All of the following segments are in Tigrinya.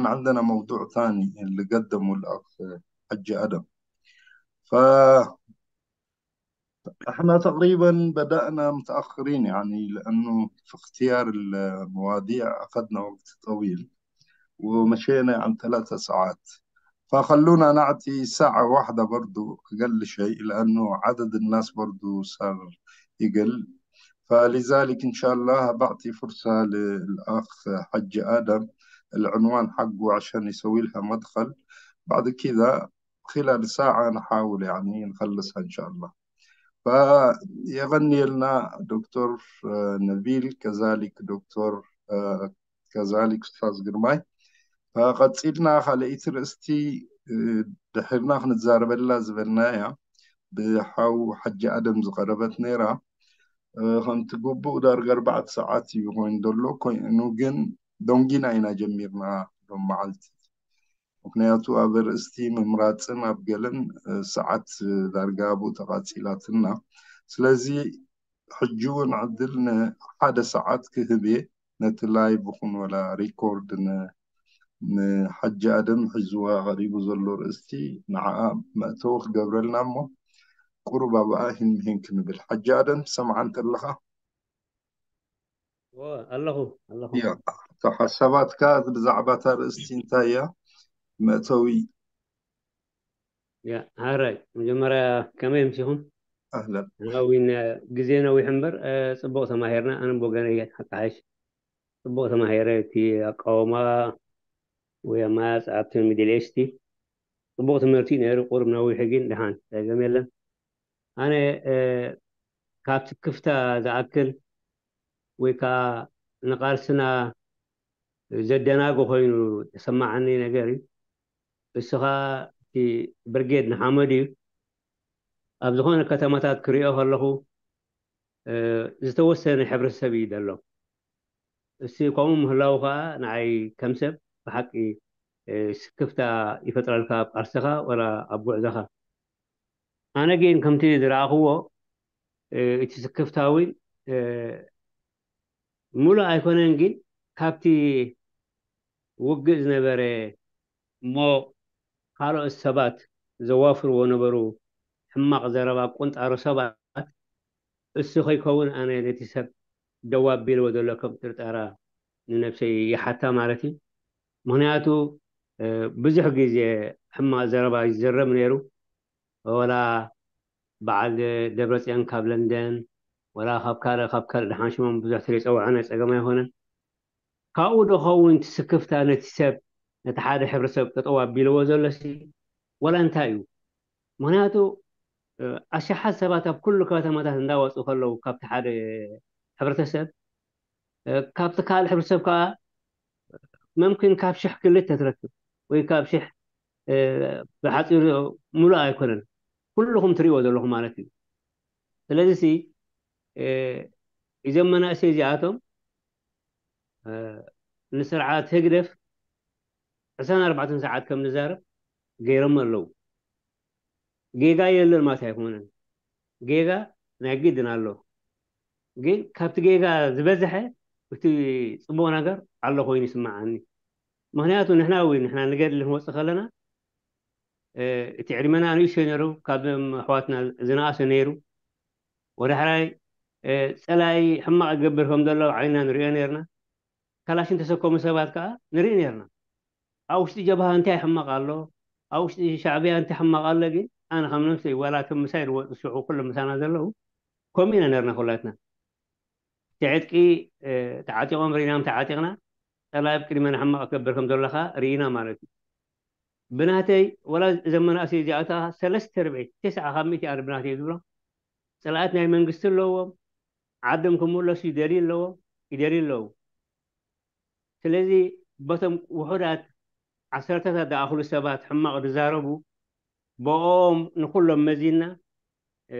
عندنا موضوع ثاني اللي قدمه الأخ حجي آدم. فإحنا تقريبا بدأنا متأخرين، يعني، لأنه في اختيار المواضيع أخذنا وقت طويل، ومشينا عن ثلاثة ساعات. فخلونا نعطي ساعة واحدة برضو، أقل شيء، لأنه عدد الناس برضو صار يقل. فلذلك إن شاء الله بعطي فرصة للأخ حج آدم، العنوان حقه، عشان يسوي لها مدخل. بعد كذا خلال ساعة نحاول، يعني، نخلصها إن شاء الله. فيغني لنا دكتور، آه، نبيل، كذلك دكتور، آه، كذلك أستاذ ግርማይ። ፈቐጺልና ካልኣይቲ ርእስቲ፣ እ፣ ድሕርና ክንዛረበላ ዝበልናያ ብሓው ሓጂ ኣደም ዝቐረበት ነይራ። እ፣ ከምቲ ግቡእ ዳርጋ ኣርባዕተ ሰዓት እዩ ኮይኑ ዘሎ። ኮይኑ ግን ዶንጊና ኢና ጀሚርና ሎም መዓልቲ። ምክንያቱ ኣብ ርእስቲ ምምራጽን ኣብ ገለን፣ እ፣ ሰዓት ዳርጋ ኣብኡ ተቓጺላትና። ስለዚ ሕጂ እውን ዕድል ንሓደ ሰዓት ክህብ እየ። ነቲ ላይቭ ይኹን ወላ ሪኮርድ ን-፣ ንሓጂ ኣደም ሒዝዋ ቀሪቡ ዘሎ ርእስቲ ንዓኣ መእተዊ ክገብረልና እሞ ቁሩብ ኣብኣ ሂን ምሂን ክንብል። ሓጂ ኣደም ትሰምዓ እንተለኻ? ዎ፣ ኣለኹ፣ ኣለኹ። ያ፣ እታ ሓሳባትካ ብዛዕባ እታ ርእስቲ እንታይ እያ? መእተዊ። ያ፣ ሃራይ፣ መጀመርያ ከመይ ኣምሲኹም? ኣህለን። ናዊን፣ ግዜ ነዊሕ እምበር፣ እ፣ ጽቡቕ ተማሂርና። ኣነ ብወገነይ ሓቂ ሓይሽ ጽቡቕ ተማሂረ። እቲ ኣቃውማ ወይ ኣመራርጻ ኣብቲ ሚድል ኢስት ጽቡቕ ትምህርቲ ነይሩ። ቁሩብ ነዊሕ ግን ደሓን ጸገም የለን። ኣነ፣ እ፣ ካብ ትክፍታ ዝኣክል ወይ ከዓ ንቃልስና ዘደናጉ ኮይኑ ተሰማዓኒ ነገር እዩ። እሱ ኸኣ እቲ ብርጌድ ንሓመዱ እዩ። ኣብ ዝኾነ ከተማታት ክሪኦ ከለኹ፣ እ፣ ዝተወሰነ ሕብረተሰብ እዩ ዘሎ። እሱ ከምኡ ምህላዉ ኸኣ ንዓይ ከም ሰብ ብሓቂ፣ እ፣ ስክፍታ ይፈጥረልካ ኣብ ቃልስኻ ወላ ኣብ ጉዕዞኻ። ኣነ ግን ከምቲ ዝረኣኽዎ፣ እ፣ እቲ ስክፍታ እውን፣ እ፣ ሙሉእ ኣይኮነን፣ ግን ካብቲ ውግእ ዝነበረ እሞ ካልኦት ሰባት ዘዋፍርዎ ነበሩ ሕማቕ ዘረባ፣ ቁንጣሮ ሰባት፣ እሱ ከይከውን ኣነ ነቲ ሰብ ደው ኣቢልዎ ዘሎ ከም ጥርጠራ ንነብሰይ ይሓታ ማለት እዩ። ምኽንያቱ፣ እ፣ ብዙሕ ግዜ ሕማቕ ዘረባ ይዝረብ ነይሩ። ወላ በዓል ደብረጽዮን ካብ ለንደን፣ ወላ ካብ ካልእ፣ ካብ ካልእ፣ ደሓን ሽሞም ብዙሕ ተዘይጸውዐና ጸገም ኣይኮነን። ካብኡ ዶ ኸውን እቲ ስክፍታ ነቲ ሰብ፣ ነቲ ሓደ ሕብረተሰብ ጠጠው ኣቢልዎ ዘሎሲ፣ ወላ እንታይ እዩ? ምኽንያቱ፣ እ፣ ኣሽሓት ሰባት ኣብ ኩሉ ከተማታት እንዳወጹ ከለዉ ካብቲ ሓደ ሕብረተሰብ፣ እ፣ ካብቲ ካልእ ሕብረተሰብ ከኣ መምክን ካብ ሽሕ ክልተ ትረክብ ወይ ካብ ሽሕ፣ እ፣ ብሓጺሩ ሙሉእ ኣይኮነን። ኩልኹም ትሪእዎ ዘለኹም ማለት እዩ። ስለዚሲ፣ እ፣ እዞም መናእሰይ እዚኣቶም፣ እ፣ ንስርዓት ህግደፍ ዕስራን ኣርባዕተን ሰዓት ከም ንዛረብ ገይሮም ኣለዉ። ጌጋ የለን ማለት ኣይኮነን። ጌጋ ናይ ግድን ኣሎ። ግን ካብቲ ጌጋ ዝበዝሐ እቲ ጽቡቕ ነገር ኣሎ ኮይኑ ይስምዓኒ። ምኽንያቱ ንሕና እውን ንሕና ንገድል ክንወጽእ ከለና፣ እ፣ እቲ ዕድመና ንእሽቶ ነይሩ፣ ካብዞም ኣሕዋትና ዝነኣሰ ነይሩ። ወዳሕራይ፣ እ፣ ጸላኢ ሕማቕ ይገብር ከም ዘሎ ዓይንና ንሪኦ ነይርና። ካላሽን ተሰከሙ ሰባት ከኣ ንርኢ ነይርና። ኣብ ውሽጢ ጀብሃ እንታይ ሕማቕ ኣሎ፣ ኣብ ውሽጢ ሻዕብያ እንታይ ሕማቕ ኣሎ፣ ግን ኣነ ከም ነብሰይ ዋላ እቶም ምሳይ ዝወጹ ሽዑ ኩሎም ምሳና ዘለዉ ከምኡ ኢና ነርና ኩላትና። እቲ ዕጥቂ፣ እ፣ ተዓጢቖም ርኢናም ተዓጢቕና፣ ጸላኢ ኣብ ቅድመና ሕማቕ ክገብር ከም ዘሎ ከኣ ርኢና ማለት እዩ። ብናተይ ዋላ እዘን መናእሰይ እዚኣታ ሰለስተ ርብዒ፣ ተስዓ ካብ ሚእቲ ኣነ ብናተይ ዝብሎም ጸላእት ናይ መንግስቲ ኣለዎም፣ ዓዶም ክምለሱ ይደልዩ ኣለዎም፣ ይደልዩ ኣለዉ። ስለዚ በቶም ውሑዳት ዓሰርተታት ዝኣኽሉ ሰባት ሕማቕ ዝዛረቡ፣ ብኦም ንኹሎም መዚንና፣ እ፣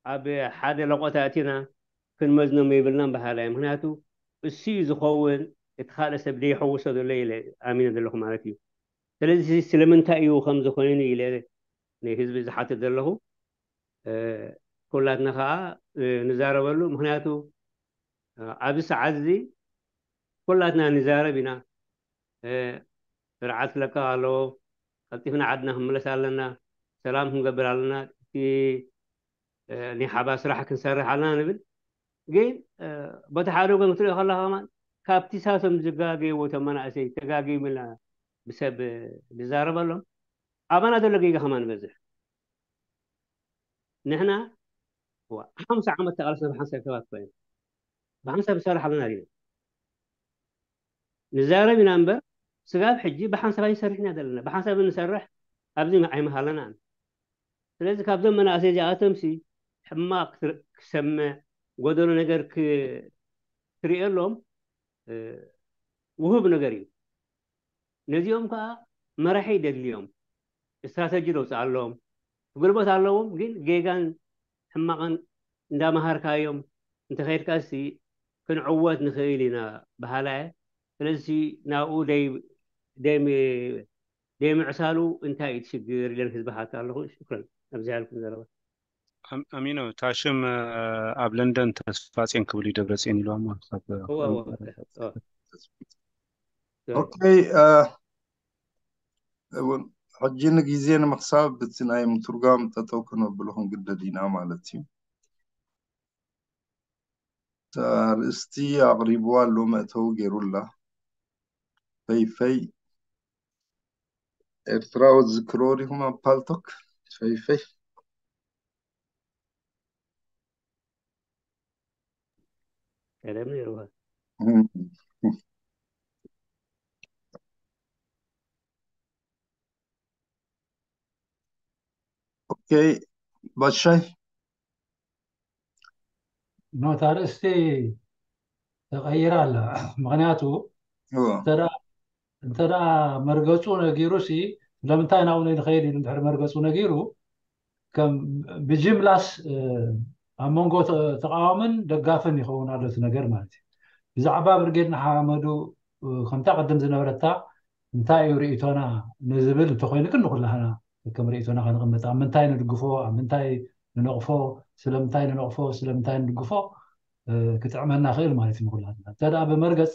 ኣብ ሓደ ለቆታ ኣእቲና ክንመዝኖም የብልናን በሃላይ። ምኽንያቱ እሱ እዩ ዝኸውን፣ እቲ ካልእ ሰብ ዘይሐውሶ ዘሎ ኢለ ኣሚነ ዘለኹ ማለት እዩ። ስለዚ ስለምንታይ እዩ ከምዚ ኮይኑ ኢለ ንህዝቢ ዝሓትት ዘለኹ፣ እ፣ ኩላትና ከኣ፣ እ፣ ንዛረበሉ። ምኽንያቱ፣ እ፣ ኣብዚ ሰዓት እዚ ኩላትና ንዛረብ ኢና። ስርዓት ለካ ኣለዎ። ቀልጢፍና ዓድና ክንምለስ ኣለና፣ ሰላም ክንገብር ኣለና፣ እቲ ናይ ሓባር ስራሕ ክንሰርሕ ኣለና ንብል። ግን በቲ ሓደ ወገን ክትሪኦ ከለካ ከማን ካብቲ ሳቶም ዝጋገይዎ እቶም መናእሰይ ተጋጊምና ብሰብ ዝዛረበሎም ኣባና ዘሎ ጌጋ ከማን ይበዝሕ። ንሕና ሓምሳ ዓመት ተቃለስና ብሓንሳብ ሰባት ኮይና ብሓንሳብ ንሰርሕ ኣለና ዲና ንዛረብ ኢና እምበር ስጋብ ሕጂ ብሓንሳብ ኣይሰርሕ ኢና ዘለና። ብሓንሳብ እንሰርሕ ኣብዚ ኣይመሃለና። ስለዚ ካብዞም መናእሰይ እዚኣቶም ሲ ሕማቅ ክሰምዕ ጎደሎ ነገር ክርእየሎም ውሁብ ነገር እዩ። ነዚኦም ከዓ መራሒ ይደድልዮም፣ ስትራተጂ ደውፅኣሎም፣ ክጉልበት ኣለዎም። ግን ጌጋን ሕማቕን እንዳመሃርካዮም እንተኸይድካ ሲ ክንዕወት ንኽእል ኢና በሃላ እየ። ስለዚ ናብኡ ደይ- ደይ- ደይምዕሳሉ እንታይ እዩ እቲ ሽግር ኢለን ህዝቢ ሓታ ኣለኹ። ሽክረን። ኣብዚ ያልኩም ዘረባ። ኣሚኖ፣ እታ ሽም ኣብ ለንደን ተስፋፅዮን ክብል እዩ ደብረፅዮን ኢልዋ። ኦኬ፣ ሕጂ ንግዜ ንምክሳብ እቲ ናይ ምትርጓም ጠጠው ክነብሎ ክንግደድ ኢና ማለት እዩ። ኣርእስቲ ኣቕሪብዋ ኣሎ፣ መእተዊ ገይሩላ። ፈይፈይ ኤርትራዊ ዝክሮ ዲኹም ኣብ ፓልቶክ? ፈይፈይ ቀደም ነይሩ። ኦኬ፣ ባሻይ ኖታ ርእስቲ ተቐይራ ኣላ። ምኽንያቱ እንተ መርገፁ ነጊሩ ሲ ስለምንታይ ናብኡ ንኸይድ ኢሉ እንድሕር መርገፁ ነጊሩ ከም ብጅምላስ ኣብ መንጎ ተቃዋምን ደጋፍን ይኸውን ኣሎ እቲ ነገር ማለት እዩ። ብዛዕባ ብርጌድ ንሓመዱ ከምታ ቅድም ዝነበረታ እንታይ እዩ ርእቶና ንዝብል እንተኮይኑ ግን ንኩላህና ከም ርእቶና ከነቕምጥ ኣብ ምንታይ ንድግፎ ኣብ ምንታይ ንነቕፎ ስለምንታይ ንነቕፎ ስለምንታይ ንድግፎ ክጥዕመና ክእል ማለት እዩ ንኩላትና እንተ ደኣ ብመርገፅ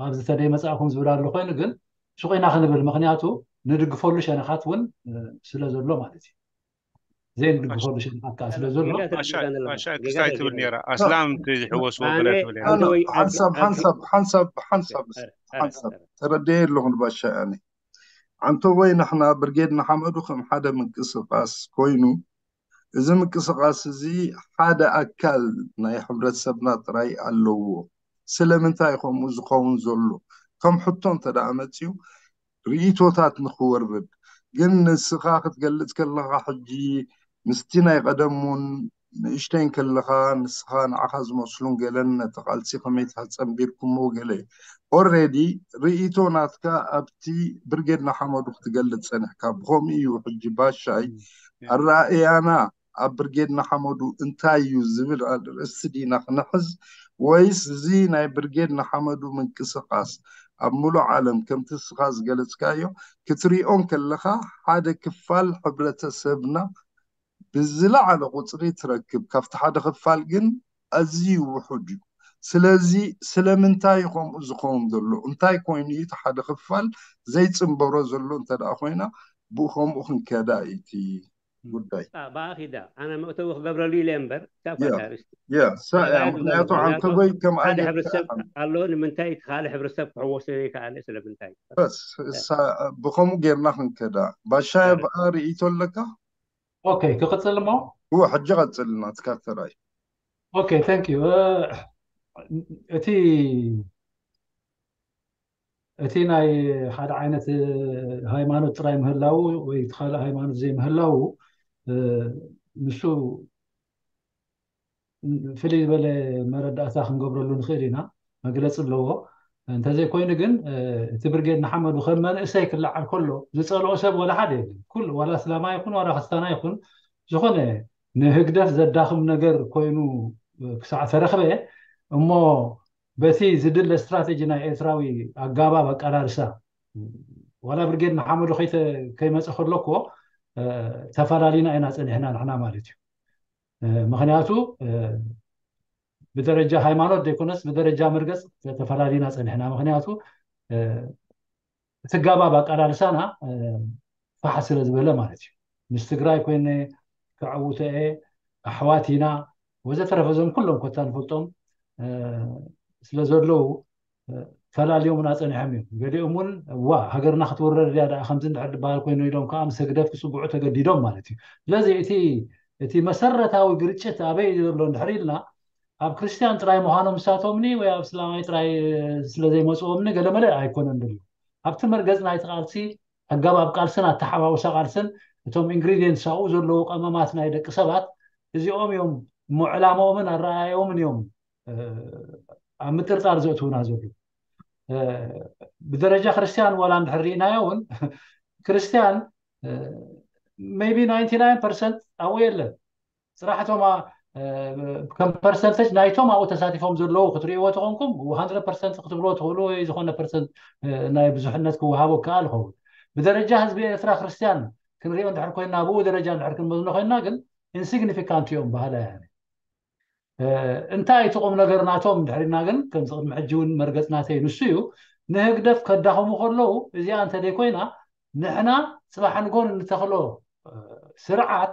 ኣብዚ ተደይ መፃእኩም ዝብል ኣሎ ኮይኑ ግን ሽቑ ኢና ክንብል ምክንያቱ ንድግፈሉ ሸነኻት እውን ስለ ዘሎ ማለት እዩ ዘይንድግፈሉ ሸነኻት ከዓ ስለ ዘሎ ክስታይ ትብል ነራ ኣስላም ዝሕወስዎ ሓንሳብ ሓንሳብ ሓንሳብ ሓንሳብ ተረደየ ኣለኹ ንባሻ ኣነ ኣንተ ወይ ንሕና ብርጌድ ንሓመዱ ከም ሓደ ምንቅስቃስ ኮይኑ እዚ ምንቅስቃስ እዚ ሓደ ኣካል ናይ ሕብረተሰብና ጥራይ ኣለዎ። ስለምንታይ ከምኡ ዝኸውን ዘሎ ከም ሕቶ እንተ ደኣ መፅዩ ርእይቶታት ንክወርድ ግን ንስኻ ክትገልፅ ከለኻ ሕጂ ምስቲ ናይ ቀደም እውን ንእሽተይ ከለኻ ንስኻ ንዓኻ ዝመስሉን ገለን ነቲ ቃልሲ ከመይ ተጸንቢርኩሞ ገለ already ርእይቶ ናትካ ኣብቲ ብርጌድ ንሓመዱ ክትገልጽ ጸኒሕካ ብኸምኡ እዩ ሕጂ ባሻይ ኣረኣእያና ኣብ ብርጌድ ንሓመዱ እንታይ እዩ ዝብል ኣርእስቲ ዲና ክንሕዝ ወይስ እዚ ናይ ብርጌድ ንሓመዱ ምንቅስቃስ ኣብ ሙሉእ ዓለም ከምቲ እስኻ ዝገለጽካዮ ክትሪኦ እንከለኻ ሓደ ክፋል ሕብረተሰብና ብዝለዓለ ቁፅሪ ትረክብ ካብቲ ሓደ ክፋል ግን ኣዝዩ ውሑድ እዩ። ስለዚ ስለምንታይ እዩ ከምኡ ዝኸውን ዘሎ? እንታይ ኮይኑ እዩ እቲ ሓደ ክፋል ዘይፅንበሮ ዘሎ እንተ ደኣ ኮይና ብኡ ከምኡ ክንከዳ እዩ እቲ ጉዳይ። ብኣ ኺዳ ኣነ መእተዊ ክገብረሉ ኢለ እምበር እታ እኳ ያ እታ ኣርእስቲ ያ እሳ እያ። ምኽንያቱ ዓንተቦይ ከም ሓደ ኣየር ሕብረተሰብ ኣሎ ንምንታይ እቲ ካልእ ሕብረተሰብ ክሕወሶ ዘይከኣለ ስለምንታይ? በስ እሳ ብኸምኡ ጌርና ክንከዳ። ባሻይ ብኣ ርእይቶ ኣለካ? ኦኬ ክቕፅል እሞ እወ ሕጂ ቀፅል ናትካ ተራይ። ኦኬ thank you እቲ እቲ ናይ ሓደ ዓይነት ሃይማኖት ጥራይ ምህላው ወይ እቲ ካልእ ሃይማኖት ዘይምህላው ንሱ ፍልይ ዝበለ መረዳእታ ክንገብረሉ ንኽእል ኢና መግለፂ ኣለዎ እንተዘይኮይኑ ግን እቲ ብርጌድ ንሓመዱ ከም መንእሰይ ክለዓል ከሎ ዝፀልኦ ሰብ ወላ ሓደ የለን ኩሉ ዋላ እስላማ ይኹን ዋላ ክስታና ይኹን ዝኾነ ንህግደፍ ዘዳኽም ነገር ኮይኑ ክሳዕ ተረኽበ እሞ በቲ ዝድለ ስትራተጂ ናይ ኤርትራዊ ኣጋባብ ኣቀላልሳ ዋላ ብርጌድ ንሓመዱ ከይመፀ ከሎ እኮ ተፈላሊና ኢና ፀኒሕና ንሕና ማለት እዩ ምክንያቱ ብደረጃ ሃይማኖት ዘይኮነስ ብደረጃ መርገፅ ተፈላሊና ፀኒሕና። ምክንያቱ እቲ ኣገባብ ኣቃላልሳና ፋሕ ስለ ዝበለ ማለት እዩ። ምስ ትግራይ ኮይነ ክዕውተ እየ፣ ኣሕዋት ኢና ወዘተረፈ፣ እዞም ኩሎም ኮታ ንፈልጦም ስለ ዘለዉ ፈላልዮምና ፀኒሖም እዮም። ገሊኦም እውን ዋ ሃገርና ክትውረር እያ ደኣ ከምዚ እንድሕር ዝበሃል ኮይኑ ኢሎም ከዓ ምስ ህግደፍ ክፅውዑ ተገዲዶም ማለት እዩ። ስለዚ እቲ እቲ መሰረታዊ ግርጭት ኣበይ እዩ ዘሎ እንድሕር ኢልና ኣብ ክርስትያን ጥራይ ምዃኖም ንሳቶምኒ ወይ ኣብ እስላማይ ጥራይ ስለ ዘይመፅኦምኒ ገለመለ ኣይኮነን ዘሎ። ኣብቲ መርገፅ ናይቲ ቃልሲ ኣገባብ ቃልስን ኣተሓዋውሳ ቃልስን እቶም ኢንግሪዲየንትስ ኣብኡ ዘለዉ ቀመማት ናይ ደቂ ሰባት እዚኦም እዮም እሞ ዕላማኦምን ኣረኣዮምን እዮም ኣብ ምጥርጣር ዘእትውና ዘሎ። ብደረጃ ክርስትያን ዋላ እንድሕር ርኢናዮ እውን ክርስትያን maybe ninety nine percent ኣብኡ የለን። ስራሕቶም ከም ፐርሰንተጅ ናይቶም ኣብኡ ተሳቲፎም ዘለዉ ክትርእይዎ ተኾንኩም hundred percent ክትብልዎ ትኽእሉ ወይ ዝኾነ ፐርሰንት ናይ ብዙሕነት ክወሃቦ ከኣል ይኸውን። ብደረጃ ህዝቢ ኤርትራ ክርስትያን ክንሪኦ እንድሕር ኮይና ብኡ ደረጃ እንድሕር ክንመዝኖ ኮይና ግን ኢንሲግኒፊካንት እዮም ባህላ ያኔ እንታይ እቲ ቁም ነገር ናቶም ድሕሪና ግን ከምዚ ቅድሚ ሕጂ እውን መርገጽ ናተይ ንሱ እዩ ንህግደፍ ከዳኸሙ ከለዉ እዚኣ እንተ ዘይኮይና ንሕና ጽባሕ ንጎን እንተኽሎ ስርዓት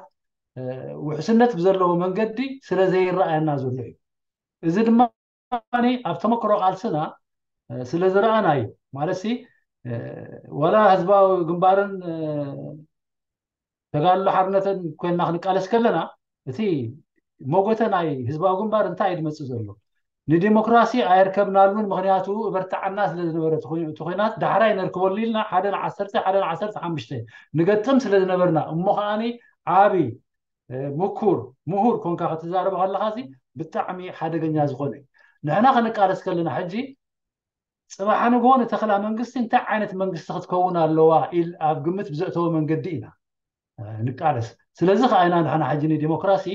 ውሕስነት ብዘለዎ መንገዲ ስለ ዘይረኣየና ዘሎ እዩ። እዚ ድማ ኣብ ተመክሮ ቃልስና ስለ ዝረኣና እዩ። ማለት ሲ ወላ ህዝባዊ ግንባርን ተጋድሎ ሓርነትን ኮይንና ክንቃለስ ከለና እቲ መጎተ ናይ ህዝባዊ ግንባር እንታይ እዩ ዝመፅእ ዘሎ? ንዲሞክራሲ ኣየርከብናሉን ምክንያቱ እበርትዓና ስለ ዝነበረ እቲ ኩናት ዳሕራይ ነርክበሉ ኢልና ሓደ ንዓሰርተ ሓደ ንዓሰርተ ሓሙሽተ ንገጥም ስለ ዝነበርና እሞ ከዓኒ ዓቢ ምኩር ምሁር ኮንካ ክትዛረብ ከለካ ሲ ብጣዕሚ ሓደገኛ ዝኮነ እዩ። ንሕና ክንቃለስ ከለና ሕጂ ፅባሕ ንግሆ ንተኽላ መንግስቲ እንታይ ዓይነት መንግስቲ ክትከውን ኣለዋ ኢል ኣብ ግምት ብዘእተወ መንገዲ ኢና ንቃለስ። ስለዚ ከዓ ኢና ንሕና ሕጂ ንዲሞክራሲ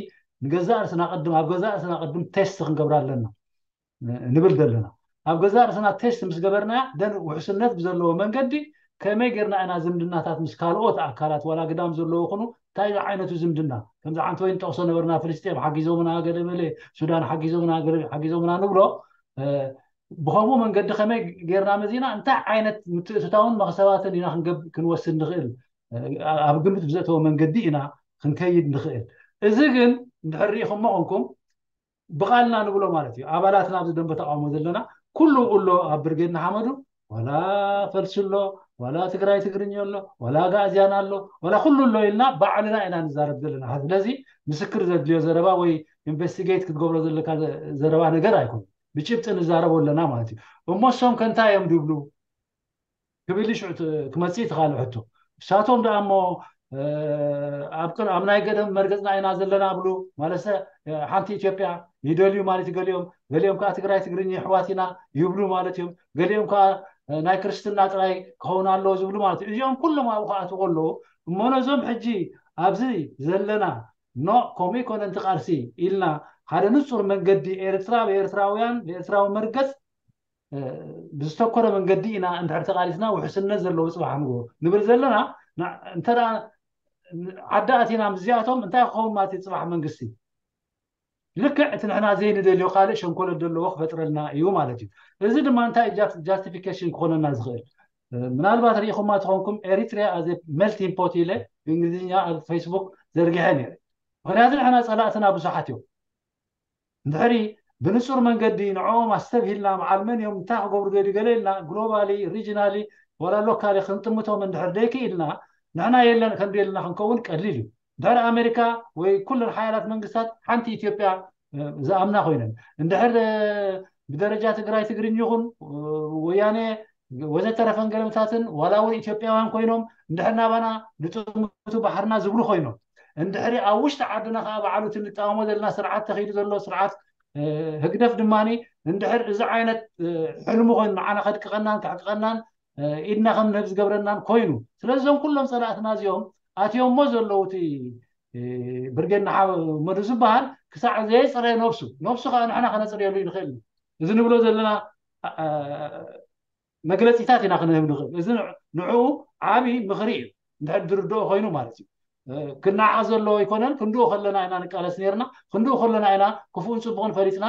ንገዛእ ርእስና ቅድም ኣብ ገዛእ ርእስና ቅድም ቴስት ክንገብር ኣለና ንብል ዘለና። ኣብ ገዛእ ርእስና ቴስት ምስ ገበርና ደን ውሕስነት ብዘለዎ መንገዲ ከመይ ጌርና ኢና ዝምድናታት ምስ ካልኦት ኣካላት ዋላ ግዳም ዘለዎ ኩኑ እንታይ ዓይነቱ ዝምድና ከምዚ ሓንቲ ወይ ንጠቕሶ ነበርና ፍልስጤም ሓጊዞምና ገለ መለ ሱዳን ሓጊዞምና ገለ ሓጊዞምና ንብሎ ብከምኡ መንገዲ ከመይ ጌርና መዚና እንታይ ዓይነት ምትእትታውን መክሰባትን ኢና ክንወስድ ንኽእል ኣብ ግምት ብዘእተወ መንገዲ ኢና ክንከይድ ንኽእል። እዚ ግን እንድሕር ርኢኹሞ ኮንኩም ብቓልና ንብሎ ማለት እዩ። ኣባላትና ኣብዚ ደንበ ተቃውሞ ዘለና ኩሉ ኣሎ ኣብ ብርጌድ ንሓመዱ ዋላ ፈልሲ ኣሎ ዋላ ትግራይ ትግርኛ ኣሎ ዋላ ጋእዝያን ኣሎ ዋላ ኩሉ ኣሎ ኢልና ባዕልና ኢና ንዛረብ ዘለና። ስለዚ ምስክር ዘድልዮ ዘረባ ወይ ኢንቨስቲጌት ክትገብሮ ዘለካ ዘረባ ነገር ኣይኮነ ብጭብጢ ንዛረቦ ኣለና ማለት እዩ። እሞ እሶም ከንታይ እዮም ድብሉ ክብል ሽዑ ክመፅእ እቲ ካልእ ሕቶ። ንሳቶም ደኣ እሞ ኣብ ናይ ገደም መርገፅና ኢና ዘለና ብሉ ማለት ሓንቲ ኢትዮጵያ ይደልዩ ማለት ገሊኦም ገሊኦም ከዓ ትግራይ ትግርኛ ይሕዋት ኢና ይብሉ ማለት እዮም። ገሊኦም ከዓ ናይ ክርስትና ጥራይ ክኸውን ኣለዎ ዝብሉ ማለት እዩ። እዚኦም ኩሎም ኣብኡ ክኣትዉ ከለዉ እሞ ነዞም ሕጂ ኣብዚ ዘለና ኖ ከምኡ ይኮነ እንቲ ቃልሲ ኢልና ሓደ ንፁር መንገዲ ኤርትራ ብኤርትራውያን ብኤርትራዊ መርገፅ ብዝተኮረ መንገዲ ኢና እንድሕር ተቃሊስና ውሕስነት ዘለዎ ፅባሕ ንግሆ ንብል ዘለና እንተ ዓዲ ኣቲና ምስዚኣቶም እንታይ ክኸውን ማለት እዩ ፅባሕ መንግስቲ ልክዕ እቲ ንሕና ዘይንደልዮ ካልእ ሸንኮለት ዘለዎ ክፈጥረልና እዩ ማለት እዩ። እዚ ድማ እንታይ ጃስቲፊኬሽን ክኾነና ዝኽእል ምናልባት ርኢኹማ ትኾንኩም ኤሪትሪያ ኣዘ ሜልቲንግ ፖት ኢለ ብእንግሊዝኛ ኣብ ፌስቡክ ዘርጊሐ ነይረ። ምክንያቱ ንሕና ፀላእትና ብዙሓት እዮም። እንድሕሪ ብንፁር መንገዲ ንዕኦም ኣስተብሂልና በዓል መን እዮም እንታይ ክገብሩ ደልዩ ገለ ኢልና ግሎባሊ ሪጅናሊ ዋላ ሎካሊ ክንጥምቶም እንድሕር ደይክኢልና ንሕና የለን ከምዚ የለና ክንከውን ቀሊል እዩ። እንድሕር ኣሜሪካ ወይ ኩለን ሓያላት መንግስታት ሓንቲ ኢትዮጵያ ዝኣምና ኮይነን እንድሕር ብደረጃ ትግራይ ትግርኝ ይኹን ወያነ ወዘተረፈን ገለምታትን ዋላ እውን ኢትዮጵያውያን ኮይኖም እንድሕር ናባና ንጥምቱ ባሕርና ዝብሉ ኮይኖም እንድሕሪ ኣብ ውሽጢ ዓድና ከዓ በዓሉ እቲ ንቃወሞ ዘለና ስርዓት ተኺሉ ዘሎ ስርዓት ህግደፍ ድማ እንድሕር እዚ ዓይነት ሕልሙ ኮይኑ ንዓና ከድቅቐናን ከዕቅቐናን ኢድና ከም ንህብ ዝገብረናን ኮይኑ ስለዚዞም ኩሎም ፀላእትና እዚኦም ኣትዮሞ ዘለዉ እቲ ብርጌድ ንሓመዱ ዝበሃል ክሳዕ ዘየፅረየ ነብሱ ነብሱ ከዓ ንሕና ከነፅርየሉ ንኽእል እዚ ንብሎ ዘለና መግለፂታት ኢና ክንህብ ንኽእል። እዚ ንዕኡ ዓብዪ ምኽሪ እዩ እንድሕር ዝርድኦ ኮይኑ ማለት እዩ። ክናዓ ዘለዎ ኣይኮነን። ክንድኡ ከለና ኢና ንቃለስ ነርና። ክንድኡ ከለና ኢና ክፉእን ፅቡቕን ፈሊጥና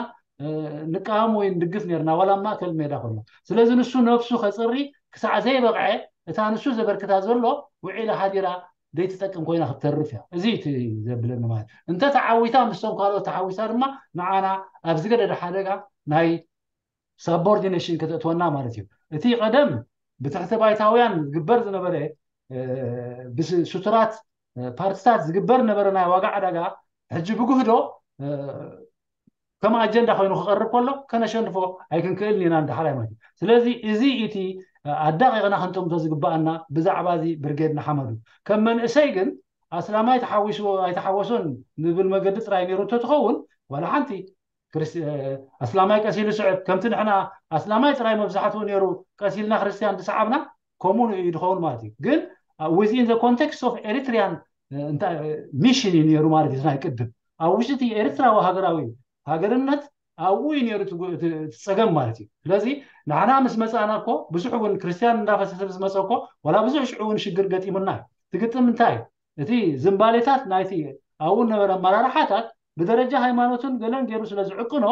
ንቃወም ወይ ንድግፍ ነርና ዋላ ኣብ ማእከል ሜዳ ከሎ። ስለዚ ንሱ ነብሱ ከጽሪ ክሳዕ ዘይበቕዐ እታ ንሱ ዘበርክታ ዘሎ ውዒላ ሓዲራ ዘይትጠቅም ኮይና ክትተርፍ እያ። እዚ እቲ ዘብለኒ ማለት እንተ ተዓዊታ ምስቶም ካልኦት ተሓዊሳ ድማ ንዓና ኣብ ዝገደደ ሓደጋ ናይ ሳቦርዲኔሽን ከተእትወና ማለት እዩ። እቲ ቀደም ብትሕቲ ባይታውያን ዝግበር ዝነበረ ብስቱራት ፓርትታት ዝግበር ነበረ ናይ ዋጋ ዕዳጋ ሕጂ ብጉህዶ ከም ኣጀንዳ ኮይኑ ክቐርብ ከሎ ከነሸንፎ ኣይክንክእልን ኢና ንዳሕራይ ማለት እዩ። ስለዚ እዚ እቲ ኣዳቂቕና ክንጥምቶ ዝግባኣና ብዛዕባ እዚ ብርጌድ ንሓመዱ። ከም መንእሰይ ግን ኣስላማይ ተሓዊሱ ኣይተሓወሶን ንብል መገዲ ጥራይ ነይሩ እንተትኸውን ዋላ ሓንቲ ኣስላማይ ቀሲሉ ስዕብ ከምቲ ንሕና ኣስላማይ ጥራይ መብዛሕትኡ ነይሩ ቀሲልና ክርስትያን ዝሰዓብና ከምኡ እዩ ዝኸውን ማለት እዩ። ግን within the context of Eritrean mission እዩ ነይሩ ማለት እዩ። ናይ ቅድም ኣብ ውሽጢ ኤርትራዊ ሃገራዊ ሃገርነት ኣብኡ እዩ ነይሩ እቲ ጸገም ማለት እዩ። ስለዚ ንሕና ምስ መጻእና እኮ ብዙሕ እውን ክርስትያን እንዳፈሰሰ ምስ መጸ እኮ ዋላ ብዙሕ ሽዑ እውን ሽግር ገጢሙና እዩ። ትግጥም እንታይ እቲ ዝንባሌታት ናይቲ ኣብኡ ነበረ ኣመራርሓታት ብደረጃ ሃይማኖትን ገለን ገይሩ ስለ ዝዕቅኖ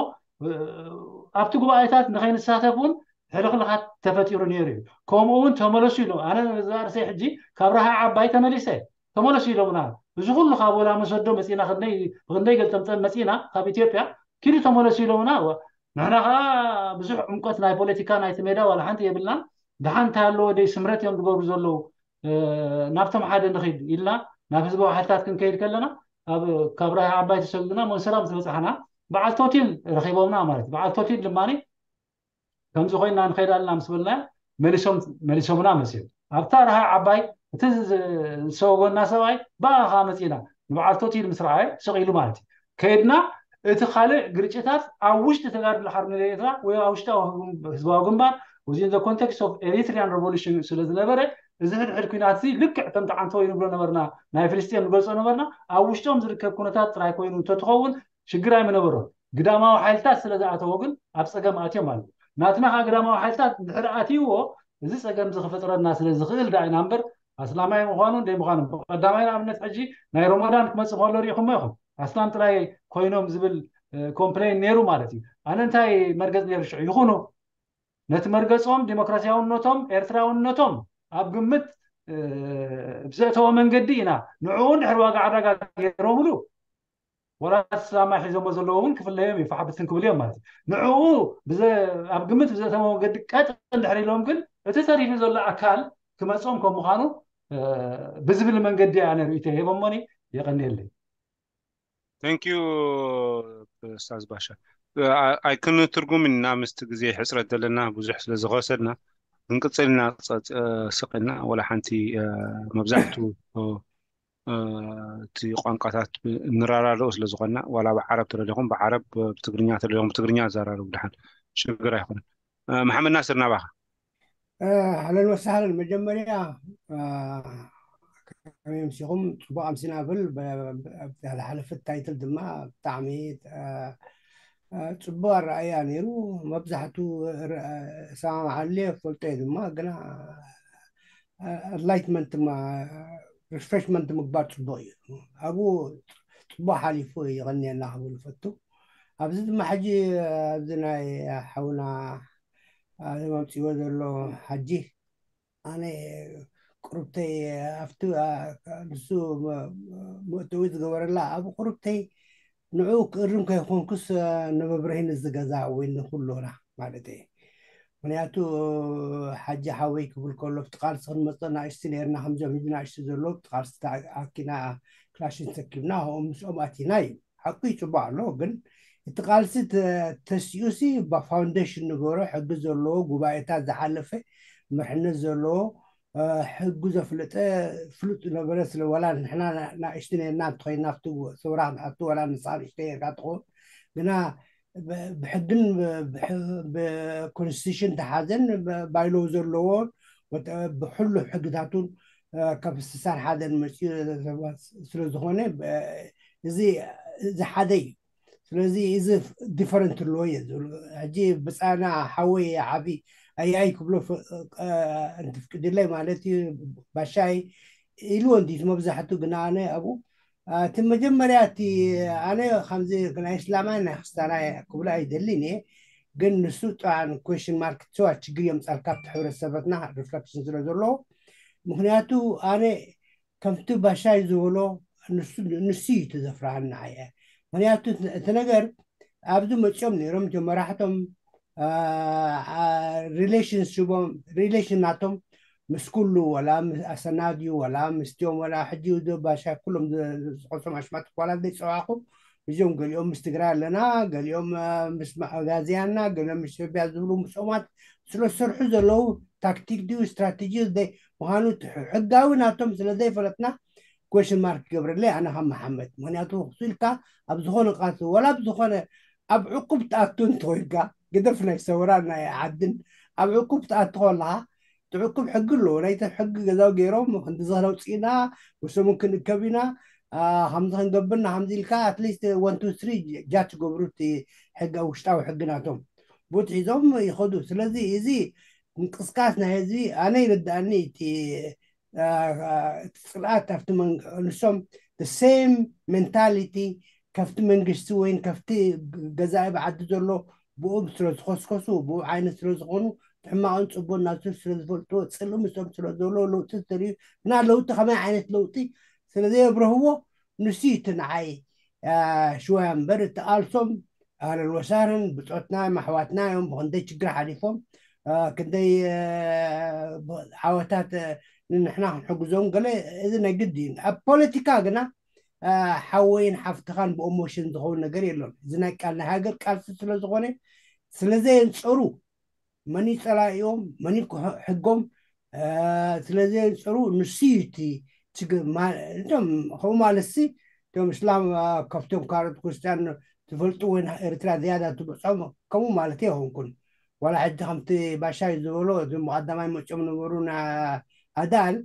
ኣብቲ ጉባኤታት ንኸይንሳተፍ እውን ሕልኽልኻት ተፈጢሩ ነይሩ እዩ። ከምኡ እውን ተመለሱ ኢሎም ኣነ ዛርሰይ ሕጂ ካብ ረሃ ዓባይ ተመሊሰ ተመለሱ ኢሎምና። እዚ ኩሉ ካብ ወላ መሰዶ መፂና ብክንደይ ገልጠምጠም መፂና ካብ ኢትዮጵያ ኪዱ ተመለሱ ኢሎምና። ንሕና ከዓ ብዙሕ ዕምቀት ናይ ፖለቲካ ናይቲ ሜዳ ዋላ ሓንቲ የብልናን። ደሓን እንታይ ኣለዎ ደይ ስምረት እዮም ዝገብሩ ዘለዉ ናብቶም ሓደ ንኺድ ኢልና ናብ ህዝባዊ ሓይልታት ክንከይድ ከለና ካብ ራያ ዓባይ ተሰጉግና መንሰራ ምስ በፃሕና በዓል ቶቲል ረኺቦምና ማለት በዓል ቶቲል ድማ ከምዚ ኮይና ንኸይድ ኣለና ምስ በልና መሊሶምና መፅኦም ኣብታ ረሃ ዓባይ እቲ ዝሰወጎና ሰብኣይ ብኣ ከዓ መፂና ንበዓል ቶቲል ምስ ረኣየ ስቕ ኢሉ ማለት እዩ ከይድና እቲ ካልእ ግርጭታት ኣብ ውሽጢ ተጋድሎ ሓርነት ኤርትራ ወይ ኣብ ውሽጣዊ ህዝባዊ ግንባር within the context of Eritrean revolution ስለ ዝነበረ እዚ ሕድሕድ ኩናት እዚ ልክዕ ከምቲ ዓንተወይ ንብሎ ነበርና ናይ ፍልስጤም ንገልጾ ነበርና ኣብ ውሽጦም ዝርከብ ኩነታት ጥራይ ኮይኑ እንተትኸውን ሽግር ኣይምነበሮን። ግዳማዊ ሓይልታት ስለ ዝኣተዎ ግን ኣብ ጸገም ኣትዮም ኣለዉ። ናትና ከዓ ግዳማዊ ሓይልታት እንድሕር ኣትይዎ እዚ ጸገም እዚ ክፈጥረልና ስለ ዝኽእል ደኣ ኢና እምበር ኣስላማይ ምዃኑ ደይ ምዃኑ ብቀዳማይ ንኣብነት ሕጂ ናይ ሮሞዳን ክመጽእ ከሎ ሪኢኹሞ ኢኹም ኣስላም ጥራይ ኮይኖም ዝብል ኮምፕሌን ነይሩ ማለት እዩ። ኣነ እንታይ መርገጽ ነይሩ ሽዑ ይኹኑ ነቲ መርገጾም ዲሞክራሲያውነቶም ኤርትራውነቶም ኣብ ግምት ብዘእተወ መንገዲ ኢና ንዕኡ እንድሕር ዋጋ ዕዳጋ ገይሮምሉ ወላ ስላማ ሒዞሞ ዘለዎ እውን ክፍለዮም እዩ ፋሕብትን ክብሉ እዮም ማለት እዩ። ንዕኡ ኣብ ግምት ብዘእተወ መንገዲ ቀጥ እንድሕር ኢሎም ግን እቲ ተሪፉ ዘሎ ኣካል ክመጾም ከም ምዃኑ ብዝብል መንገዲ ኣነ ርእይቶ ሂቦሞኒ። የቐንየለይ። Thank you ኡስታዝ ባሻ። ኣይክንትርጉም ኢና ምስቲ ግዜ ሕፅረት ዘለና ብዙሕ ስለ ዝኸሰድና ክንቅፅል ኢና ስቕ ኢልና ወላ ሓንቲ መብዛሕቱ እቲ ቋንቋታት ንራዳድኦ ስለ ዝኾንና ዋላ ብዓረብ ተደሊኹም ብዓረብ ብትግርኛ ተደሊኹም ብትግርኛ ዘራርቡ ድሓን ሽግር ኣይኮነን። መሓመድ ናስር ናባኻ። ኣህለን ወሳህለን መጀመርያ ከመይ ምሲኹም ፅቡቅ ኣምሲና ብል ዝሓለፈት ታይትል ድማ ብጣዕሚ ፅቡቅ ኣረኣያ ነይሩ። መብዛሕቱ ሰማማዓለ ፈልጦ ድማ ግና ኣድላይትመንት ድማ ሪፍሬሽመንት ምግባር ፅቡቅ እዩ። ኣብኡ ፅቡቅ ሓሊፉ ይቀንየና ክብል ፈቱ። ኣብዚ ድማ ሕጂ ኣብዚ ናይ ሓውና መምፅዎ ዘሎ ሓጂ ኣነ ቁርብተይ ኣብቲ ንሱ መእተዊ ዝገበረላ ኣብ ቁርብተይ ንዕኡ ክእርም ከይኮንኩስ ንመብርሂ ንዚ ገዛ ወይ ንኩሎና ማለት እየ። ምክንያቱ ሓጂ ሓወይ ክብል ከሎ ብቲ ቃልሲ ክንመፀ ናእሽቲ ነርና ከምዚኦም ህጂ ናእሽቲ ዘለዎ ብቲ ቃልሲ ተኣኪና ክላሽን ሰኪብና ከምኡ ምስኦም ኣቲና እዩ። ሓቁ ይፅቡቅ ኣሎ ግን እቲ ቃልሲ ተሲኡሲ ፋውንዴሽን ንገሮ ሕጊ ዘለዎ ጉባኤታት ዝሓለፈ ምርሕነት ዘለዎ ሕጉ ዘፍለጠ ፍሉጥ ዝነበረ ስለ ዋላ ንሕና ናእሽቲ ነርና እንተኮይና ኣብቲ ሰውራ ክንኣቱ ዋላ ንስኻ ንእሽተይ ነርካ ትኸውን ግና ብሕግን ብኮንስቲቱሽን ተሓዘን ባይሎ ዘለዎ ብሕሉ ሕግታቱን ካብ ስሳን ሓደን መፅኡ ስለዝኾነ እዚ ሓደ እዩ። ስለዚ እዚ ዲፈረንት ኣለዎ እየ ዝብል ሕጂ ብፃና ሓወይ ዓቢ ኣያይ ክብሎ እንትፍቅድለይ ማለት እዩ ባሻይ ኢልዎ እንዲ መብዛሕቱ ግና ኣነ ኣብኡ እቲ መጀመርያ እቲ ኣነ ከምዚ ናይ እስላማይ ናይ ክርስቲያናይ ክብሎ ኣይደልን እየ። ግን ንሱ ጥዋን ኩዌሽን ማርክ ትዋ ችግር የምፃልካ ኣብቲ ሕብረተሰበትና ሪፍለክሽን ስለ ዘለዎ። ምክንያቱ ኣነ ከምቲ ባሻይ ዝበሎ ንሱ እዩ እቲ ዘፍርሃና እየ። ምክንያቱ እቲ ነገር ኣብዚ መፅኦም ነይሮም እቶም መራሕቶም ሪሌሽንሽቦም ሪሌሽን ናቶም ምስ ኩሉ ወላ ኣሰናድዩ ወላ ምስቲኦም ወላ ሕጂ ባሻ ኩሎም ዝቆሶም ኣሽማት ኳላ ዘይፀዋዕኹ እዚኦም ገሊኦም ምስ ትግራይ ኣለና፣ ገሊኦም ምስ ኣጋዝያና፣ ገሊኦም ምስ ኢትዮጵያ ዝብሉ ምስኦማት ስለ ዝሰርሑ ዘለዉ ታክቲክ ድዩ ስትራቴጂ ምዃኑ ሕጋዊ ናቶም ስለ ዘይፈለጥና ኩዌሽን ማርክ ይገብረለይ ኣነ ከም መሓመድ። ምክንያቱ ክሱ ኢልካ ኣብ ዝኾነ ቃልሲ ወላ ኣብ ዝኾነ ኣብ ዕቁብ ትኣቱ እንተኮይንካ ግደፍ ናይ ሰውራ ናይ ዓድን ኣብ ዕቁብ ትኣቱ ከለካ እቲ ዕቁብ ሕጊ ኣለዎ። ናይቲ ሕጊ ገዛው ገይሮም ክንዲ ዝለውፂ ኢና፣ ምስኦም ክንእከብ ኢና፣ ከምዚ ክንገብርና ከምዚ ኢልካ ኣትሊስት ወን ቱ ስሪ ጃች ገብሩ እቲ ሕጊ ውሽጣዊ ሕጊ ናቶም ቡት ሒዞም ይኸዱ። ስለዚ እዚ ምንቅስቃስ ናይ ህዝቢ ኣነ ይርዳእኒ እቲ እቲ ፅልኣት ኣብቲ ንሶም ሴም ሜንታሊቲ ከፍቲ መንግስቲ ወይን ከፍቲ ገዛኢ ብዓዲ ዘሎ ብኦም ስለ ዝኮስኮሱ ብኡ ዓይነት ስለ ዝኾኑ ሕማቕን ፅቡን ናቱ ስለ ዝፈልጥዎ ፅልኢ ምስኦም ስለ ዘሎ ለውጢ ዝተሪዩ ግና ለውጢ ከመይ ዓይነት ለውጢ ስለ ዘየብረህዎ ንሱ እቲ ንዓይ ሽወያ እምበር እቲ ቃልሶም ኣህለን ወሳህለን ብፆትና ማሕዋትና እዮም ብክንደይ ችግር ሓሊፎም ክንደይ ዓወታት ንሕና ክንሕግዞም ገለ እዚ ናይ ግዲ እዩ ኣብ ፖለቲካ ግና ሓወይን ሓፍትኻን ብኦሞሽን ዝኸውን ነገር የሎም እዚ ናይ ቃል ናይ ሃገር ቃልሲ ስለ ዝኾነ ስለዘየንፀሩ መን ጸላኢኦም መን ሕጎም ስለዘየንፀሩ ንሱ እዩ እቲ ችግር እቶም ከምኡ ማለት ሲ እቶም እስላም ካብቶም ካልኦት ክርስትያን ትፈልጡ ወይ ኤርትራ ዝያዳ ትብጾም ከምኡ ማለት ኣይኮንኩን ዋላ ሕጂ ከምቲ ባሻይ ዝበሎ እዞም ቀዳማይ መፅኦም ነበሩ ኣዳል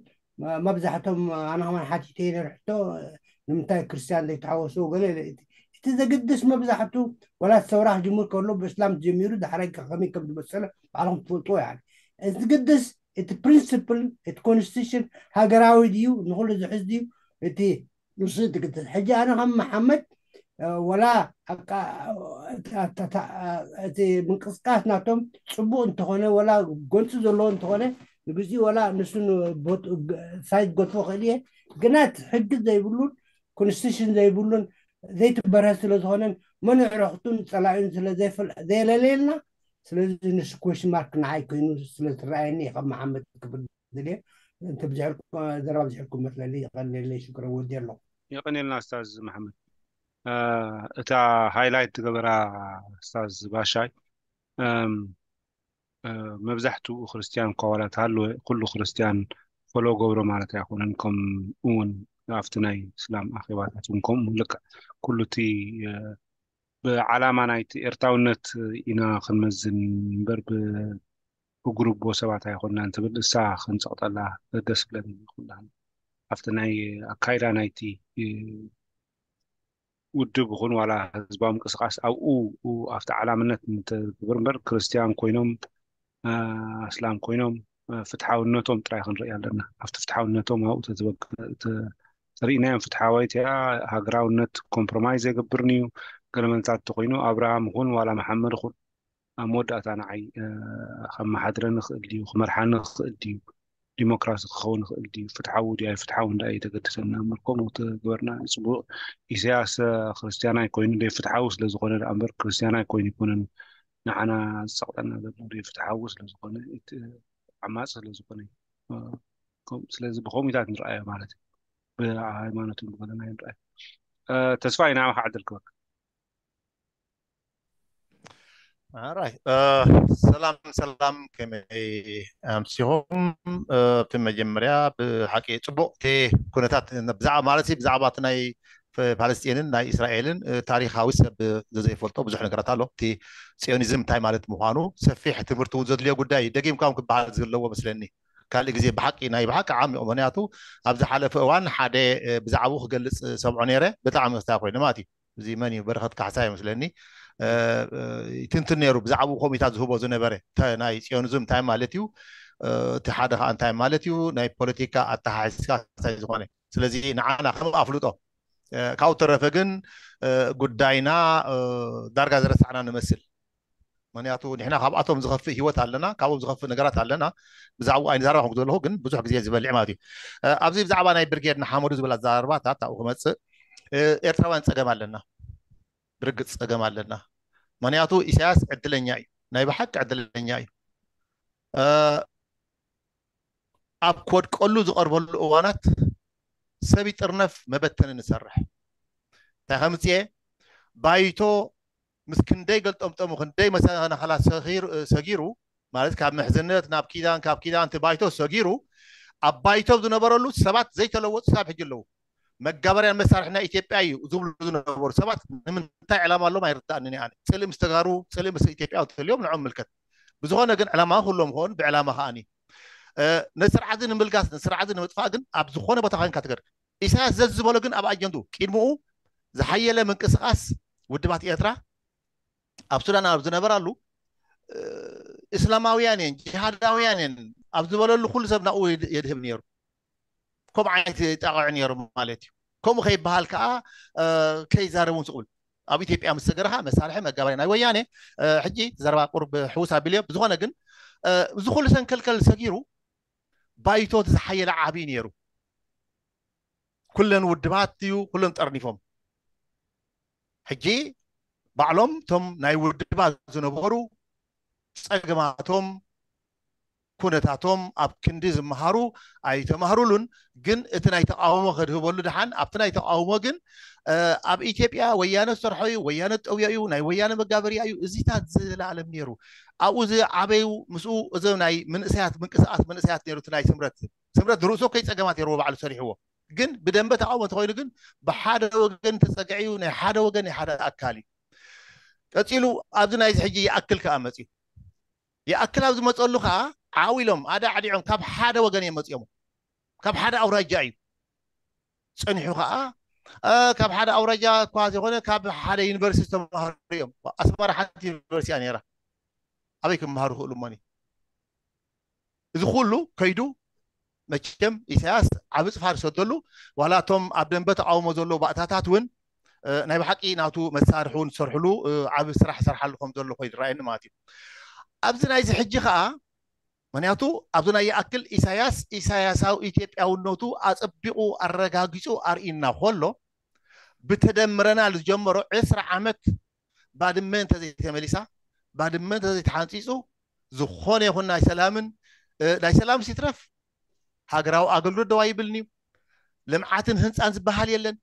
መብዛሕቶም ኣነ ከማን ሓቲተ ነርሕቶ ንምንታይ ክርስትያን ዘይተሓወሱ ገለ እቲ ዘግድስ መብዛሕቱ ወላ ሰውራ ክጅምር ከሎ ብእስላም ጀሚሩ ዳሕራይ ከመይ ከም ዝመሰለ ባዕልኩም ትፈልጥዎ ያ እቲ ዝግድስ እቲ ፕሪንስፕል እቲ ኮንስቲቱሽን ሃገራዊ ድዩ ንኩሉ ዝሕዝ ድዩ እቲ ንሱ ትግድስ ሕጂ ኣነ ከም መሓመድ ወላ እቲ ምንቅስቃስ ናቶም ፅቡቅ እንተኾነ ወላ ጎንፂ ዘለዎ እንተኾነ ንግዚኡ ወላ ንሱ ሳይት ጎትፎ ክእል እየ ግና ሕጊ ዘይብሉን ኮንስቲቱሽን ዘይብሉን ዘይትበርሀ ስለ ዝኾነን መን ዕረክቱን ፀላዩን ስለ ዘየለለየልና ስለዚ ንሱ ኮሽን ማርክ ንዓይ ኮይኑ ስለ ዝረኣየኒ እየ ካብ መሓመድ ክብል ዝልየ እንተ ብዝሕልኩም ዘረባ ብዝሕልኩም መስለኒ ይቀልለይ ሽክረ ወዲ ኣለኹ የቀንየልና ስታዝ መሓመድ እታ ሃይላይት ትገበራ ስታዝ ባሻይ መብዛሕትኡ ክርስትያን እኳ ዋላ ተሃለወ ኩሉ ክርስትያን ፈሎ ገብሮ ማለት ኣይኮነን ከም እውን ኣብቲ ናይ እስላም ኣኼባታት እውን ከምኡ ልክዕ ኩሉ እቲ ብዓላማ ናይቲ ኤርትራውነት ኢና ክንመዝን እምበር ብጉሩቦ ሰባት ኣይኮንናን ትብል እሳ ክንፀቕጠላ ደስ ብለኒ ኩላን ኣብቲ ናይ ኣካይዳ ናይቲ ውድብ ይኹን ዋላ ህዝባዊ ምንቅስቃስ ኣብኡ ኣብቲ ዓላምነት እንተግብር እምበር ክርስትያን ኮይኖም ኣስላም ኮይኖም ፍትሓውነቶም ጥራይ ክንርኢ ኣለና ኣብቲ ፍትሓውነቶም ኣብኡ ተሪእናዮም ፍትሓዋይ እቲኣ ሃገራውነት ኮምፕሮማይዝ የገብርን እዩ ገለመልታት እንተኮይኑ ኣብርሃም ይኹን ዋላ መሓመድ ይኹን ኣብ መወዳእታ ንዓይ ከመሓድረኒ ክእል ድዩ ክመርሓኒ ክእል ድዩ ዲሞክራሲ ክኸውን ይኽእል ድዩ ፍትሓዊ ድዩ ኣይፍትሓዊ እንዳ እዩ ተገድሰና እምበር ከምኡ ተግበርና ፅቡቅ ኢሳያስ ክርስትያናይ ኮይኑ ደይ ፍትሓዊ ስለ ዝኾነ ደኣ እምበር ክርስትያናይ ኮይኑ ይኮነን ንዓና ዝፀቕጠና ዘሎ ደይ ፍትሓዊ ስለ ዝኾነ ዓማፂ ስለ ዝኾነ ስለዚ ብከምኡታት ንረኣዮ ማለት እዩ ብሃይማኖትን ብገለና ንረኣዮ ተስፋ ኢና ብካ ዕድል ክበካ ኣራይ ሰላም ሰላም ከመይ ኣምሲኹም ኣብቲ መጀመርያ ብሓቂ ፅቡቅ እቲ ኩነታት ብዛዕባ ማለት ብዛዕባ እቲ ናይ ፓለስጢንን ናይ እስራኤልን ታሪካዊ ሰብ ዘይፈልጦ ብዙሕ ነገራት ኣሎ እቲ ፅዮኒዝም እንታይ ማለት ምኳኑ ሰፊሕ ትምህርቲ እውን ዘድልዮ ጉዳይ እዩ ደጊምካ ክበሃል ዘለዎ መስለኒ ካልእ ግዜ ብሓቂ ናይ ብሓቂ ዓሚቑ ምክንያቱ ኣብ ዝሓለፈ እዋን ሓደ ብዛዕባኡ ክገልፅ ሰምዖ ነይረ ብጣዕሚ ክስታይ ኮይኑ ማለት እዩ እዚ መን እዩ በረኸት ካሕሳ ይመስለኒ ይትንትን ነይሩ ብዛዕባኡ ኮሚታት ዝህቦ ዝነበረ ናይ ፅዮኒዝም እንታይ ማለት እዩ እቲ ሓደ ከዓ እንታይ ማለት እዩ ናይ ፖለቲካ ኣተሓሒዝካ እንታይ ዝኾነ ስለዚ ንዓና ከም ኣፍልጦ ካብኡ ተረፈ ግን ጉዳይና ዳርጋ ዝረሳዕና ንመስል። ምክንያቱ ንሕና ካብኣቶም ዝኸፍእ ሂወት ኣለና፣ ካብኦም ዝኸፍእ ነገራት ኣለና። ብዛዕባኡ ኣይንዛረባ ከም ዘለኹ ግን ብዙሕ ግዜ ዝበልዕ ማለት እዩ። ኣብዚ ብዛዕባ ናይ ብርጌድ ንሓመዱ ዝብል ኣዘራርባታት ኣብኡ ክመፅእ፣ ኤርትራውያን ፀገም ኣለና፣ ብርግፅ ፀገም ኣለና። ምክንያቱ ኢሳያስ ዕድለኛ እዩ፣ ናይ ብሓቂ ዕድለኛ እዩ። ኣብ ክወድቀሉ ዝቐርበሉ እዋናት ሰብ ይጥርነፍ መበተኒ ንሰርሕ። እንታይ ከምፅኤ ባይቶ ምስ ክንደይ ገልጠምጠሙ ክንደይ መሰናኸላት ሰጊሩ ማለት ካብ ምሕዝነት ናብ ኪዳን ካብ ኪዳን እቲ ባይቶ ሰጊሩ ኣብ ባይቶ ዝነበረሉ ሰባት ዘይተለወጡ ሳብ ሕጂ ኣለዉ። መጋበርያን መሳርሒ ናይ ኢትዮጵያ እዩ ዝብሉ ዝነበሩ ሰባት ንምንታይ ዕላማ ኣሎም ኣይርዳእንን። ኣነ ፅልኢ ምስ ተጋሩ ፅልኢ ምስ ኢትዮጵያ ተልዮም ንዖም ምልከት። ብዝኾነ ግን ዕላማ ክህሎም ኾን ብዕላማ ከዓኒ ነስርዓት ንምልጋስ ነስርዓት ንምጥፋእ ግን ኣብ ዝኾነ ቦታ ኮይንካ ትገር ኢሳያስ ዘዝበሎ ግን ኣብ ኣጀንዱ ቅድምኡ ዝሓየለ ምንቅስቃስ ውድባት ኤርትራ ኣብ ሱዳን ኣብ ዝነበራሉ እስላማውያን እየን ጅሃዳውያን እየን ኣብ ዝበለሉ ኩሉ ሰብ ናብኡ የድህብ ነይሩ። ከምኡ ዓይነት ጣቕዕ ነይሩ ማለት እዩ። ከምኡ ከይበሃል ከዓ ከይዛረቡ ስቁል ኣብ ኢትዮጵያ ምስ ሰገርካ መሳርሒ መጋበርያ ናይ ወያነ ሕጂ ዘረባ ቁርብ ሕውስ ኣቢልዮ። ብዝኾነ ግን እዚ ኩሉ ሰንከልከል ሰጊሩ ባይቶ ዝሓየለ ዓብዪ ነይሩ። ኩለን ውድባት እዩ ኩሎም ጠርኒፎም። ሕጂ ባዕሎም እቶም ናይ ውድባት ዝነበሩ ጸገማቶም ኩነታቶም ኣብ ክንዲ ዝመሃሩ ኣይተማህሩሉን። ግን እቲ ናይ ተቃውሞ ከድህበሉ ድሓን ኣብቲ ናይ ተቃውሞ ግን ኣብ ኢትዮጵያ ወያነ ዝሰርሖ እዩ፣ ወያነ ጠውዮ እዩ፣ ናይ ወያነ መጋበርያ እዩ፣ እዚታት ዝለኣለም ነይሩ። ኣብኡ ዝዓበዩ ምስኡ እዞም ናይ ምንእሰያት ምንቅስቃስ መንእሰያት ነይሩ እቲ ናይ ስምረት ስምረት ዝርእሶ ከይ ጸገማት ነይርዎ ባዕሉ ሰሪሕዎ። ግን ብደንበ ተቃውሞ እንተኮይኑ ግን ብሓደ ወገን ተጸግዐ እዩ፣ ናይ ሓደ ወገን ናይ ሓደ ኣካል እዩ። ቀጺሉ ኣብዚ ናይዚ ሕጂ ይኣክል ከኣ መጽዩ። ይኣክል ኣብ ዝመጸሉ ከኣ ዓው ኢሎም ኣዳ ዓዲዖም ካብ ሓደ ወገን እዮም መጽዮም። ካብ ሓደ ኣውራጃ እዩ ጸኒሑ ከኣ ካብ ሓደ ኣውራጃ እኳ ዘይኮነ ካብ ሓደ ዩኒቨርሲቲ ዝተማሃሩ እዮም። ኣስመራ ሓንቲ ዩኒቨርሲቲ እያ ነይራ። ኣበይ ክመሃሩ ክእሉ እሞኒ? እዚ ኩሉ ከይዱ መቸም ኢሳያስ ዓብ ፅፋር ዝሰደሉ ዋላ እቶም ኣብ ደንበ ተቃውሞ ዘለዉ ባእታታት እውን ናይ ብሓቂ ናቱ መሳርሒ እውን ዝሰርሕሉ ዓብ ስራሕ ይሰርሓሉ ከም ዘሎ ኮይኑ ዝረኣየኒ ማለት እዩ። ኣብዚ ናይዚ ሕጂ ከዓ ምክንያቱ ኣብዚ ናይ ይኣክል ኢሳያስ ኢሳያሳዊ ኢትዮጵያውነቱ ኣፀቢቑ ኣረጋጊፁ ኣርእና ከሎ ብተደምረናል ዝጀመሮ ዕስራ ዓመት ባድመ እንተዘይተመሊሳ ባድመ እንተዘይተሓንፂፁ ዝኾነ ይኹን ናይ ሰላምን ናይ ሰላም ሲትረፍ ሃገራዊ ኣገልግሎት ደዋ ይብልን እዩ። ልምዓትን ህንፃን ዝበሃል የለን።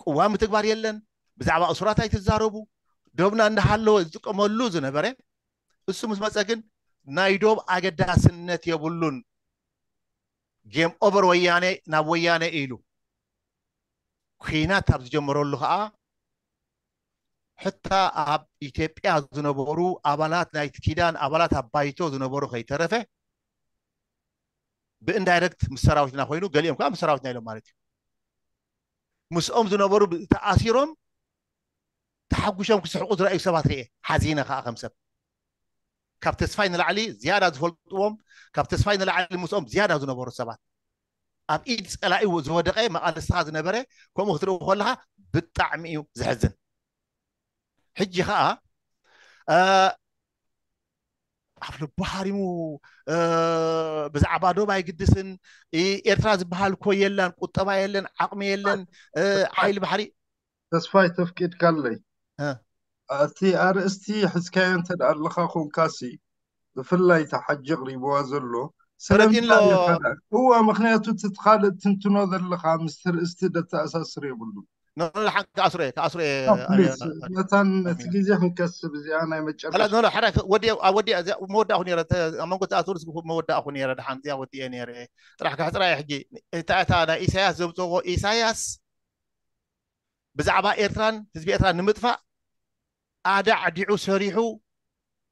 ቅዋም ምትግባር የለን። ብዛዕባ እሱራት ኣይትዛረቡ። ዶብና እንዳሃለወ ዝጥቀመሉ ዝነበረ እሱ ምስ መፀ ግን ናይ ዶብ ኣገዳስነት የብሉን። ጌም ኦቨር ወያነ ናብ ወያነ ኢሉ ኩናት ኣብ ዝጀመረሉ ከዓ ሕታ ኣብ ኢትዮጵያ ዝነበሩ ኣባላት ናይቲ ኪዳን ኣባላት ኣብ ባይቶ ዝነበሩ ከይተረፈ ብኢንዳይረክት ምስ ሰራዊትና ኮይኑ ገሊኦም ከዓ ምስ ሰራዊትና ኢሎም ማለት እዩ ምስኦም ዝነበሩ ተኣሲሮም ተሓጉሾም ክስሕቁ ዝረኣዩ ሰባት ርኤ ሓዚነ ከዓ ከም ሰብ ካብ ተስፋይ ንላዕሊ ዝያዳ ዝፈልጥዎም ካብ ተስፋይ ንላዕሊ ምስኦም ዝያዳ ዝነበሩ ሰባት ኣብ ኢድ ፀላኢ ዝወደቀ መቃልስኻ ዝነበረ ከምኡ ክትርኢ ከለካ ብጣዕሚ እዩ ዘሕዝን። ሕጂ ከዓ ኣብ ልቡ ሃሪሙ ብዛዕባ ዶብ ኣይግድስን። ኤርትራ ዝበሃል እኮ የላን፣ ቁጠባ የለን፣ ዓቕሚ የለን፣ ሓይሊ ባሕሪ ተስፋይ ተፍቂድካለይ እቲ ኣርእስቲ ሕዝካዮ እንተ ኣለካ ኮንካሲ ብፍላይ ተሓጂ ቅሪብዋ ዘሎ ስለምንታይ እዋ ምክንያቱ እቲ ካልእ ትንትኖ ዘለካ ምስ ርእስቲ ደተኣሳስር የብሉ ሓንቲ ክኣስሮ እየ ክኣስሮ እየ መታን እቲ ግዜ ክንከስብ እዚኣ ናይ መጨረሻ ወዲኣ መወዳእኩ ነረ ኣብ መንጎ ተኣትሩ መወዳእኩ ነረ ድሓን እዚኣ ወዲኤ ነረ ጥራሕ ክሕፅራ እየ ሕጂ እታ እታ ናይ ኢሳያስ ዘምፅዎ ኢሳያስ ብዛዕባ ኤርትራን ህዝቢ ኤርትራን ንምጥፋእ ኣዳ ዓዲዑ ሰሪሑ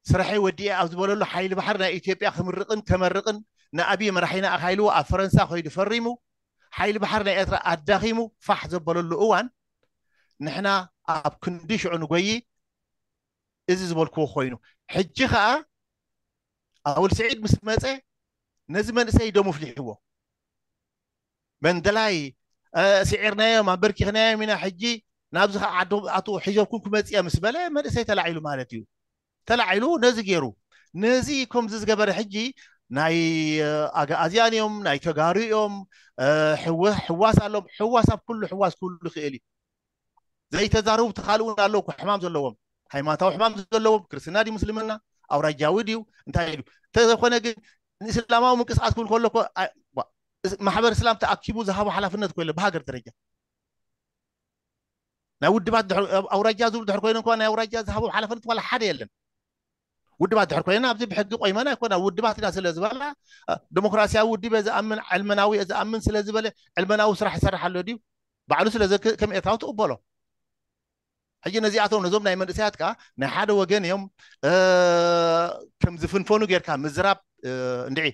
ስራሐይ ወዲኤ ኣብ ዝበለሉ ሓይሊ ባሕሪ ናይ ኢትዮጵያ ክምርቕን ከመርቕን ንኣብይ መራሒና ኣካይልዎ ኣብ ፈረንሳ ከይዱ ፈሪሙ ሓይሊ ባሕሪ ናይ ኤርትራ ኣዳኺሙ ፋሕ ዘበለሉ እዋን ንሕና ኣብ ክንዲ ሽዑ ንጎይ እዚ ዝበልክዎ ኮይኑ ሕጂ ከዓ ኣውል ስዒድ ምስ መፀ ነዚ መንእሰይ ደሙ ፍሊሕዎ መንደላይ ስዒርናዮም ኣንበርኪኽናዮም ኢና፣ ሕጂ ናብዚ ከዓ ዓዶም ኣትዉ ሒዞኩም ክመፅእ እየ ምስ በለ መንእሰይ ተላዒሉ ማለት እዩ። ተላዒሉ ነዚ ገይሩ፣ ነዚ ከምዚ ዝገበረ ሕጂ ናይ ኣግኣዝያን እዮም፣ ናይ ተጋሩ እዮም፣ ሕዋስ ኣሎም። ሕዋስ ኣብ ኩሉ ሕዋስ ክህሉ ይኽእል እዩ። ዘይተዛረቡ ተኻልኡ እውን ኣለዉ እኮ፣ ሕማም ዘለዎም፣ ሃይማኖታዊ ሕማም ዘለዎም፣ ክርስትና ድዩ ምስልምና፣ ኣውራጃዊ ድዩ እንታይ ድዩ። እንተዘይኮነ ግን ንእስላማዊ ምንቅስቃስ ክብል ከሎ እኮ ማሕበር እስላም ተኣኪቡ ዝሃቦ ሓላፍነት እኮ የለን ብሃገር ደረጃ። ናይ ውድባት ኣውራጃ ዝብሉ ድሕር ኮይኖም እኳ ናይ ኣውራጃ ዝሃቦም ሓላፍነት ዋላ ሓደ የለን። ውድባት ድሕር ኮይና ኣብዚ ብሕጊ ቆይመና ኣይኮና፣ ውድባት ኢና ስለ ዝበላ፣ ዲሞክራሲያዊ ውድብ እየ ዝኣምን፣ ዕልመናዊ እየ ዝኣምን ስለ ዝበለ ዕልመናዊ ስራሕ ይሰርሕ ኣሎ ድዩ? ባዕሉ ስለ ከም ኤርትራዊ ትቕበሎ። ሕጂ ነዚኣቶም ነዞም ናይ መንእሰያት ከኣ ናይ ሓደ ወገን እዮም ከም ዝፍንፈኑ ጌርካ ምዝራብ እንድዒ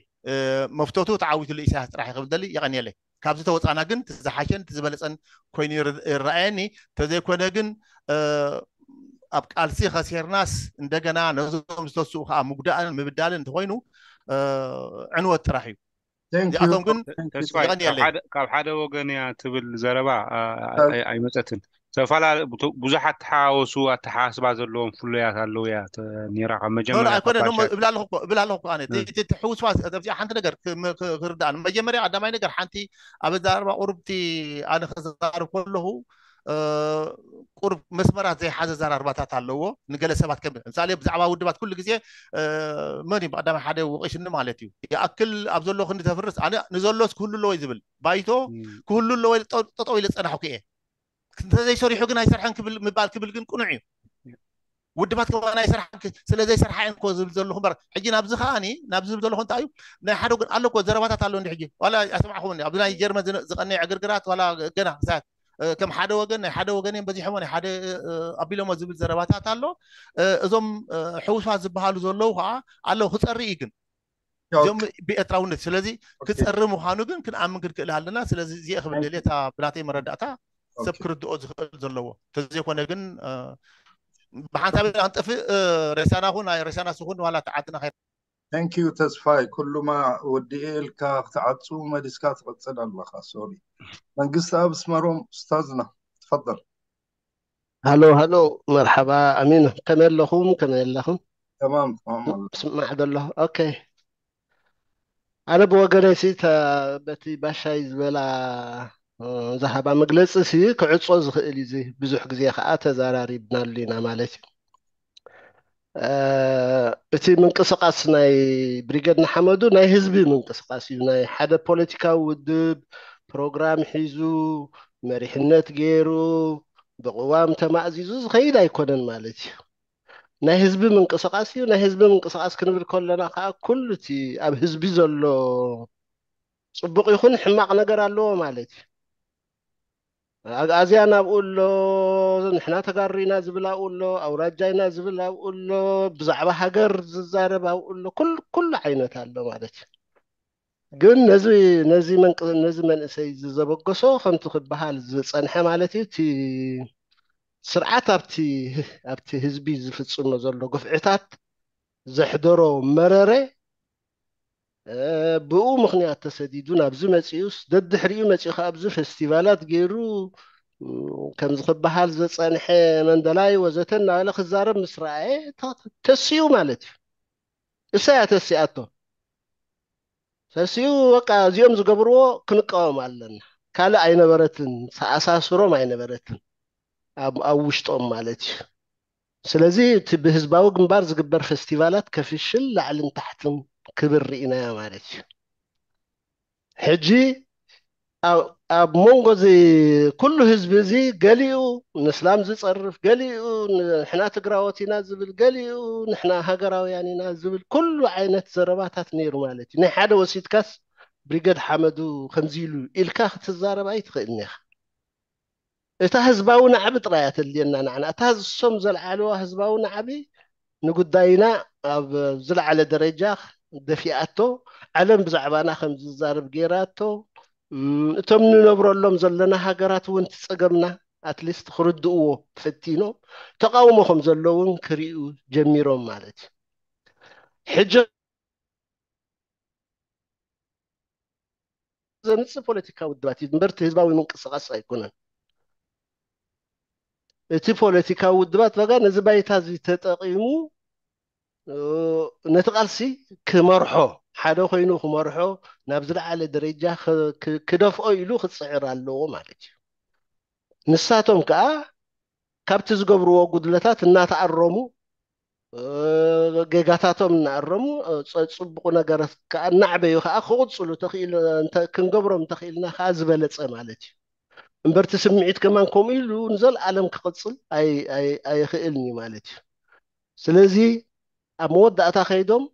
መፍቶቱ ተዓዊትሉ ኢሳያስ ጥራሕ ክብል ደሊ። የቐንየለይ። ካብዚ ተወፃና ግን ዝሓሸን ዝበለፀን ኮይኑ ይረኣየኒ። ተዘይኮነ ግን ኣብ ቃልሲ ከሲርናስ እንደገና ነዞም ዝተስኡ ከዓ ምጉዳእን ምብዳልን እንተኮይኑ ዕንወት ጥራሕ እዩ። እዚኣቶም ግን ተስፋይ ካብ ሓደ ወገን እያ ትብል ዘረባ ኣይመፀትን። ዝተፈላለዩ ብዙሓት ተሓዋወሱ ኣተሓሳስባ ዘለዎም ፍሉያት ኣለዉ እያ ነራ ካብ መጀመርያ ኣይኮነ እብል ኣለኹ እኮ። እብል ኣለኹ እኮ ኣነ እቲ ሕውስዋስ እዚኣ ሓንቲ ነገር ክርዳእ መጀመርያ ቀዳማይ ነገር ሓንቲ ኣብ ኣዛረባ ቁርብቲ ኣነ ክዛረብ ከለኹ ቁርብ መስመራት ዘይሓዘ ዘራርባታት ኣለዎ። ንገለ ሰባት ከም ምሳሌ ብዛዕባ ውድባት ኩሉ ግዜ መን እዩ ብቀዳማይ ሓደ ወቂሽኒ ማለት እዩ። ይኣክል ኣብ ዘሎ ክንዲ ተፍርስ ኣነ ንዘሎስ ክህሉ ኣለዎ ዝብል ባይቶ ክህሉ ኣለዎ ጠጠው ኢለ ዝፀናሕኩ እየ። እንተዘይሰሪሑ ግን ኣይሰርሐን ክብል ምባል ክብል ግን ቅኑዕ እዩ። ውድባት ከማን ኣይሰርሓን ስለ ዘይሰርሓ እየን እኮ ዝብል ዘለኹ እምበር ሕጂ ናብዚ ከዓኒ ናብዚ ዝብል ዘለኹ እንታይ እዩ ናይ ሓደ ግን ኣሎ እኮ ዘረባታት ኣሎ እንዲ ሕጂ ዋላ ኣይሰማዕኹም ኣብዚ ናይ ጀርመን ዝቐነዩ ዕግርግራት ዋላ ገና ሳያት ከም ሓደ ወገን ናይ ሓደ ወገን እዮም በዚሖሞ ናይ ሓደ ኣቢሎሞ ዝብል ዘረባታት ኣሎ። እዞም ሕውስዋስ ዝበሃሉ ዘለዉ ከዓ ኣለዉ ክፀሪ እዩ ግን እዚኦም ብኤርትራውነት ስለዚ ክፀሪ ምዃኑ ግን ክንኣምን ክንክእል ኣለና። ስለዚ እዚአ ክብል ደልየ እታ ብናተይ መረዳእታ ሰብ ክርድኦ ዝኽእል ዘለዎ ተዘይኮነ ግን ብሓንሳብ ኢና ክንጠፍእ ሬሳና ኹን ሬሳና ስኹን ዋላ ተዓድና ከይ Thank you ተስፋይ ኩሉማ ወዲኤ ኢልካ ክትዓፁ መሊስካ ትቕፅል ኣለኻ። ሶሪ መንግስቲ ኣብ ስመሮም ኡስታዝና ትፈضل። ሃሎ ሃሎ መርሓባ ኣሚን ከመይ ኣለኹም ከመይ ኣለኹም تمام تمام ስማዕ ዘሎ ኦኬ ኣነ ብወገነይ ሲ በቲ ባሻይ ዝበላ ዝሃባ መግለፂ ሲ ክዕፆ ዝኽእል እዩ ብዙሕ ግዜ ከዓ ተዘራሪብናሉ ኢና ማለት እዩ እቲ ምንቅስቃስ ናይ ብሪገድ ንሓመዱ ናይ ህዝቢ ምንቅስቃስ እዩ ናይ ሓደ ፖለቲካዊ ውድብ ፕሮግራም ሒዙ መሪሕነት ገይሩ ብቅዋም ተማእዚዙ ዝኸይድ ኣይኮነን ማለት እዩ ናይ ህዝቢ ምንቅስቃስ እዩ ናይ ህዝቢ ምንቅስቃስ ክንብል ከለና ከዓ ኩሉ እቲ ኣብ ህዝቢ ዘሎ ፅቡቅ ይኹን ሕማቅ ነገር ኣለዎ ማለት እዩ ኣግኣዝያን ኣብኡ ኣሎ ንሕና ተጋሩ ኢና ዝብል ኣብኡ ኣሎ ኣውራጃ ኢና ዝብል ኣብኡ ኣሎ ብዛዕባ ሃገር ዝዛረብ ኣብኡ ኣሎ ኩሉ ዓይነት ኣሎ ማለት እዩ ግን ነዚ ነዚ መንቅ ነዚ መንእሰይ እዚ ዘበገሶ ከምቲ ክበሃል ዝጸንሐ ማለት እዩ እቲ ስርዓት ኣብቲ ኣብቲ ህዝቢ ዝፍጽሞ ዘሎ ግፍዕታት ዘሕደሮ መረረ ብኡ ምክንያት ተሰዲዱ ናብዚ መፂኡስ ደድሕሪኡ መፂኡ ከ ኣብዚ ፌስቲቫላት ገይሩ ከምዚ ክበሃል ዘፀንሐ መንደላይ ወዘተ እናበለ ክዛረብ ምስ ረኣየ ተሲኡ ማለት እዩ እሳያ ተሲኣቶ ተሲኡ በቃ እዚኦም ዝገብርዎ ክንቃወም ኣለና ካልእ ኣይነበረትን ተኣሳስሮም ኣይነበረትን ኣብ ውሽጦም ማለት እዩ ስለዚ እቲ ብህዝባዊ ግንባር ዝግበር ፈስቲቫላት ከፍሽል ላዕልን ታሕትን ክብል ርኢናዮ ማለት እዩ ሕጂ ኣብ መንጎ እዚ ኩሉ ህዝቢ እዚ ገሊኡ ንስላም ዝፀርፍ ገሊኡ ንሕና ትግራዎት ኢና ዝብል ገሊኡ ንሕና ሃገራውያን ኢና ዝብል ኩሉ ዓይነት ዘረባታት ነይሩ ማለት እዩ ናይ ሓደ ወሲድካስ ብሪገድ ሓመዱ ከምዚ ኢሉ ኢልካ ክትዛረብ ኣይትኽእልን ኢኻ እታ ህዝባዊ ናዕቢ ጥራይ እያ ተድልየና ንዓና እታ እሶም ዘልዓልዋ ህዝባዊ ናዕቢ ንጉዳይና ኣብ ዝለዓለ ደረጃ ደፊኣቶ ዓለም ብዛዕባና ከም ዝዛረብ ገይራቶ እቶም ንነብረሎም ዘለና ሃገራት እውን ትፀገምና ኣትሊስት ክርድእዎ ፈቲኖም ተቃውሞ ከም ዘለውን ክርእዩ ጀሚሮም ማለት እዩ ሕጂ ዘምፅእ ፖለቲካዊ ውድባት እዩ እምበር እቲ ህዝባዊ ምንቅስቃስ ኣይኮነን። እቲ ፖለቲካዊ ውድባት በጋ ነዚ ባይታ እዚ ተጠቂሙ ነቲ ቃልሲ ክመርሖ፣ ሓደ ኮይኑ ክመርሖ፣ ናብ ዝለዓለ ደረጃ ክደፍኦ ኢሉ ክፅዕር ኣለዎ ማለት እዩ። ንሳቶም ከዓ ካብቲ ዝገብርዎ ጉድለታት እናተኣረሙ፣ ጌጋታቶም እናኣረሙ፣ ፅቡቕ ነገራት ከዓ እናዕበዩ ከዓ ክቕፅሉ ተኽኢሉ፣ ክንገብሮም እንተኽኢልና ከዓ ዝበለፀ ማለት እዩ። እምበርቲ ስምዒት ከማን ከምኡ ኢሉ ንዘለኣለም ክቕፅል ኣይኽእልን እዩ ማለት እዩ። ስለዚ ኣብ መወዳእታ ከይዶም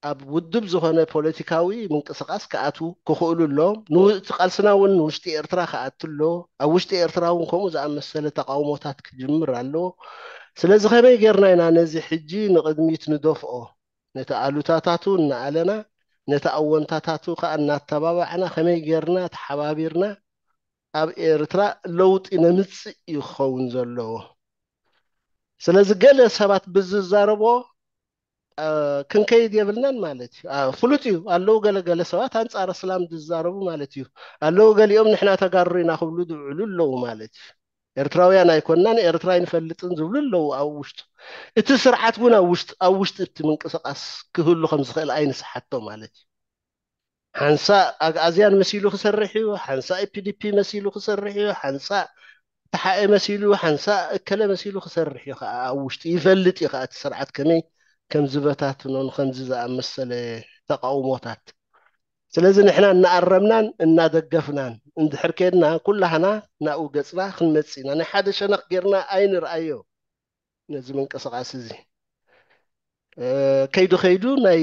ኣብ ውድብ ዝኾነ ፖለቲካዊ ምንቅስቃስ ክኣትዉ ክኽእሉ ኣለዎም። እቲ ቃልስና እውን ንውሽጢ ኤርትራ ክኣቱ ኣሎ። ኣብ ውሽጢ ኤርትራ እውን ከምኡ ዝኣመሰለ ተቃውሞታት ክጅምር ኣለዎ። ስለዚ ከመይ ጌርና ኢና ነዚ ሕጂ ንቕድሚት ንደፍኦ? ነቲ ኣሉታታቱ እናኣለና፣ ነቲ ኣወንታታቱ ከዓ እናተባባዕና ከመይ ጌርና ተሓባቢርና ኣብ ኤርትራ ለውጢ ነምፅእ እዩ ክኸውን ዘለዎ። ስለዚ ገለ ሰባት ብዝዛረብዎ ክንከይድ የብልናን ማለት እዩ። ፍሉጥ እዩ። ኣለዉ ገለገለ ሰባት ኣንፃር እስላም ዝዛረቡ ማለት እዩ። ኣለዉ ገሊኦም ንሕና ተጋሩ ኢና ክብሉ ዝውዕሉ ኣለዉ ማለት እዩ። ኤርትራውያን ኣይኮንናን፣ ኤርትራ ኣይንፈልጥን ዝብሉ ኣለዉ ኣብ ውሽጡ። እቲ ስርዓት እውን ኣብ ውሽጡ ኣብ ውሽጢ እቲ ምንቅስቃስ ክህሉ ከም ዝኽእል ኣይንስሓቶ ማለት እዩ። ሓንሳእ ኣግኣዝያን መሲሉ ክሰርሕ እዩ፣ ሓንሳእ ፒዲፒ መሲሉ ክሰርሕ እዩ፣ ሓንሳእ ተሓኤ መሲሉ፣ ሓንሳእ እከለ መሲሉ ክሰርሕ እዩ ከዓ ኣብ ውሽጡ። ይፈልጥ እዩ ከዓ እቲ ስርዓት ከመይ ከም ዝበታትኖን ከምዚ ዝኣመሰለ ተቃውሞታት። ስለዚ ንሕና እናኣረምናን እናደገፍናን እንድሕር ከድና ኩላህና ናብኡ ገፅና ክንመፅእ ኢና። ናይ ሓደ ሸነኽ ጌርና ኣይንርኣዮ ነዚ ምንቅስቃስ እዚ። ከይዱ ከይዱ ናይ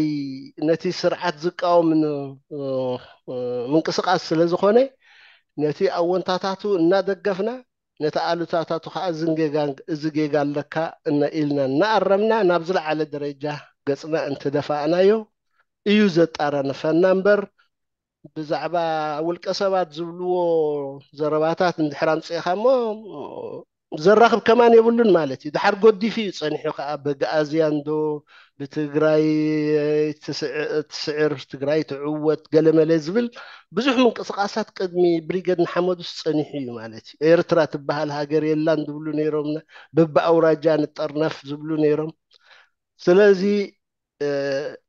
ነቲ ስርዓት ዝቃወም ምንቅስቃስ ስለ ዝኾነ ነቲ ኣወንታታቱ እናደገፍና ነቲ ኣሉታታቱ ከዓ እዚ ጌጋ ኣለካ ኢልና እናኣረምና ናብ ዝለዓለ ደረጃ ገፅና እንተደፋእናዮ እዩ ዘጣራንፈና እምበር ብዛዕባ ውልቀ ሰባት ዝብልዎ ዘረባታት እንድሕር ኣምፅእኻ እሞ ዘራኽብ ከማን የብሉን ማለት እዩ። ድሓር ጎዲፉ እዩ ፀኒሑ ከዓ በግኣዝያን ዶ ብትግራይ ትስዕር ትግራይ ትዕወት ገለመለ ዝብል ብዙሕ ምንቅስቃሳት ቅድሚ ብሪገድ ንሓመዱስ ፀኒሑ እዩ ማለት እዩ። ኤርትራ ትበሃል ሃገር የላን ዝብሉ ነይሮም፣ በብኣውራጃ ንጠርነፍ ዝብሉ ነይሮም። ስለዚ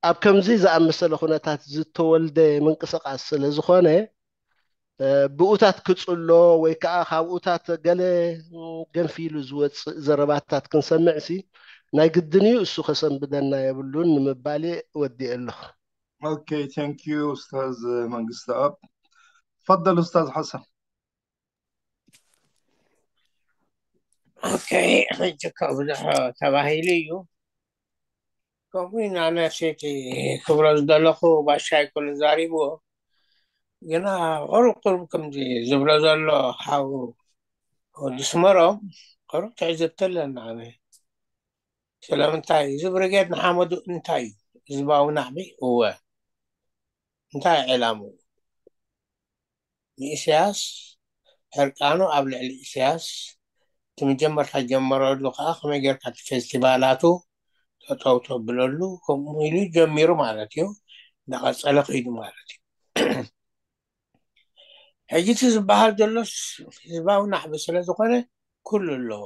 ኣብ ከምዚ ዝኣመሰለ ኩነታት ዝተወልደ ምንቅስቃስ ስለ ዝኾነ ብኡታት ክፅሎ ወይ ከዓ ካብኡታት ገለ ገንፊሉ ዝወፅእ ዘረባታት ክንሰምዕ ሲ ናይ ግድን እዩ፣ እሱ ከሰንብደና የብሉን ንምባል ወዲኤ ኣለኹ። Okay, thank you ኡስታዝ መንግስቱ ኣብ ፈደል ኡስታዝ ሓሰን። Okay፣ ሕጂ ካብ ብዙሕ ተባሂሉ እዩ። ከምኡ ኢና ነፍሴቲ ክብሎ ዝደለኹ ባሻይ ኩሉ ዛሪብዎ። ግና ቁሩብ ቁሩብ ከምዚ ዝብሎ ዘሎ ሓው ወዲ ስመሮም ቁሩብ ትዕዝብቲ ኣለና። ኣነ ስለምንታይ እዚ ብርጌድ ንሓመዱ እንታይ እዩ? ህዝባዊ ናዕቢ እወ። እንታይ ዕላምኡ? ንኢሳያስ ሕርቃኑ ኣብ ልዕሊ ኢሳያስ እቲ መጀመርታ ጀመረሉ ከዓ ከመይ ጌርካ እቲ ፌስቲቫላቱ ጠጠው ተብለሉ ከምኡ ኢሉ ጀሚሩ ማለት እዩ። እናቐፀለ ከይዱ ማለት እዩ። ሕጂ እቲ ዝበሃል ዘሎስ ህዝባዊ ናዕቢ ስለ ዝኾነ ኩሉ ኣለዎ።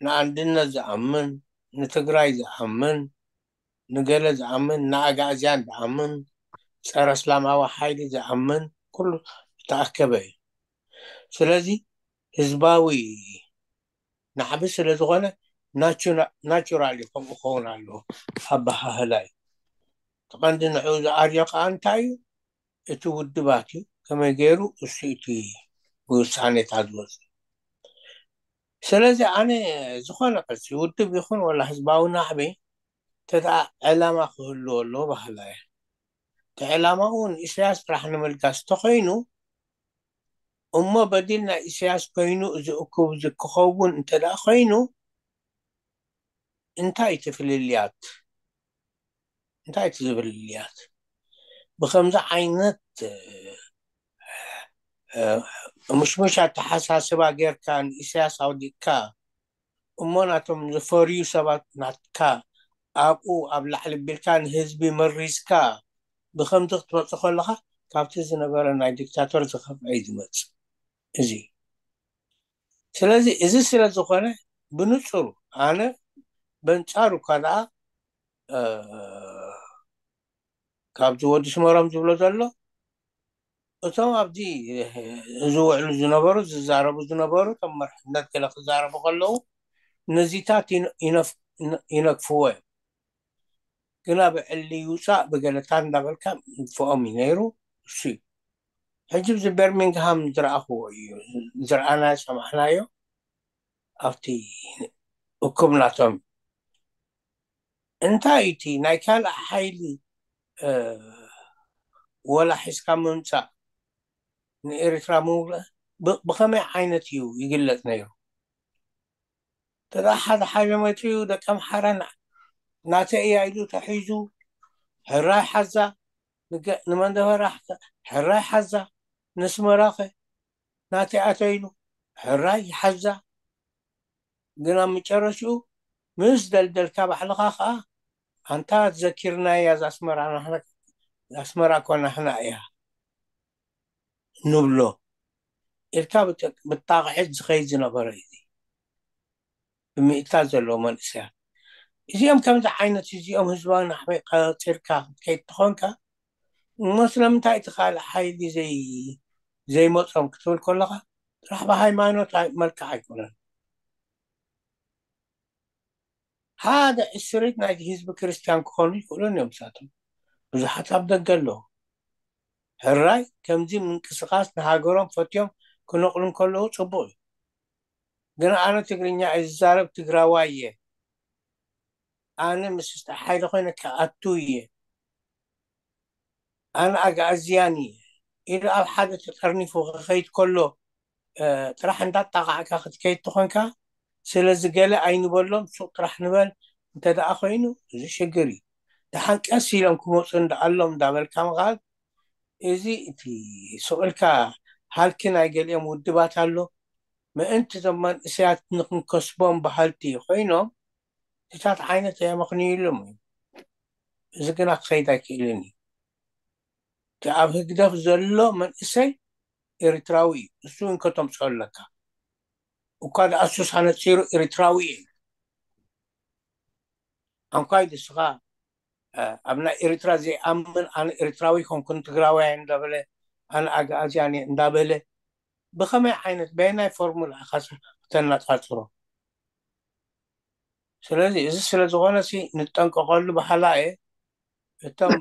ንኣንድነት ዝኣምን፣ ንትግራይ ዝኣምን፣ ንገለ ዝኣምን፣ ንኣጋእዝያን ዝኣምን፣ ፀረ እስላማዊ ሓይሊ ዝኣምን ኩሉ ዝተኣከበ እዩ። ስለዚ ህዝባዊ ናዕቢ ስለ ዝኾነ ናቹራል እዩ ከምኡ ክኸውን ኣለዎ ኣበሃህላ እዩ። እቲ ቀንዲ ንዕኡ ዝኣርዮ ከዓ እንታይ እዩ? እቲ ውድባት እዩ ከመይ ገይሩ እሱ እቲ ብውሳኔታት ዝወፅእ። ስለዚ ኣነ ዝኾነ ቅርሲ ውድብ ይኹን ወላ ህዝባዊ ናዕቢ እንተ ደኣ ዕላማ ክህልዎ ኣለዎ በሃላይ እየ። እቲ ዕላማኡ ንኢሳያስ ጥራሕ ንምልጋስ እንተኾይኑ እሞ በዲል ናይ ኢሳያስ ኮይኑ እዚ እኩብ እዚ ክኸውን እንተ ደኣ ኮይኑ እንታይ እቲ ፍልልያት? እንታይ እቲ ዝብል ፍልልያት? ብኸምዚ ዓይነት ምሽሙሽ ኣተሓሳስባ ጌርካ ንኢሳያስ ኣውዲቕካ እሞ ናቶም ዝፈርዩ ሰባት ናትካ ኣብኡ ኣብ ላዕሊ ቢልካ ንህዝቢ መሪዝካ ብኸምዚ ክትመፁ ከለኻ ካብቲ ዝነበረ ናይ ዲክታቶር ዝኸፍአ እዩ ዝመጽእ። እዚ ስለዚ እዚ ስለ ዝኾነ ብንጹሩ ኣነ በንጻሩ እኳ ደኣ ካብዚ ወዲ ስመሮም ዝብሎ ዘሎ እቶም ኣብዚ ዝውዕሉ ዝነበሩ ዝዛረቡ ዝነበሩ እቶም መርሕነት ገለ ክዛረቡ ከለዉ ነዚታት ይነፍዎ እዮም። ግና ብዕሊ ይውፃእ ብገለታት እንዳበልካ ምጥፍኦም እዩ ነይሩ። እሱ እዩ ሕጂ ብዚ በርሚንግሃም ዝረኣኽዎ እዩ ዝረኣናዮ ዝሰማዕናዮ ኣብቲ እኩብ ናቶም እንታይ እቲ ናይ ካልእ ሓይሊ ወላ ሒዝካ ምምፃእ ንኤርትራ ምውለ ብኸመይ ዓይነት እዩ ይግለፅ ነይሩ? ተዳ ሓደ ሓደ መፅኡ ደቂ ኣምሓራ ናተ እያ ኢሉ ተሒዙ ሕራይ ሓዛ ንመንደፈራ ሕራይ ሓዛ ነስመራኸ ናተ ኣተ ኢሉ ሕራይ ይሓዛ። ግን ኣብ መጨረሽኡ ምስ ደልደልካ ባዕልኻ ከዓ ኣንታ ዘኪርናያ እዛ ኣስመራ ናህና ኣስመራ እኮ ናህና እያ ንብሎ ኢልካ ብጣቕዒት ዝኸይድ ዝነበረ እዩ። ብምእታ ዘለዎ መንእሰያት እዚኦም ከምዚ ዓይነት እዚኦም ህዝባዊ ናዕበይ ቀፂርካ ክትከይድ ተኾንካ እሞ ስለምንታይ እቲ ካልእ ሓይሊ ዘይመፆም ክትብል ከለካ ጥራሕ ብሃይማኖት መልክዕ ኣይኮነን። ሓደ ዕስሪት ናይቲ ህዝቢ ክርስትያን ክኾኑ ይኽእሉን እዮም። ንሳቶም ብዙሓት ኣብ ደገ ኣለዉ። ሕራይ ከምዚ ምንቅስቃስ ንሃገሮም ፈትዮም ክነቕሉ እንከለዉ ፅቡቕ እዩ። ግን ኣነ ትግርኛ እየ ዝዛረብ፣ ትግራዋይ እየ። ኣነ ምስ ሓይሊ ኮይነ ክኣቱ እየ። ኣነ ኣግኣዝያን እየ ኢሉ ኣብ ሓደ ተጠርኒፉ ክኸይድ ከሎ ጥራሕ እንዳጣቃዕካ ክትከይድ ተኾንካ፣ ስለዚ ገለ ኣይንበሎም፣ ሱቕ ጥራሕ ንበል። እንተ ደኣ ኮይኑ እዚ ሽግር እዩ። ደሓን ቀስ ኢሎም ክመፁ እንዳኣሎም እንዳበልካ ምኻድ፣ እዚ እቲ ሱቕ ኢልካ ሃልኪ ናይ ገሊኦም ውድባት ኣሎ። ምእንቲ እዞም መንእሰያት ንክንከስቦም በሃልቲ ኮይኖም እታት ዓይነት ኣየመኽንዩሎም እዩ። እዚ ግና ክኸይድ ኣይክእልን እዩ። እቲ ኣብ ህግደፍ ዘሎ መንእሰይ ኤርትራዊ እዩ። እሱ እንከተምፅኦ ኣለካ። እኳ ደኣ ሱስ ኣነፂሩ ኤርትራዊ እዩ። ኣንኳይ ንስኻ ኣብ ናይ ኤርትራ ዘይኣምን ኣነ ኤርትራዊ ኮንኩን ትግራዋይ እንዳበለ ኣነ ኣግኣዝያን እየ እንዳበለ ብኸመይ ዓይነት በየናይ ፎርሙላ ኢኻ ከተነፃፅሮ? ስለዚ እዚ ስለ ዝኾነ ሲ ንጠንቀቐሉ በሃላ እየ። እቶም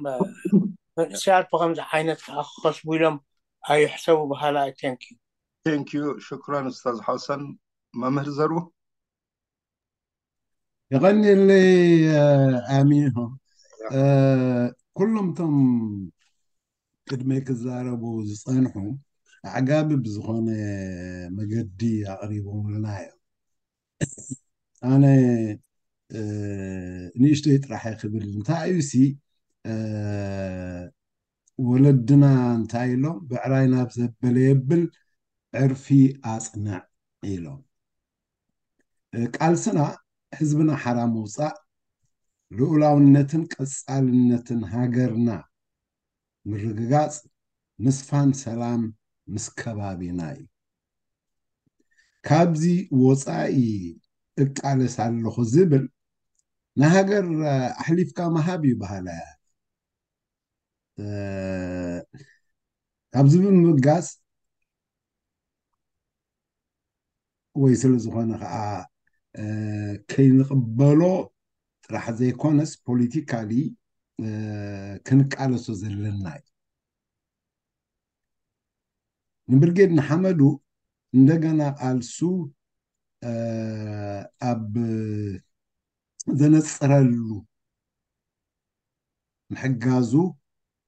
መንእሰያት ብኸምዚ ዓይነት ከዓ ክኸስቡ ኢሎም ኣይሕሰቡ በሃላ እየ። Thank you። Thank you። ሽክራን ኡስታዝ ሓሰን። መምህር ዘሩ የቐንየለይ ኣሚሆ። ኩሎም እቶም ቅድመይ ክዛረቡ ዝፀንሑ ኣዕጋቢ ብዝኾነ መገዲ ኣቕሪቦምልና እዮም። ኣነ ንእሽተይ ጥራሕ ክብል እንታይ እዩ ሲ ወለድና እንታይ ኢሎም ብዕራይ ናብ ዘበለ የብል ዕርፊ ኣፅንዕ ኢሎም። ቃልስና ህዝብና ሓራ ምውፃእ፣ ልኡላውነትን ቀፃልነትን ሃገርና ምርግጋፅ፣ ምስፋን ሰላም ምስ ከባቢና እዩ። ካብዚ ወፃኢ እቃለስ ኣለኹ ዝብል ንሃገር ኣሕሊፍካ ምሃብ እዩ በሃላይ። ካብዚ ብምብጋስ ወይ ስለ ዝኾነ ከዓ ከይንቕበሎ ጥራሕ ዘይኮነስ ፖለቲካሊ ክንቃለሶ ዘለና እዩ። ንብርጌድ ንሓመዱ እንደገና ቃልሱ ኣብ ዘነፅረሉ ምሕጋዙ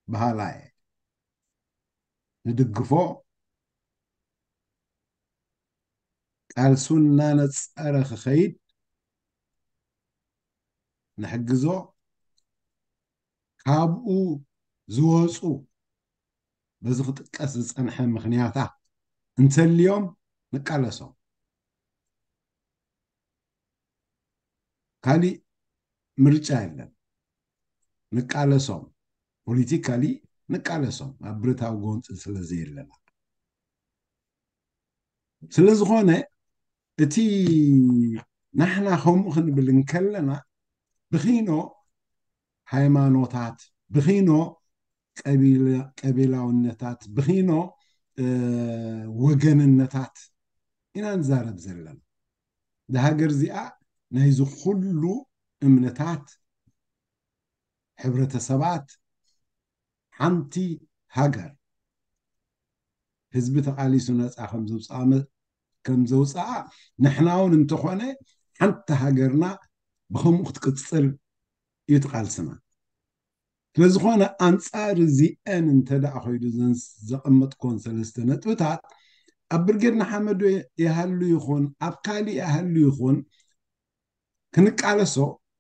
በሃላይ ንድግፎ። ቃልሱ እናነፀረ ክኸይድ ንሕግዞ። ካብኡ ዝወፁ በዚ ክጥቀስ ዝፀንሐ ምኽንያታ እንተልዮም ንቃለሶም። ካሊእ ምርጫ የለን። ንቃለሶም። ፖለቲካሊ ንቃለሶም ኣብ ብረታዊ ጎንፂ ስለ ዘየለና። ስለ ዝኾነ እቲ ናሕና ከምኡ ክንብል እንከለና ብኺኖ ሃይማኖታት፣ ብኺኖ ቀቢላውነታት፣ ብኺኖ ወገንነታት ኢና ንዛረብ ዘለና። እዛ ሃገር እዚኣ ናይዚ ኩሉ እምነታት፣ ሕብረተሰባት ሓንቲ ሃገር፣ ህዝቢ ተቓሊሱ ነፃ ከም ዘውፅኣ መ- ከም ዘውፅኣ፣ ንሕና እውን እንተኾነ ሓንቲ ሃገርና ብኸምኡ ክትቅፅል እዩ ትቃልስና። ስለዝኾነ ኣንፃር እዚአን እንተ ደኣ ኮይዱ ዘን ዘቐመጥኮን ሰለስተ ነጥብታት ኣብ ብርጌድ ንሓመዱ ይሃሉ ይኹን ኣብ ካሊእ ይሃሉ ይኹን ክንቃለሶ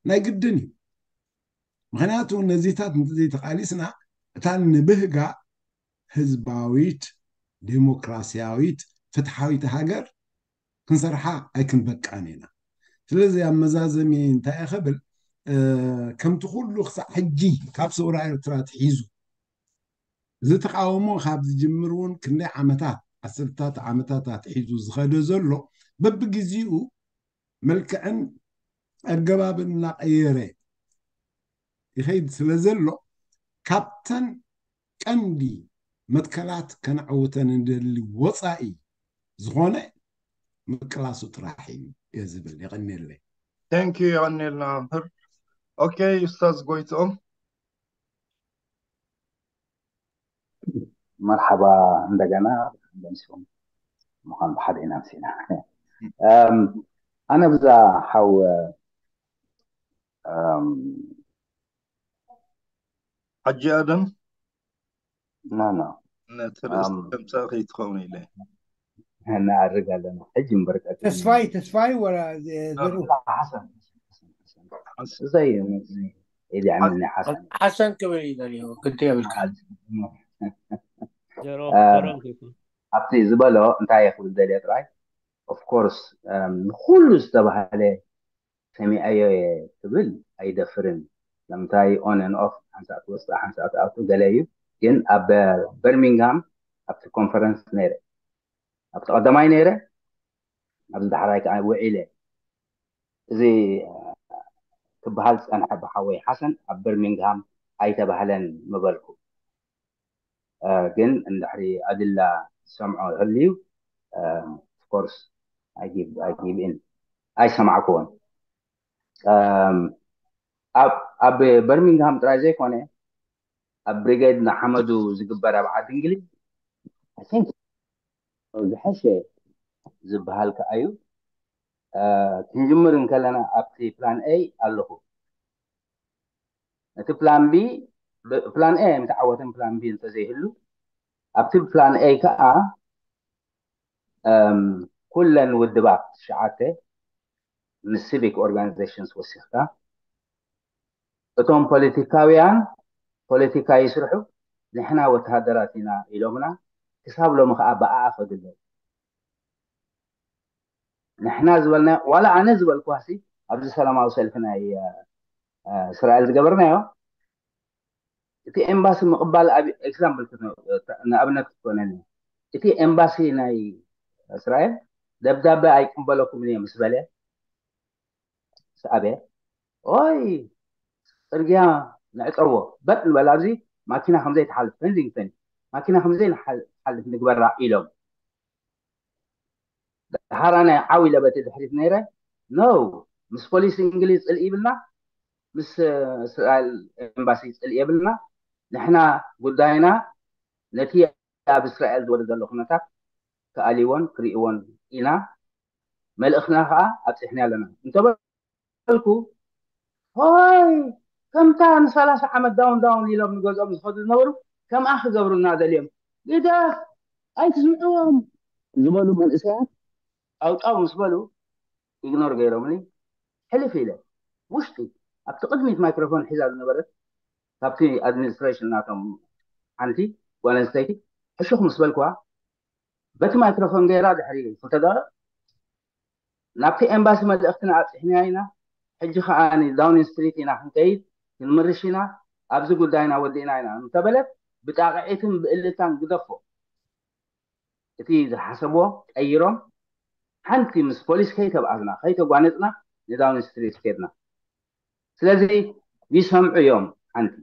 ናይ ግድን እዩ። ምክንያቱ ነዚታት እንተዘይተቃሊስና እታ ንብህጋ ህዝባዊት ዴሞክራሲያዊት ፍትሓዊት ሃገር ክንሰርሓ ኣይክንበቃን ኢና። ስለዚ ኣብ መዛዘሚ እንታይ እየ ክብል ከምቲ ኩሉ ክሳዕ ሕጂ ካብ ሰውራ ኤርትራ ትሒዙ እዚ ተቃውሞ ካብ ዝጅምር እውን ክንደይ ዓመታት ዓሰርታት ዓመታት ኣትሒዙ ዝኸደ ዘሎ በብግዜኡ መልክዕን ኣገባብን እናቀየረ ይኸይድ ስለ ዘሎ ካብተን ቀንዲ መትከላት ከነዕውተን እንደሊ ወፃኢ ዝኾነ ምቅላሱ ጥራሕ እዩ እየ ዝብል። የቐኒየለይ። Thank you። የቐኒልና መምህር። ኦኬ ኡስታዝ ጎይትኦም። መርሓባ እንደገና ደምሲኹም ምዃን ብሓደ ኢና ምሲና። ኣነ ብዛ ሓው ሓጂ ኣደም ና ና ነቲ ርእስ ከምፀእ ከይትኸውን ኢለ ነኣርግ ኣለና ሕጂ እምበር ቀጥታ ተስፋይ ተስፋይ ወላ ሓሰን እዘይ ኢዚ ዓመል ናይ ሓሰን ሓሰን ክብል እዩ ደልዮ ክልተ የብልካ ጀሮ አ- ጀሮ እንተይኮን ኣብቲ ዝበሎ እንታይ እየ ክብል ደልየ ጥራይ ኦፍኮርስ ንኩሉ ዝተባሃለ ሰሚዐዮ እየ ክብል ኣይደፍርን። ለምታይ on and off ሓንሳእ ትወፅእ ሓንሳእ ትኣቱ ገለ እዩ። ግን ኣብ በርሚንግሃም ኣብቲ ኮንፈረንስ ነይረ፣ ኣብቲ ቀዳማይ ነይረ፣ ኣብዚ ዳሕራይ ከዓ ውዒለ። እዚ ክበሃል ዝፀንሐ ብሓወይ ሓሰን ኣብ በርሚንግሃም ኣይተባህለን ምበልኩ። ግን እንድሕሪ ኣድላ ዝሰምዖ ይህልዩ ኦፍኮርስ ኣይጊቭ ኢን ኣይሰማዕክዎን። ኣብ በርሚንግሃም ጥራይ ዘይኮነ ኣብ ብሪጌድ ንሓመዱ ዝግበር ኣብ ዓዲ እንግሊዝ ዝሐሸ ዝበሃል ከኣ እዩ። ክንጅምር እንከለና ኣብቲ ፕላን ኤ ኣለኹ። እቲ ፕላን ቢ ፕላን ኤ ኣይምተዓወተን ፕላን ቢ እንተዘይህሉ ኣብቲ ፕላን ኤ ከዓ ኩለን ውድባት ትሽዓተ ምስ ሲቪክ ኦርጋናይዜሽንስ ወሲኽካ እቶም ፖለቲካውያን ፖለቲካ ይስርሑ ንሕና ወተሃደራት ኢና ኢሎምና ክሳብ ሎሚ ከዓ ብኣኣ ከድለው ንሕና ዝበልና ዋላ ኣነ ዝበልኩዋሲ ኣብዚ ሰላማዊ ሰልፊ ናይ እስራኤል ዝገበርናዮ እቲ ኤምባሲ ምቕባል ኣብ ኤግዛምፕል ንኣብነት ክትኮነኒ እቲ ኤምባሲ ናይ እስራኤል ደብዳቤ ኣይቅበለኩምን እየ ምስ በለ ሰኣበ ኦይ ፅርግያ ንዕፀዎ በጥ ንበል ኣብዚ ማኪና ከምዘይትሓልፍ ፌንሲንግ ፌንስ ማኪና ከምዘይትሓልፍ ንግበራ ኢሎም ደሓራ ናይ ዓው ኢለ በቲ ድሕሪት ነይረ no ምስ ፖሊስ እንግሊዝ ፅልኢ ይብልና ምስ እስራኤል ኤምባሲ ፅልኢ የብልና ንሕና ጉዳይና ነቲ ኣብ እስራኤል ዝወርድ ዘሎ ኩነታት ክኣልይዎን ክርእይዎን ኢና መልእኽትና ከዓ ኣብፂሕና ኣለና እንተበልኩ ሆይ ከምታ ንሰላሳ ዓመት ዳውን ዳውን ኢሎም ንገዝኦም ዝኸዱ ዝነበሩ ከምኣ ክገብሩና ደልዮም ግደፍ ኣይትስምዕዎም ዝበሉ መንእሰያት ኣውጣው ምስ በሉ ኢግኖር ገይሮምኒ ሕልፍ ኢለ ውሽጢ ኣብቲ ቅድሚት ማይክሮፎን ሒዛ ዝነበረት ካብቲ ኣድሚኒስትሬሽን ናቶም ሓንቲ ጓል ኣንስተይቲ ሕሹኽ ምስ በልኩዋ በቲ ማይክሮፎን ገይራ ድሕሪ ክልተ ደቂቕ ናብቲ ኤምባሲ መልእኽትና ኣብፂሕና ኢና ሕጂ ከዓ ዳውኒንግ ስትሪት ኢና ክንከይድ ክንምርሽ ኢና ኣብዚ ጉዳይና ወዲእና ኢና እንተበለት ብጣቕዒትን ብእልልታን ግደፎ። እቲ ዝሓሰብዎ ቀይሮም ሓንቲ ምስ ፖሊስ ከይተብኣስና ከይተጓነፅና ንዳውን ስትሪት ከድና። ስለዚ ይሰምዑ እዮም። ሓንቲ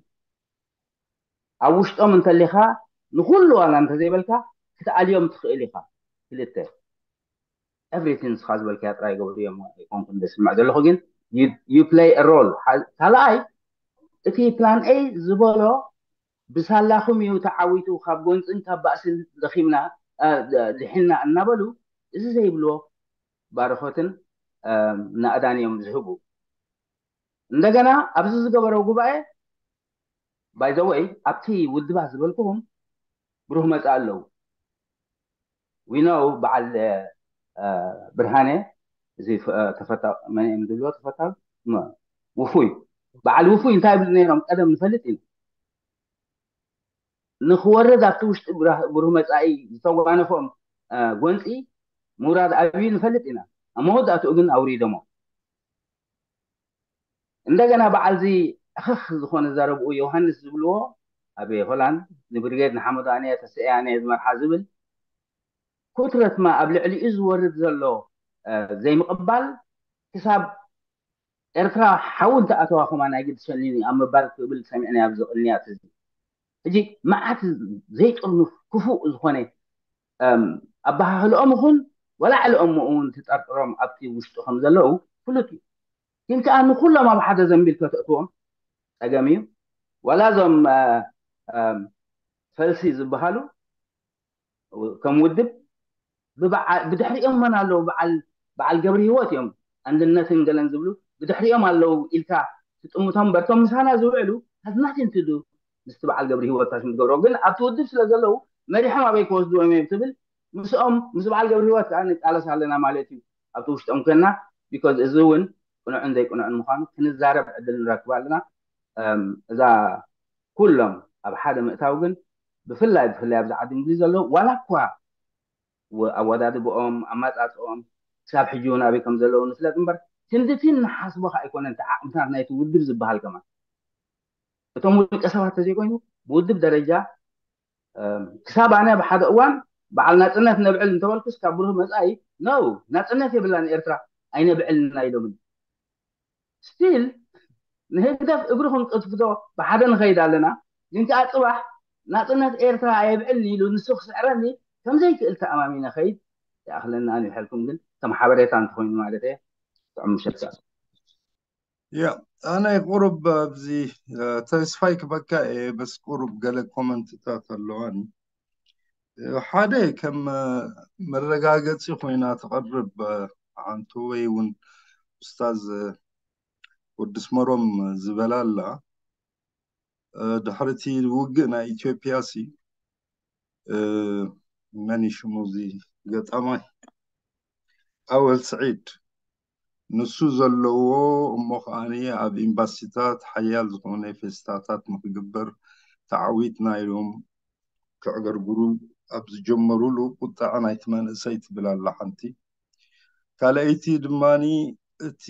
ኣብ ውሽጦም እንተሊኻ ንኩሉ ዋላ እንተዘይበልካ ክትኣልዮም ትኽእል ኢኻ። ክልተ everything ንስኻ ዝበልካያ ጥራይ ገብሩ እዮም ኣይኮንኩን ደስምዕ ዘለኹ ግን you play a role። ካልኣይ እቲ ፕላን ኤ ዝበሎ ብሳላኹም እዩ ተዓዊቱ ካብ ጎንፅን ካብ ባእስን ደኺምና ድሒንና እናበሉ እዚ ዘይብልዎ ባርኾትን ናእዳን እዮም ዝህቡ። እንደገና ኣብዚ ዝገበረው ጉባኤ by the way ኣብቲ ውድባት ዝበልኩኹም ብሩህ መፃ ኣለዉ። We know በዓል ብርሃነ እዚ ተፈታ መን እዮም ዝብልዎ ተፈታ ውፉይ በዓል ውፉይ እንታይ ይብሉ ነይሮም ቀደም ንፈልጥ ኢና። ንክወርድ ኣብቲ ውሽጢ ብሩህ መፃኢ ዝተጓነፎም ጎንፂ ምውራድ ኣብዩ ንፈልጥ ኢና። ኣብ መወዳእትኡ ግን ኣውሪዶሞ። እንደገና በዓል እዚ ሕኽኽ ዝኾነ ዘረብኡ ዮሃንስ ዝብልዎ ኣብ ሆላንድ ንብርጌድ ንሓመዱ ኣነ ተሰእየ ኣነ ዝመርሓ ዝብል ኩትረትማ ኣብ ልዕሊኡ ዝወርድ ዘሎ ዘይምቕባል ክሳብ ኤርትራ ሓዊ እንተኣተዋ ከማን ኣይግድሰንን እዩ ኣብ ምባል ክብል ሰሚዕናዮ ኣብዚ ቅንያት እዚ። ሕጂ መዓት ዘይጥርኑፍ ክፉእ ዝኾነ ኣበሃህልኦም ይኹን ወላዕልኦም እውን ትጠርጥሮም ኣብቲ ውሽጡ ከም ዘለዉ ፍሉጥ እዩ። ግን ከዓ ንኩሎም ኣብ ሓደ ዘንቢል ከተእትዎም ፀገም እዩ። ዋላ እዞም ፈልሲ ዝበሃሉ ከም ውድብ ብድሕሪኦም መን ኣለዉ? በዓል ገብሪ ህይወት እዮም። ኣንድነትን ገለን ዝብሉ ብድሕሪኦም ኣለዉ ኢልካ ትጥምቶም በርቶም ምሳና ዝውዕሉ has nothing to do ምስቲ በዓል ገብሪ ህይወት ታሽም ትገብሮ ግን ኣብቲ ውድብ ስለ ዘለዉ መሪሖም ኣበይ ክወስድዎም እዮም ትብል ምስኦም ምስ በዓል ገብሪ ህይወት ከዓ ንቃለስ ኣለና ማለት እዩ። ኣብቲ ውሽጦም ኮና because እዚ እውን ቅኑዕን ዘይቅኑዕን ምዃኑ ክንዛረብ ዕድል ንረክብ ኣለና። እዛ ኩሎም ኣብ ሓደ ምእታው ግን ብፍላይ ብፍላይ ኣብዚ ዓዲ እንግሊዝ ዘለዉ ዋላ እኳ ኣወዳድብኦም ኣማፃፅኦም ክሳብ ሕጂ እውን ኣበይ ከም ዘለዉ ንፍለጥ እምበር ክንድቲ ንሓስቦ ከዓ ኣይኮነን እቲ ዓቕምታት ናይቲ ውድብ ዝበሃል ከማን እቶም ውልቀ ሰባት ተዘይኮይኑ ብውድብ ደረጃ ክሳብ ኣነ ብሓደ እዋን በዓል ናፅነት ነብዕል እንተበልኩስ ካብ ብሩህ መፃኢ ነው ናፅነት የብላን ኤርትራ ኣይነብዕልና ኢሎምኒ። ስቲል ንህግደፍ እግሩ ክንቅትፍቶ ብሓደ ንኸይድ ኣለና። ግን ከዓ ፅባሕ ናፅነት ኤርትራ ኣየብዕልን ኢሉ ንሱ ክስዕረኒ ከምዘይክእል ተኣማሚነ ኸይድ ይኣኽለና ኣንውሐልኩም ግን ከም ሓበሬታ እንተኾይኑ ማለት እየ። ጥዑም ምሸት። ያ ኣነ ቁሩብ ኣብዚ ተስፋይ ክበካ እየ በስ ቁሩብ ገለ ኮመንትታት ኣለዋኒ። ሓደ ከም መረጋገፂ ኮይና ትቐርብ ሓንቲ ወይ እውን ኡስታዝ ወዲ ስመሮም ዝበላ ኣላ። ድሕርቲ ውግእ ናይ ኢትዮጵያ ሲ መን ሽሙ እዚ ገጣማይ ኣወል ስዒድ ንሱ ዘለዎ እሞ ከዓኒ ኣብ ኤምባሲታት ሓያል ዝኾነ ፌስታታት ንክግበር ተዓዊትና ኢሎም ክዕገርግሩ ኣብ ዝጀመሩሉ ቁጣዐ ናይቲ መንእሰይ ትብል ኣላ ሓንቲ። ካልኣይቲ ድማኒ እቲ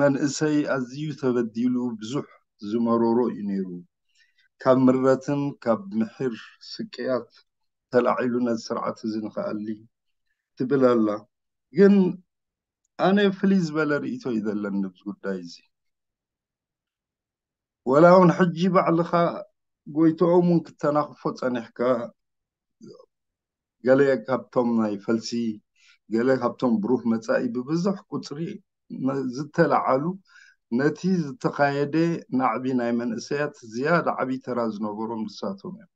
መንእሰይ ኣዝዩ ተበዲሉ ብዙሕ ዝመረሮ እዩ ነይሩ። ካብ ምረትን ካብ ምሒር ስቅያት ተላዒሉ ነዚ ስርዓት እዚ ንክኣሊ ትብል ኣላ። ግን ኣነ ፍልይ ዝበለ ርእይቶ እዩ ዘለኒ ኣብዚ ጉዳይ እዚ። ወላ እውን ሕጂ ባዕልኻ ጎይትኦም እውን ክተናኽፎ ፀኒሕካ ገለ ካብቶም ናይ ፈልሲ ገለ ካብቶም ብሩህ መፃኢ ብብዙሕ ቁፅሪ ዝተለዓሉ ነቲ ዝተኻየደ ናዕቢ ናይ መንእሰያት ዝያዳ ዓብዪ ተራ ዝነበሮም ንሳቶም እዮም።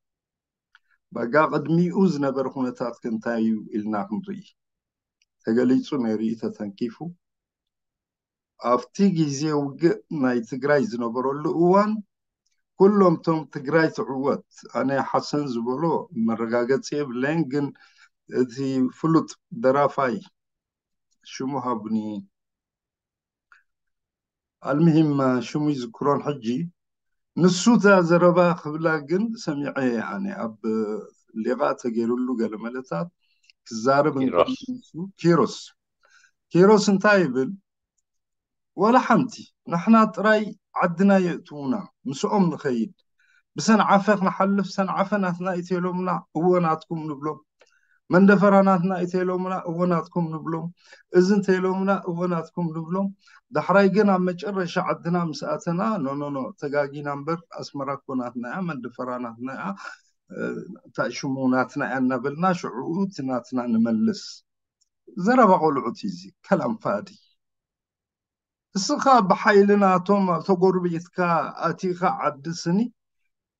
በጋ ቅድሚኡ ዝነበረ ኩነታት ከ እንታይ እዩ ኢልና ክንርኢ ተገሊፁ ነይሩ እዩ ተተንኪፉ። ኣብቲ ግዜ ውግእ ናይ ትግራይ ዝነበረሉ እዋን ኩሎም ቶም ትግራይ ትዕወት ኣነ ሓሰን ዝበሎ መረጋገፂ የብለይን፣ ግን እቲ ፍሉጥ ደራፋይ ሽሙ ሃቡኒ ኣልምሂም ሽሙ ይዝክሮን ሕጂ ንሱ እዛ ዘረባ ክብላ ግን ሰሚዐ ኣነ ኣብ ሌቓ ተገይሩሉ ገለ መለታት ክዛረብ ኪሮስ ኪሮስ እንታይ ይብል? ወላ ሓንቲ ንሕና ጥራይ ዓድና የእትዉና ምስኦም ንኸይድ ብሰንዓፈ ክንሓልፍ፣ ሰንዓፈ ናትና እዩ ተይሎምና፣ እወ ናትኩም ንብሎም። መንደፈራ ናትና እዩ ተይሎምና፣ እወ ናትኩም ንብሎም። እዚ እንተይሎምና፣ እወ ናትኩም ንብሎም። ዳሕራይ ግን ኣብ መጨረሻ ዓድና ምስ ኣተና፣ ኖ ኖ ኖ፣ ተጋጊና እምበር፣ ኣስመራ እኮ ናትና እያ፣ መንደፈራ ናትና እያ፣ እንታይ ሽሙ ናትና እያ እናበልና፣ ሽዕኡ እቲ ናትና ንመልስ። ዘረባ ቆልዑት እዩ እዚ፣ ከላም ፋዲ። እስኻ ብሓይሊ ናቶም ኣብ ተጎርቢትካ ኣቲኻ ዓዲ ስኒ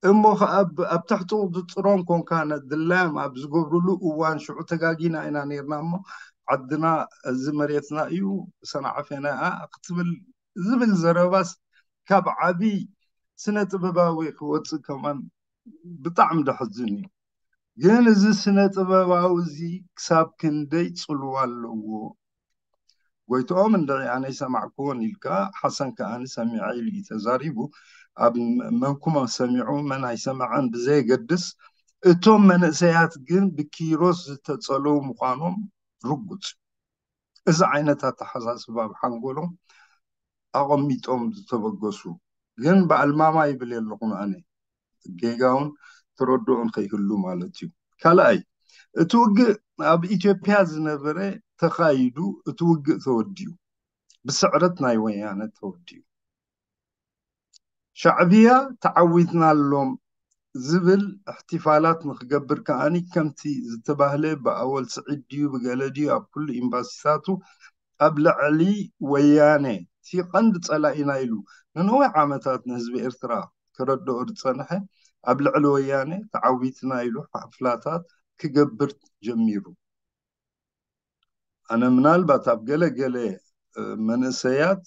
እሞ ከኣ ኣብ ትሕቲ ቁፅፅሮም ኮንካ ድላዮም ኣብ ዝገብርሉ እዋን ሽዑ ተጋጊና ኢና ነርና እሞ ዓድና እዚ መሬትና እዩ ሰናዓፌና ክትብል ዝብል ዘረባስ ካብ ዓብይ ስነ ጥበባዊ ክወፅእ ከማን ብጣዕሚ ደሕዝን እዩ። ግን እዚ ስነ ጥበባዊ እዚ ክሳብ ክንደይ ፅልዋ ኣለዎ? ጎይትኦም እንድዒ ኣነ ይሰማዕክዎን ኢልካ ሓሰን ከኣ ሰሚዐ ኢሉ እዩ ተዛሪቡ። ኣብ መንኩሞ ሰሚዑ መን ኣይሰመዐን ብዘየገድስ እቶም መንእሰያት ግን ብኪሮስ ዝተፀለዉ ምዃኖም ርጉፅ። እዚ ዓይነት ኣተሓሳስባ ኣብ ሓንጎሎም ኣቐሚጦም ዝተበገሱ ግን ብኣልማማ ይብል የለኹን ኣነ ጌጋውን ተረድኦን ከይህሉ ማለት እዩ። ካልኣይ እቲ ውግእ ኣብ ኢትዮጵያ ዝነበረ ተኻይዱ እቲ ውግእ ተወዲኡ ብስዕረት ናይ ወያነ ተወዲኡ ሻዕብያ ተዓዊትናሎም ዝብል እሕቲፋላት ንክገብር ከኣኒ ከምቲ ዝተባህለ ብኣወል ስዒድ ድዩ ብገለ ድዩ ኣብ ኩሉ ኤምባሲታቱ ኣብ ልዕሊ ወያነ እቲ ቀንዲ ጸላኢና ኢሉ ንነዊሕ ዓመታት ንህዝቢ ኤርትራ ከረድኦ ዝጸንሐ ኣብ ልዕሊ ወያነ ተዓዊትና ኢሉ ሓፍላታት ክገብር ጀሚሩ። ኣነ ምናልባት ኣብ ገለ ገለ መንእሰያት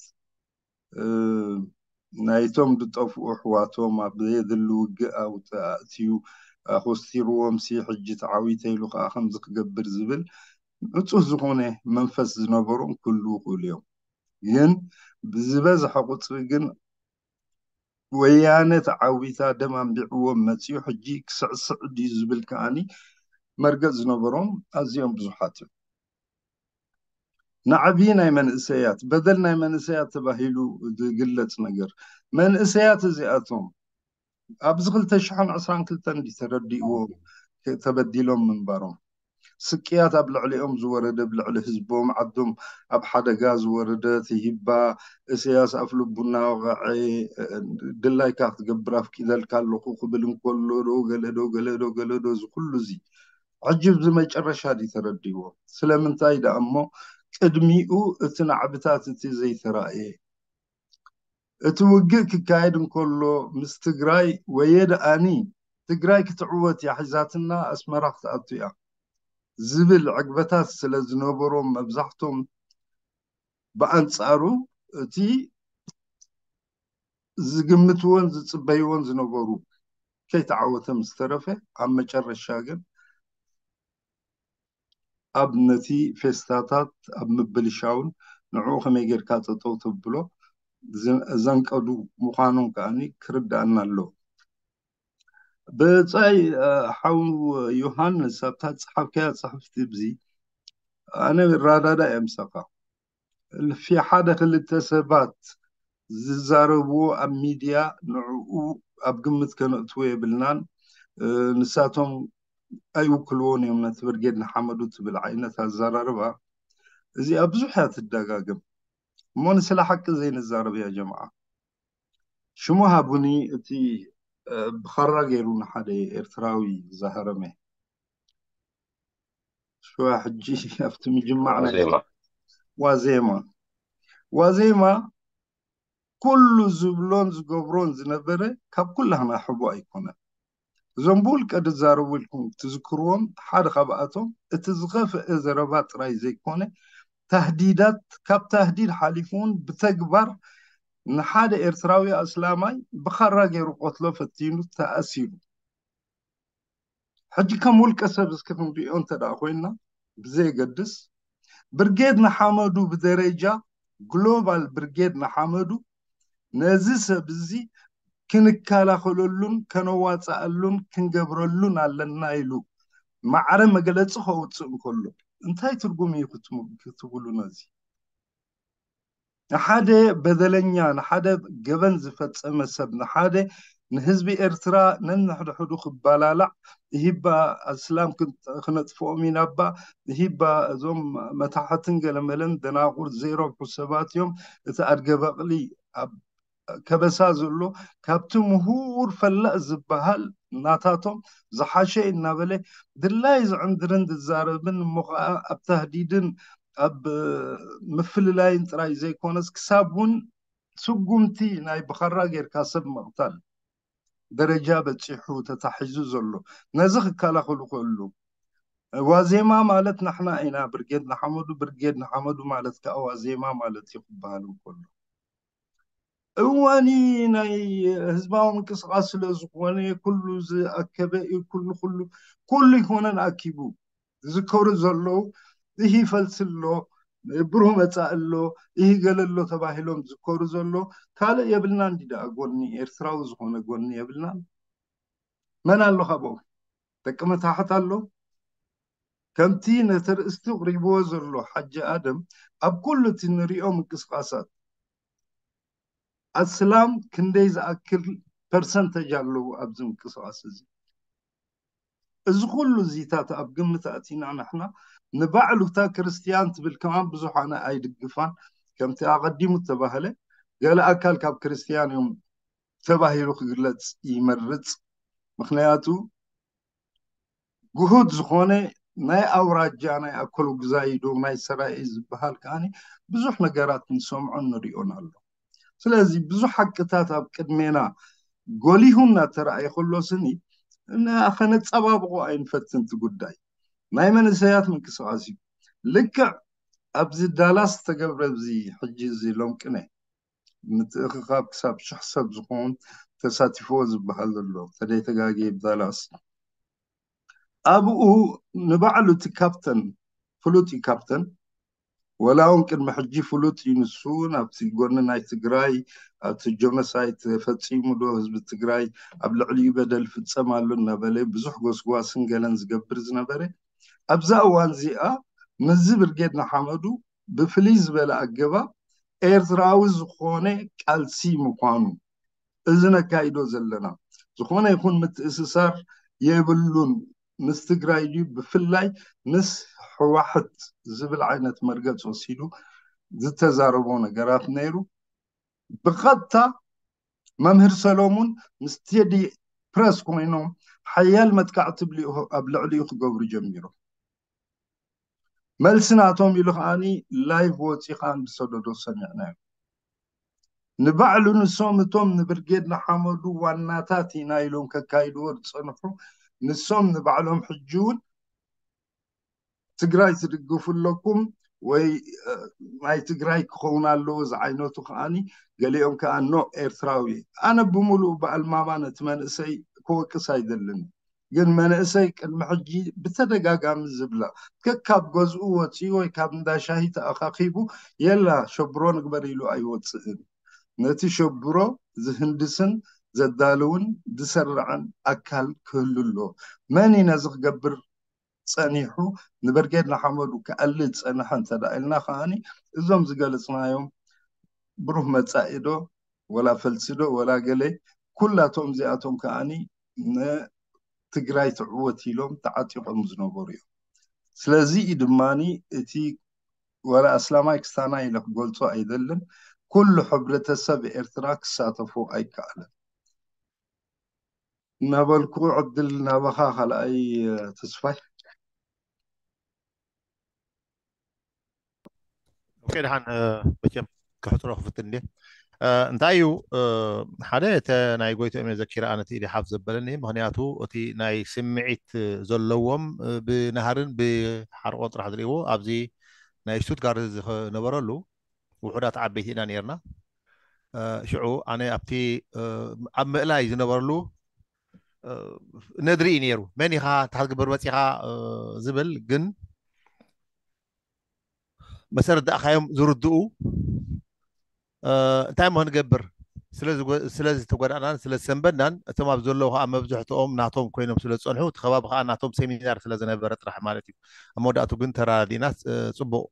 ናይቶም ዝጠፍኡ ኣሕዋቶም ኣብ ዘየድሊ ውግእ ኣእትዩ ኣኾስቲርዎም ሲ ሕጂ ተዓዊተ ኢሉ ከዓ ከምዚ ክገብር ዝብል ንፁህ ዝኾነ መንፈስ ዝነበሮም ክህልዉ ይኽእሉ እዮም። ግን ብዝበዝሐ ቁፅሪ ግን ወያነ ተዓዊታ ደም ኣንቢዕዎም መፂኡ ሕጂ ክስዕስዕ ድዩ ዝብል ከዓኒ መርገፅ ዝነበሮም ኣዝዮም ብዙሓት እዮም። ናዕቢ ናይ መንእሰያት በደል ናይ መንእሰያት ተባሂሉ ዝግለፅ ነገር መንእሰያት እዚኣቶም ኣብዚ ክልተ ሽሕን ዕስራን ክልተን እንዲ ተረዲእዎ ተበዲሎም ምንባሮም ስቅያት ኣብ ልዕሊኦም ዝወረደ ብልዕሊ ህዝቦም ዓዶም ኣብ ሓደጋ ዝወረደ ትሂባ እስያስ ኣፍ ልቡና ወቐዐ ድላይካ ክትገብር ኣፍቂደልካ ኣለኹ ክብል እንከሎ ዶ ገለ ዶ ገለ ዶ ገለ ዶ እዚ ኩሉ እዚ ሕጂ ኣብዚ መጨረሻ ድዩ ተረዲእዎ? ስለምንታይ ደኣ እሞ ቅድሚኡ እቲ ናዕብታት እቲ ዘይተራእየ እቲ ውግእ ክካየድ እንከሎ ምስ ትግራይ ወየ ደኣኒ ትግራይ ክትዕወት እያ ሒዛትና ኣስመራ ክትኣቱ እያ ዝብል ዕግበታት ስለ ዝነበሮም መብዛሕቶም ብኣንፃሩ እቲ ዝግምትዎን ዝፅበይዎን ዝነበሩ ከይተዓወተ ምስ ተረፈ ኣብ መጨረሻ ግን ኣብ ነቲ ፌስታታት ኣብ ምብልሻውን ንዕኡ ከመይ ጌርካ ጠጠው ተብሎ ዘንቀዱ ምዃኖም ከዓኒ ክርዳእና ኣለዎ። ብጻይ ሓው ዮሃንስ ኣብታ ዝጸሓፍካያ ጽሕፍቲ ብዚ ኣነ ይረዳዳ እየ ምሳኻ። እልፊ ሓደ ክልተ ሰባት ዝዛረብዎ ኣብ ሚድያ ንዕኡ ኣብ ግምት ከነእትዎ የብልናን። ንሳቶም ኣይውክልዎን እዮም ነቲ ብርጌድ ንሓመዱ ትብል ዓይነት ኣዘራርባ እዚኣ ብዙሕ እያ ትደጋግም። እሞ ንስለ ሓቂ ዘይንዛረብ እያ ጀምዓ። ሽሙ ሃቡኒ እቲ ብኻራ ገይሩ ንሓደ ኤርትራዊ ዝሃረመ ሽዋ ሕጂ ኣብቲ ምጅማዕ ናይ ዋዜማ ዋዜማ ኩሉ ዝብሎን ዝገብሮን ዝነበረ ካብ ኩላህና ሕቦ ኣይኮነን። እዞም ብውልቀ ዝዛረቡ ኢልኩም ትዝክርዎም ሓደ ካብኣቶም እቲ ዝኸፍአ ዘረባ ጥራይ ዘይኮነ ታህዲዳት ካብ ታህዲድ ሓሊፉ እውን ብተግባር ንሓደ ኤርትራዊ ኣስላማይ ብኻራ ገይሩ ቆትሎ ፈቲኑ ተኣሲሩ። ሕጂ ከም ውልቀ ሰብ እስኪ ክንሪኦ እንተ ደኣ ኮይና ብዘየገድስ ብርጌድ ንሓመዱ ብደረጃ ግሎባል ብርጌድ ንሓመዱ ነዚ ሰብ እዚ ክንከላኸለሉን ከነዋፅኣሉን ክንገብረሉን ኣለና ኢሉ ማዕረ መግለፂ ከውፅእ እንከሎ እንታይ ትርጉም እዩ ክትብሉ ነዚ ንሓደ በደለኛ ንሓደ ገበን ዝፈፀመ ሰብ ንሓደ ንህዝቢ ኤርትራ ነንሕድሕዱ ክባላላዕ፣ ይህባ ኣስላም ክነጥፍኦም ኢና እባ፣ ይህባ እዞም መታሕትን ገለመለን ደናቁር ዘይረብሑ ሰባት እዮም። እቲ ኣድገ በቕሊ ኣብ ከበሳ ዘሎ ካብቲ ምሁር ፈላእ ዝበሃል ናታቶም ዝሓሸ እናበለ ድላይ ዝዕንድርን ዝዛረብን እሞ ከዓ ኣብ ታህዲድን ኣብ ምፍልላይን ጥራይ ዘይኮነስ ክሳብ እውን ስጉምቲ ናይ ብኸራ ጌርካ ሰብ ምቕታል ደረጃ በፂሑ ተታሒዙ ዘሎ ነዚ ክከላኸሉ ክእሉ ዋዜማ ማለት ናሕና ኢና። ብርጌድ ንሓመዱ ብርጌድ ንሓመዱ ማለት ከዓ ዋዜማ ማለት እዩ ክበሃል እንከሎ እዋኒ ናይ ህዝባዊ ምንቅስቃስ ስለ ዝኾነ ኩሉ ዝኣከበ እዩ። ኩሉ ኩሉ ኩሉ ይኮነን ኣኪቡ ዝከሩ ዘለዉ ይህ ይፈልሲ ኣሎ፣ ብሩህ መጻኢ ኣሎ፣ ይህ ገለ ኣሎ ተባሂሎም ዝከሩ ዘሎ ካልእ የብልና እንዲ ደኣ ጎኒ ኤርትራዊ ዝኾነ ጎኒ የብልና። መን ኣሎ ካብኦም? ደቂ መታሕት ኣሎ። ከምቲ ነቲ ርእስቲ ቅሪብዎ ዘሎ ሓጂ ኣደም ኣብ ኩሉ እቲ ንሪኦ ምንቅስቃሳት ኣስላም ክንደይ ዝኣክል ፐርሰንተጅ ኣለዉ ኣብዚ ምንቅስቃስ እዚ? እዚ ኩሉ እዚታት ኣብ ግምት ኣእቲና ንሕና ንባዕሉ እታ ክርስትያን ትብል ከማን ብዙሕ ኣነ ኣይድግፋን። ከምቲ ኣቐዲሙ እተባህለ ገለ ኣካል ካብ ክርስትያን እዮም ተባሂሉ ክግለጽ ይመርጽ። ምክንያቱ ግሁድ ዝኾነ ናይ ኣውራጃ ናይ ኣኮሎጉዛይ ዶ ናይ ሰራየ ዝበሃል ከዓኒ ብዙሕ ነገራት ንሰምዖን ንሪኦን ኣሎ። ስለዚ ብዙሕ ሓቅታት ኣብ ቅድሜና ጎሊሁ እናተረኣየ ከሎ ስኒ ከነፀባብቆ ኣይንፈትን። እቲ ጉዳይ ናይ መንእሰያት ምንቅስቃስ እዩ። ልክዕ ኣብዚ ዳላስ ዝተገብረ እዚ ሕጂ እዚ ሎም ቅነ ምትእኽኻብ ክሳብ ሽሕ ሰብ ዝኸውን ተሳቲፍዎ ዝበሃል ዘሎ ተደይተጋጊ ብዳላስ ኣብኡ ንባዕሉ እቲ ካፕተን ፍሉጥ እዩ። ካፕተን ወላ እውን ቅድሚ ሕጂ ፍሉጥ እዩ። ንሱ ናብቲ ጎኒ ናይ ትግራይ ኣብቲ ጆኖሳይድ ተፈፂሙ ዶ ህዝቢ ትግራይ ኣብ ልዕሊኡ በደል ፍፀም ኣሎ እናበለ ብዙሕ ጎስጓስን ገለን ዝገብር ዝነበረ ኣብዛ እዋን እዚኣ ምስዚ ብርጌድ ንሓመዱ ብፍልይ ዝበለ ኣገባብ ኤርትራዊ ዝኾነ ቃልሲ ምዃኑ እዚ ነካይዶ ዘለና ዝኾነ ይኹን ምትእስሳር የብሉን። ምስ ትግራይ ድዩ ብፍላይ ምስ ህዋሕት ዝብል ዓይነት መርገፂ ወሲዱ ዝተዛረቦ ነገራት ነይሩ። ብቐጥታ መምህር ሰሎሙን ምስ ቴዲ ፕረስ ኮይኖም ሓያል መጥቃዕቲ ኣብ ልዕሊኡ ክገብሩ ጀሚሮም። መልሲ ናቶም ኢሉ ከዓኒ ላይቭ ወፂ ከዓን ዝሰደዶ ሰሚዕናዮ። ንባዕሉ ንሶም እቶም ንብርጌድ ንሓመዱ ዋናታት ኢና ኢሎም ከካይድዎ ዝፀንሑ ንሶም ንባዕሎም ሕጂ እውን ትግራይ ትድግፉ ኣለኩም ወይ ናይ ትግራይ ክኸውን ኣለዎ ዝዓይነቱ ከዓኒ ገሊኦም ከዓ ኖ ኤርትራዊ። ኣነ ብምሉእ ብኣልማማ ነቲ መንእሰይ ክወቅስ ኣይደልን። ግን መንእሰይ ቅድሚ ሕጂ ብተደጋጋሚ ዝብላ ከካብ ገዝኡ ወፂኡ ወይ ካብ እንዳ ሻሂ ተኣኻኺቡ የላ ሸብሮ ንግበር ኢሉ ኣይወፅእን። ነቲ ሸብሮ ዝህንድስን ዘዳልውን ዝሰርዕን ኣካል ክህሉ ኣሎ። መን እዩ ነዚ ክገብር ፀኒሑ ንብርጌድ ንሓመዱ ክኣሊ ዝፀንሐ እንተዳ ኢልና ከዓኒ እዞም ዝገለፅናዮም ብሩህ መፃኢ ዶ ወላ ፈልሲ ዶ ወላ ገለ ኩላቶም እዚኣቶም ከዓኒ ንትግራይ ትዕወት ኢሎም ተዓጢቆም ዝነበሩ እዮም። ስለዚ እዩ ድማኒ እቲ ወላ ኣስላማይ ክስታናይ ኢለ ክገልፆ ኣይደልን። ኩሉ ሕብረተሰብ ኤርትራ ክሳተፎ ኣይከኣለን። እናበልኩ ዕድል ናባኻ ካልኣይ ተስፋይ። ኦኬ፣ ደሓን መቸም ክሕፅሮ ክፍትን እንዴ። እንታይ እዩ ሓደ እተ ናይ ጎይትኦም እየ ዘኪረ ኣነ እቲ ኢዲ ሓፍ ዘበለኒ። ምክንያቱ እቲ ናይ ስምዒት ዘለዎም ብናሃርን ብሓርቆን ጥራሕ ዝርእዎ ኣብዚ ናይ ሽቱትጋርት ዝነበረሉ ውሑዳት ዓበይቲ ኢና ነርና። ሽዑ ኣነ ኣብቲ ኣብ ምእላይ ዝነበርሉ ነድሪ እዩ ነይሩ። መን ኢኻ እንታይ ክትግበር መፂኻ ዝብል ግን መሰረት ደኣኻዮም ዝርድኡ እንታይ ሞ ክንገብር ስለዝተጎዳእናን ስለዝሰንበድናን እቶም ኣብ ዘለዉ ከዓ መብዝሕትኦም ናቶም ኮይኖም ስለዝፀንሑ እቲ ከባቢ ከዓ ናቶም ሴሚናር ስለዝነበረ ጥራሕ ማለት እዩ። ኣብ መወዳእቱ ግን ተራዲና ፅቡቅ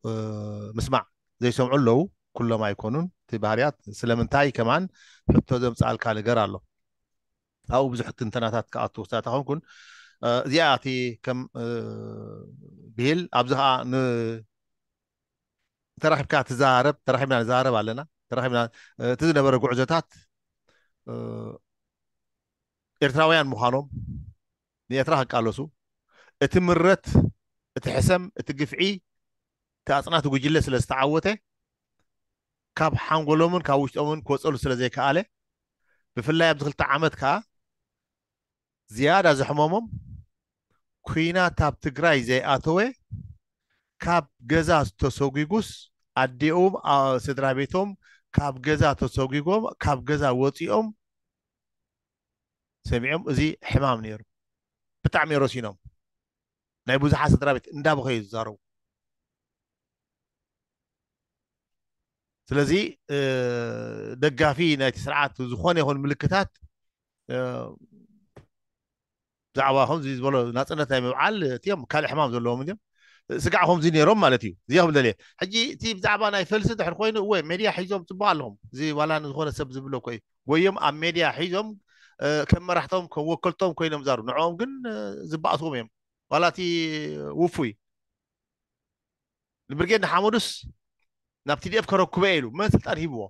ምስማዕ ዘይሰምዑ ኣለዉ። ኩሎም ኣይኮኑን። እቲ ባህርያት ስለምንታይ ከማን ሕቶ ዘምፅኣልካ ነገር ኣሎ። ኣብኡ ብዙሕ ትንተናታት ክኣቱ ክሳታ ኮንኩን እዚኣ እቲ ከም ብሂል ኣብዚ ከዓ ተራኺብካ ትዛረብ ተራኺብና ንዛረብ ኣለና ተራኺብና እቲ ዝነበረ ጉዕዞታት ኤርትራውያን ምዃኖም ንኤርትራ ክቃለሱ እቲ ምረት እቲ ሕሰም እቲ ግፍዒ እቲ ኣፅናቲ ጉጅለ ስለ ዝተዓወተ ካብ ሓንጎሎምን ካብ ውሽጦምን ክወፀሉ ስለ ዘይከኣለ ብፍላይ ኣብዚ ክልተ ዓመት ከዓ ዝያዳ ዘሕመሞም ኩናት ኣብ ትግራይ ዘይኣተወ ካብ ገዛ ዝተሰጒጉስ ኣዴኦም ስድራ ቤቶም ካብ ገዛ ተሰጒጎም ካብ ገዛ ወፂኦም ሰሚዖም እዚ ሕማም ነይሩ ብጣዕሚ ረሲኖም ናይ ብዙሓት ስድራ ቤት እንዳበኸዩ ዝዛረቡ ስለዚ ደጋፊ ናይቲ ስርዓት ዝኾነ ይኹን ምልክታት ብዛዕባ ከምዚ ዝበሎ ናፅነት ናይ ምብዓል እቲኦም ካልእ ሕማም ዘለዎም እዮም ስጋዕ ከምዚ ነይሮም ማለት እዩ እዚ ክብል ደልየ ሕጂ እቲ ብዛዕባ ናይ ፈልሲ ድሕር ኮይኑ እወ ሜድያ ሒዞም ፅቡቅ ኣለኹም እዚ ዋላ ንዝኾነ ሰብ ዝብሎ ኮይ ወዮም ኣብ ሜድያ ሒዞም ከም መራሕቶም ከም ወከልቶም ኮይኖም ዛሩ ንዕኦም ግን ዝበኣስዎም እዮም ዋላ እቲ ውፉይ ንብርጌድ ንሓመዱስ ናብ ቲዲኤፍ ከረክበ ኢሉ መን ስልጣን ሂብዎ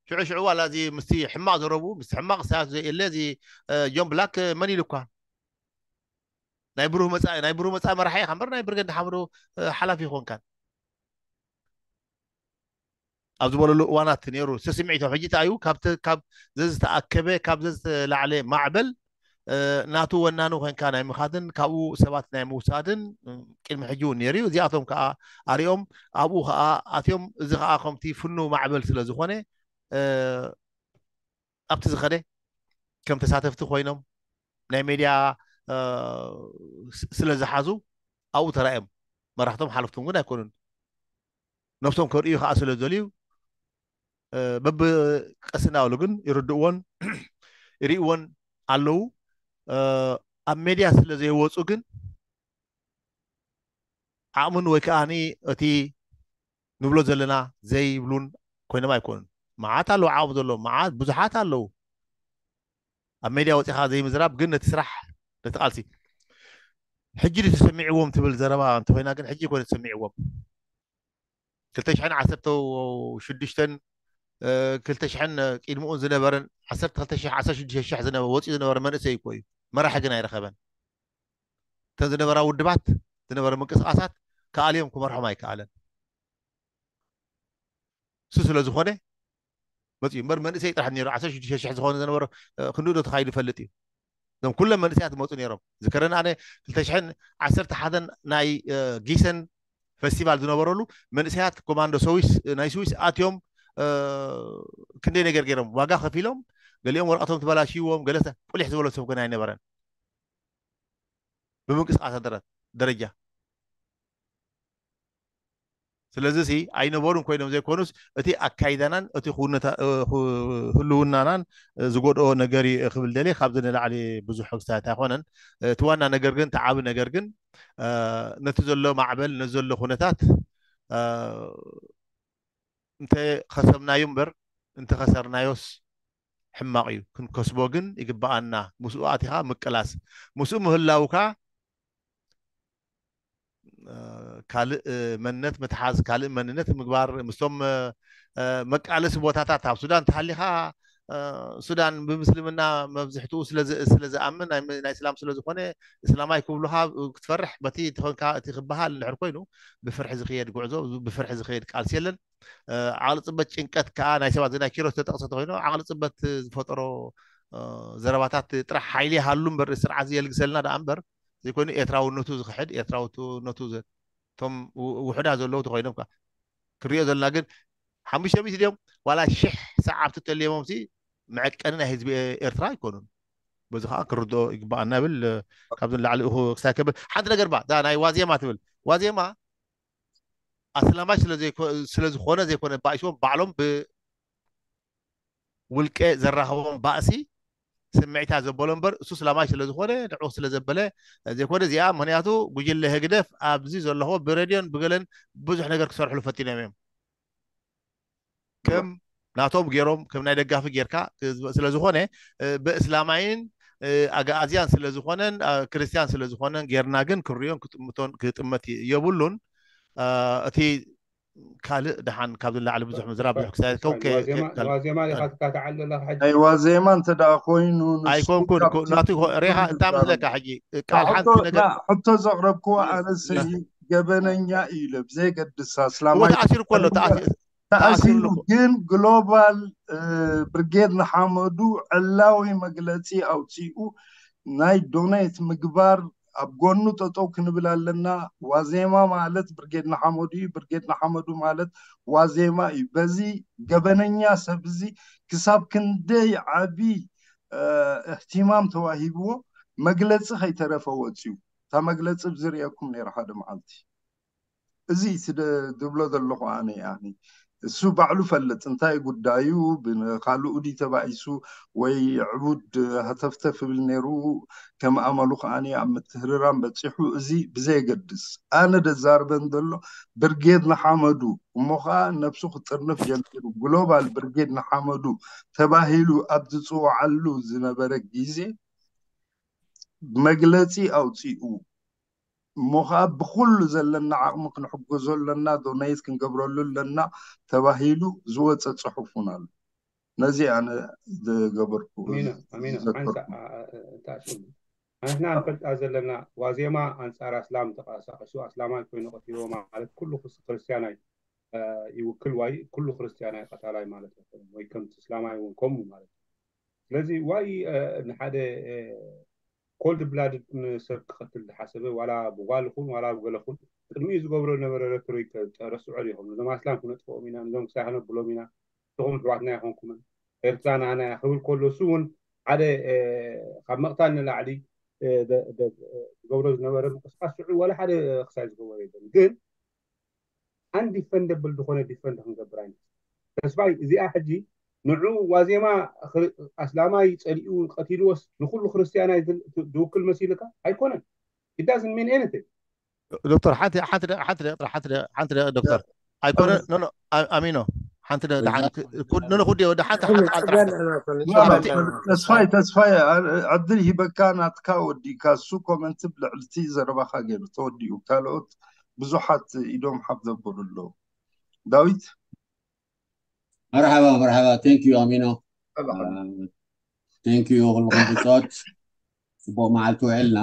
ሽዑ ሽዑ ዋላ እዚ ምስቲ ሕማቕ ዘረቡ ምስቲ ሕማቕ ሳያት ዘየለ እዚ ጆን ብላክ መን ኢሉ እኳ ናይ ብሩህ መፃኢ ናይ ብሩህ መፃኢ መራሒ ኢኻ እምበር ናይ ብርጌድ ንሓመዱ ሓላፊ ይኾንካን ኣብ ዝበለሉ እዋናት ነይሩ ዝተስምዒቶም ሕጂ እንታይ እዩ ካብ ዘዝተኣከበ ካብ ዘዝተላዕለ ማዕበል ናቱ ወናኑ ኮንካ ናይ ምኻድን ካብኡ ሰባት ናይ ምውሳድን ቅድሚ ሕጂ እውን ነይሩ እዩ እዚኣቶም ከዓ ኣሪኦም ኣብኡ ከዓ ኣትዮም እዚ ከዓ ከምቲ ፍኑ ማዕበል ስለ ዝኾነ ኣብቲ ዝኸደ ከም ተሳተፍቲ ኮይኖም ናይ ሜድያ ስለ ዝሓዙ ኣብኡ ተራእዮም መራሕቶም ሓለፍቶም ግን ኣይኮኑን ነብሶም ከርእዩ ከዓ ስለ ዘልዩ በብቀስና በሉ ግን ይርድእዎን ይርእዎን ኣለዉ ኣብ ሜድያ ስለ ዘይወፁ ግን ዓቕምን ወይ ከዓ እቲ ንብሎ ዘለና ዘይብሉን ኮይኖም ኣይኮኑን መዓት ኣለዉ ዓቕሚ ዘለዎም መዓት ብዙሓት ኣለዉ ኣብ ሜድያ ወፂኻ ዘይምዝራብ ግን ነቲ ስራሕ ነቲ ቃልሲ ሕጂ ተሰሚዕዎም ትብል ዘረባ እንተኮይና ግን ሕጂ ኮነ ተሰሚዕዎም ክልተ ሽሕን ዓሰርተ ሽዱሽተን ክልተ ሽሕን ቅድምኡን ዝነበረን ዓሰርተ ክልተ ሽሕ ዓሰርተ ሽዱሽተ ሽሕ ዝነበረ ወፂኡ ዝነበረ መንእሰይ እኮ እዩ መራሒ ግን ኣይረኸበን እተን ዝነበራ ውድባት ዝነበረ ምንቅስቃሳት ከኣልዮም ክመርሖም ኣይከኣለን እሱ ስለ ዝኾነ መፅኡ እምበር መንእሰይ ጥራሕ ነይሩ ዓሰርተ ሽዱሽተ ሽሕ ዝኾነ ዝነበረ ክንድኡ ዶ ተኻይዱ ይፈልጥ እዩ እዞም ኩሎም መንእሰያት መፁ ነይሮም ዝከረን ኣነ ክልተ ሽሕን ዓሰርተ ሓደን ናይ ጊሰን ፈስቲቫል ዝነበረሉ መንእሰያት ኮማንዶ ሰዊስ ናይ ስዊስ ኣትዮም ክንደይ ነገር ገይሮም ዋጋ ከፊሎም ገሊኦም ወረቀቶም ተበላሽዎም ገለ ቁሊሕ ዝበሎ ሰብ ግን ኣይነበረን ብምንቅስቃሳት ደረጃ ስለዚ ሲ ኣይነበሩን ኮይኖም ዘይኮኑስ እቲ ኣካይዳናን እቲ ህልውናናን ዝጎድኦ ነገር እዩ ክብል ደልየ ካብዚ ንላዕሊ ብዙሕ ክስታት ኣይኮነን እቲ ዋና ነገር ግን ተዓቢ ነገር ግን ነቲ ዘሎ ማዕበል ነቲ ዘሎ ኩነታት እንተ ከሰብናዩ እምበር እንተ ከሰርናዮስ ሕማቕ እዩ ክንከስቦ ግን ይግበኣና ምስኡ ኣቲኻ ምቅላስ ምስኡ ምህላውካ ካልእ መንነት ምትሓዝ ካልእ መንነት ምግባር ምስቶም መቃለሲ ቦታታት ኣብ ሱዳን ተሃሊኻ ሱዳን ብምስልምና መብዝሕትኡ ስለ ዝኣምን ናይ እስላም ስለ ዝኾነ እስላማይ ክብሉኻ ክትፈርሕ በቲ ተኾንካ እቲ ክበሃል እንድሕር ኮይኑ ብፍርሒ ዝኽየድ ጉዕዞ ብፍርሒ ዝኽየድ ቃልሲ የለን ዓቕሊ ፅበት ጭንቀት ከዓ ናይ ሰባት ናይ ኪሮስ ተጠቕሰ ተኮይኑ ዓቕሊ ፅበት ዝፈጠሮ ዘረባታት ጥራሕ ሓይሊ ሃሉ እምበር ስርዓት የልግሰልና ደኣ እምበር ዘይኮይኑ ኤርትራውነቱ ዝክሕድ ኤርትራውነቱ እቶም ውሕዳ ዘለዉ ተኮይኖም ከዓ ክንሪኦ ዘለና ግን ሓሙሽተ ሚእቲ ድዮም ዋላ ሽሕ ሰዓብቲ ተልዮሞም ሲ መዐቀኒ ናይ ህዝቢ ኤርትራ ኣይኮኑን በዚ ከዓ ክርድኦ ይግባኣና ብል ካብዚ ንላዕሊ ኢኹ ክሳይ ከብል ሓንቲ ነገር ባ እዛ ናይ ዋዜማ ትብል ዋዜማ ኣስላማይ ስለዝኮነ ዘይኮነ ባእስዎም ባዕሎም ብውልቀ ዘራኸቦም ባእሲ ስምዒታ ዘበሎ እምበር እሱ ስላማይ ስለዝኮነ ንዑ ስለዘበለ ዘይኮነ እዚኣ ምክንያቱ ጉጅለ ህግደፍ ኣብዚ ዘለኹ ብሬድዮን ብገለን ብዙሕ ነገር ክሰርሕሉ ፈቲኖም እዮም ከም ናቶም ገይሮም ከም ናይ ደጋፊ ጌርካ ስለ ዝኾነ ብእስላማይን ኣግኣዝያን ስለ ዝኾነን ክርስትያን ስለ ዝኾነን ጌርና ግን ክርዮን ክጥምቶን ክጥመት የብሉን። እቲ ካልእ ደሓን ካብ ዝላዕሊ ብዙሕ ምዝራብ ብዙሕ ክሳየት ዋዜማ ዲኻ ትካታዓል ዘለኻ ሕጂ? ናይ ዋዜማ እንተ ደኣ ኮይኑ ንሱ ኣይኮንኩን ካብቲ ናቱ ሬኻ እንታይ መስለካ ሕጂ ቃል ሓንቲ ነገር ሕቶ ዘቕረብክዎ ኣነስ ገበነኛ እዩ ኢለ ብዘየገድስ እሞ ኣስላማይ ተኣሲሩ እኮ ኣሎ ተኣሲ- ተኣሲሩ ተኣሲሩ እኮ። ግን ግሎባል ብርጌድ ንሓመዱ ዕላዊ መግለፂ ኣውፂኡ ናይ ዶኔት ምግባር ኣብ ጎኑ ጠጠው ክንብል ኣለና። ዋዜማ ማለት ብርጌድ ንሓመዱ እዩ። ብርጌድ ንሓመዱ ማለት ዋዜማ እዩ። በዚ ገበነኛ ሰብ እዚ ክሳብ ክንደይ ዓቢ እህቲማም ተዋሂብዎ መግለፂ ከይተረፈ ወፂኡ። እታ መግለፂ ብዝርእየኩም ነይረ ሓደ መዓልቲ። እዚ እቲ ደ- ዝብሎ ዘለኹ ኣነ ያኒ እሱ ባዕሉ ፈልጥ እንታይ ጉዳዩ ብካልኡ ድዩ ተባኢሱ ወይ ዕቡድ ሃተፍተፍ ይብል ነይሩ። ከም ኣመሉ ከዓኒ ኣብ ምትህርራም በፂሑ። እዚ ብዘየገድስ ኣነ ደዛርበን ዘሎ ብርጌድ ንሓመዱ እሞ ከዓ ነብሱ ክጥርንፍ ጀሚሩ ግሎባል ብርጌድ ንሓመዱ ተባሂሉ ኣብ ዝፅወዓሉ ዝነበረ ግዜ መግለፂ ኣውፂኡ እሞ ከዓ ብኩሉ ዘለና ዓቕሚ ክንሕገዞ ኣለና፣ ዶናይት ክንገብረሉ ኣለና ተባሂሉ ዝወፀ ፅሑፍ እውን ኣሎ። ነዚ ኣነ ዝገበርኩ ኣሚኖ ኣሚኖ ሓንሳ እንታሽሙ ንሕና ንፈልጣ ዘለና ዋዜማ ኣንፃር ኣስላም ተቃሳቀሱ ኣስላማይ ኮይኑ ቀትልዎ ማለት ኩሉ ክርስትያናይ ይውክል ዋይ ኩሉ ክርስትያናይ ቀታላይ ማለት ኣይኮነን ወይ ከምቲ እስላማይ እውን ከምኡ ማለት እዩ። ስለዚ ዋይ ንሓደ ኮልድ ብላድድ ንሰብ ክቐትል ዝሓሰበ ዋላ ብጓል ኹን ዋላ ብገለ ኹን ቅድሚኡ ዝገብሮ ዝነበረ ረቶሪክ ረስዖ ዲኹም ነዞም ኣስላም ክነጥፍኦም ኢና ነዞም ክሳይ ክነብሎም ኢና ንስኹም ኣሕዋትና ኣይኮንኩምን ኤርትራ ናና እያ ክብል ከሎ እሱ እውን ሓደ ካብ ምቕታል ንላዕሊ ዝገብሮ ዝነበረ ምንቅስቃስ ሽዑ ዋላ ሓደ ክሳይ ዝገበሮ የለን ግን ኣንዲፈንደብል ዝኾነ ዲፈንድ ክንገብር ኣይነት ተስፋይ እዚኣ ሕጂ ንዑ ዋዜማ ኣስላማይ ፀሊኡ ቀቲልዎስ ንኩሉ ክርስትያናይ ዝውክል መሲልካ ኣይኮነን it doesn't mean anything ዶክተር ሓንቲ ሓንቲ ደቂቕ ጥራሕ ሓንቲ ደቂቕ ሓንቲ ደቂቕ ዶክተር ኣይኮነ ኖ ኖ ኣሚኖ ሓንቲ ንንኹዲ ወደ ሓንቲ ሓንቲ ቃል ጥራሕ ተስፋይ ተስፋይ ዕድል ሂበካ ናትካ ወዲእካ እሱ ኮመንት ብልዕልቲ ዘረባካ ገይሩ ተወዲኡ ካልኦት ብዙሓት ኢዶም ሓፍ ዘበሉ ኣለዉ ዳዊት መርሓባ መርሓባ thank you ኣሚኖ thank you ኩልኩም ብፆት ፅቡቅ መዓልቲ ውዕልና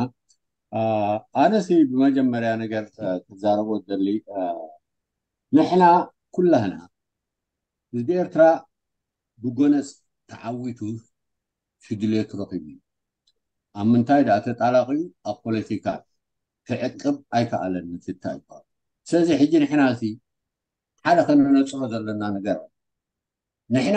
ኣነሲ ብመጀመርያ ነገር ክዛረቦ ደሊ ንሕና ኩላህና ህዝቢ ኤርትራ ብጎነፅ ተዓዊቱ ሽድልየቱ ረኺቡ እዩ ኣብ ምንታይ ደኣ ተጣላቂኡ ኣብ ፖለቲካ ክዕቅብ ኣይከኣለን ንትታ ይበሃል ስለዚ ሕጂ ንሕና ሲ ሓደ ከነነፅሮ ዘለና ነገር ንሕና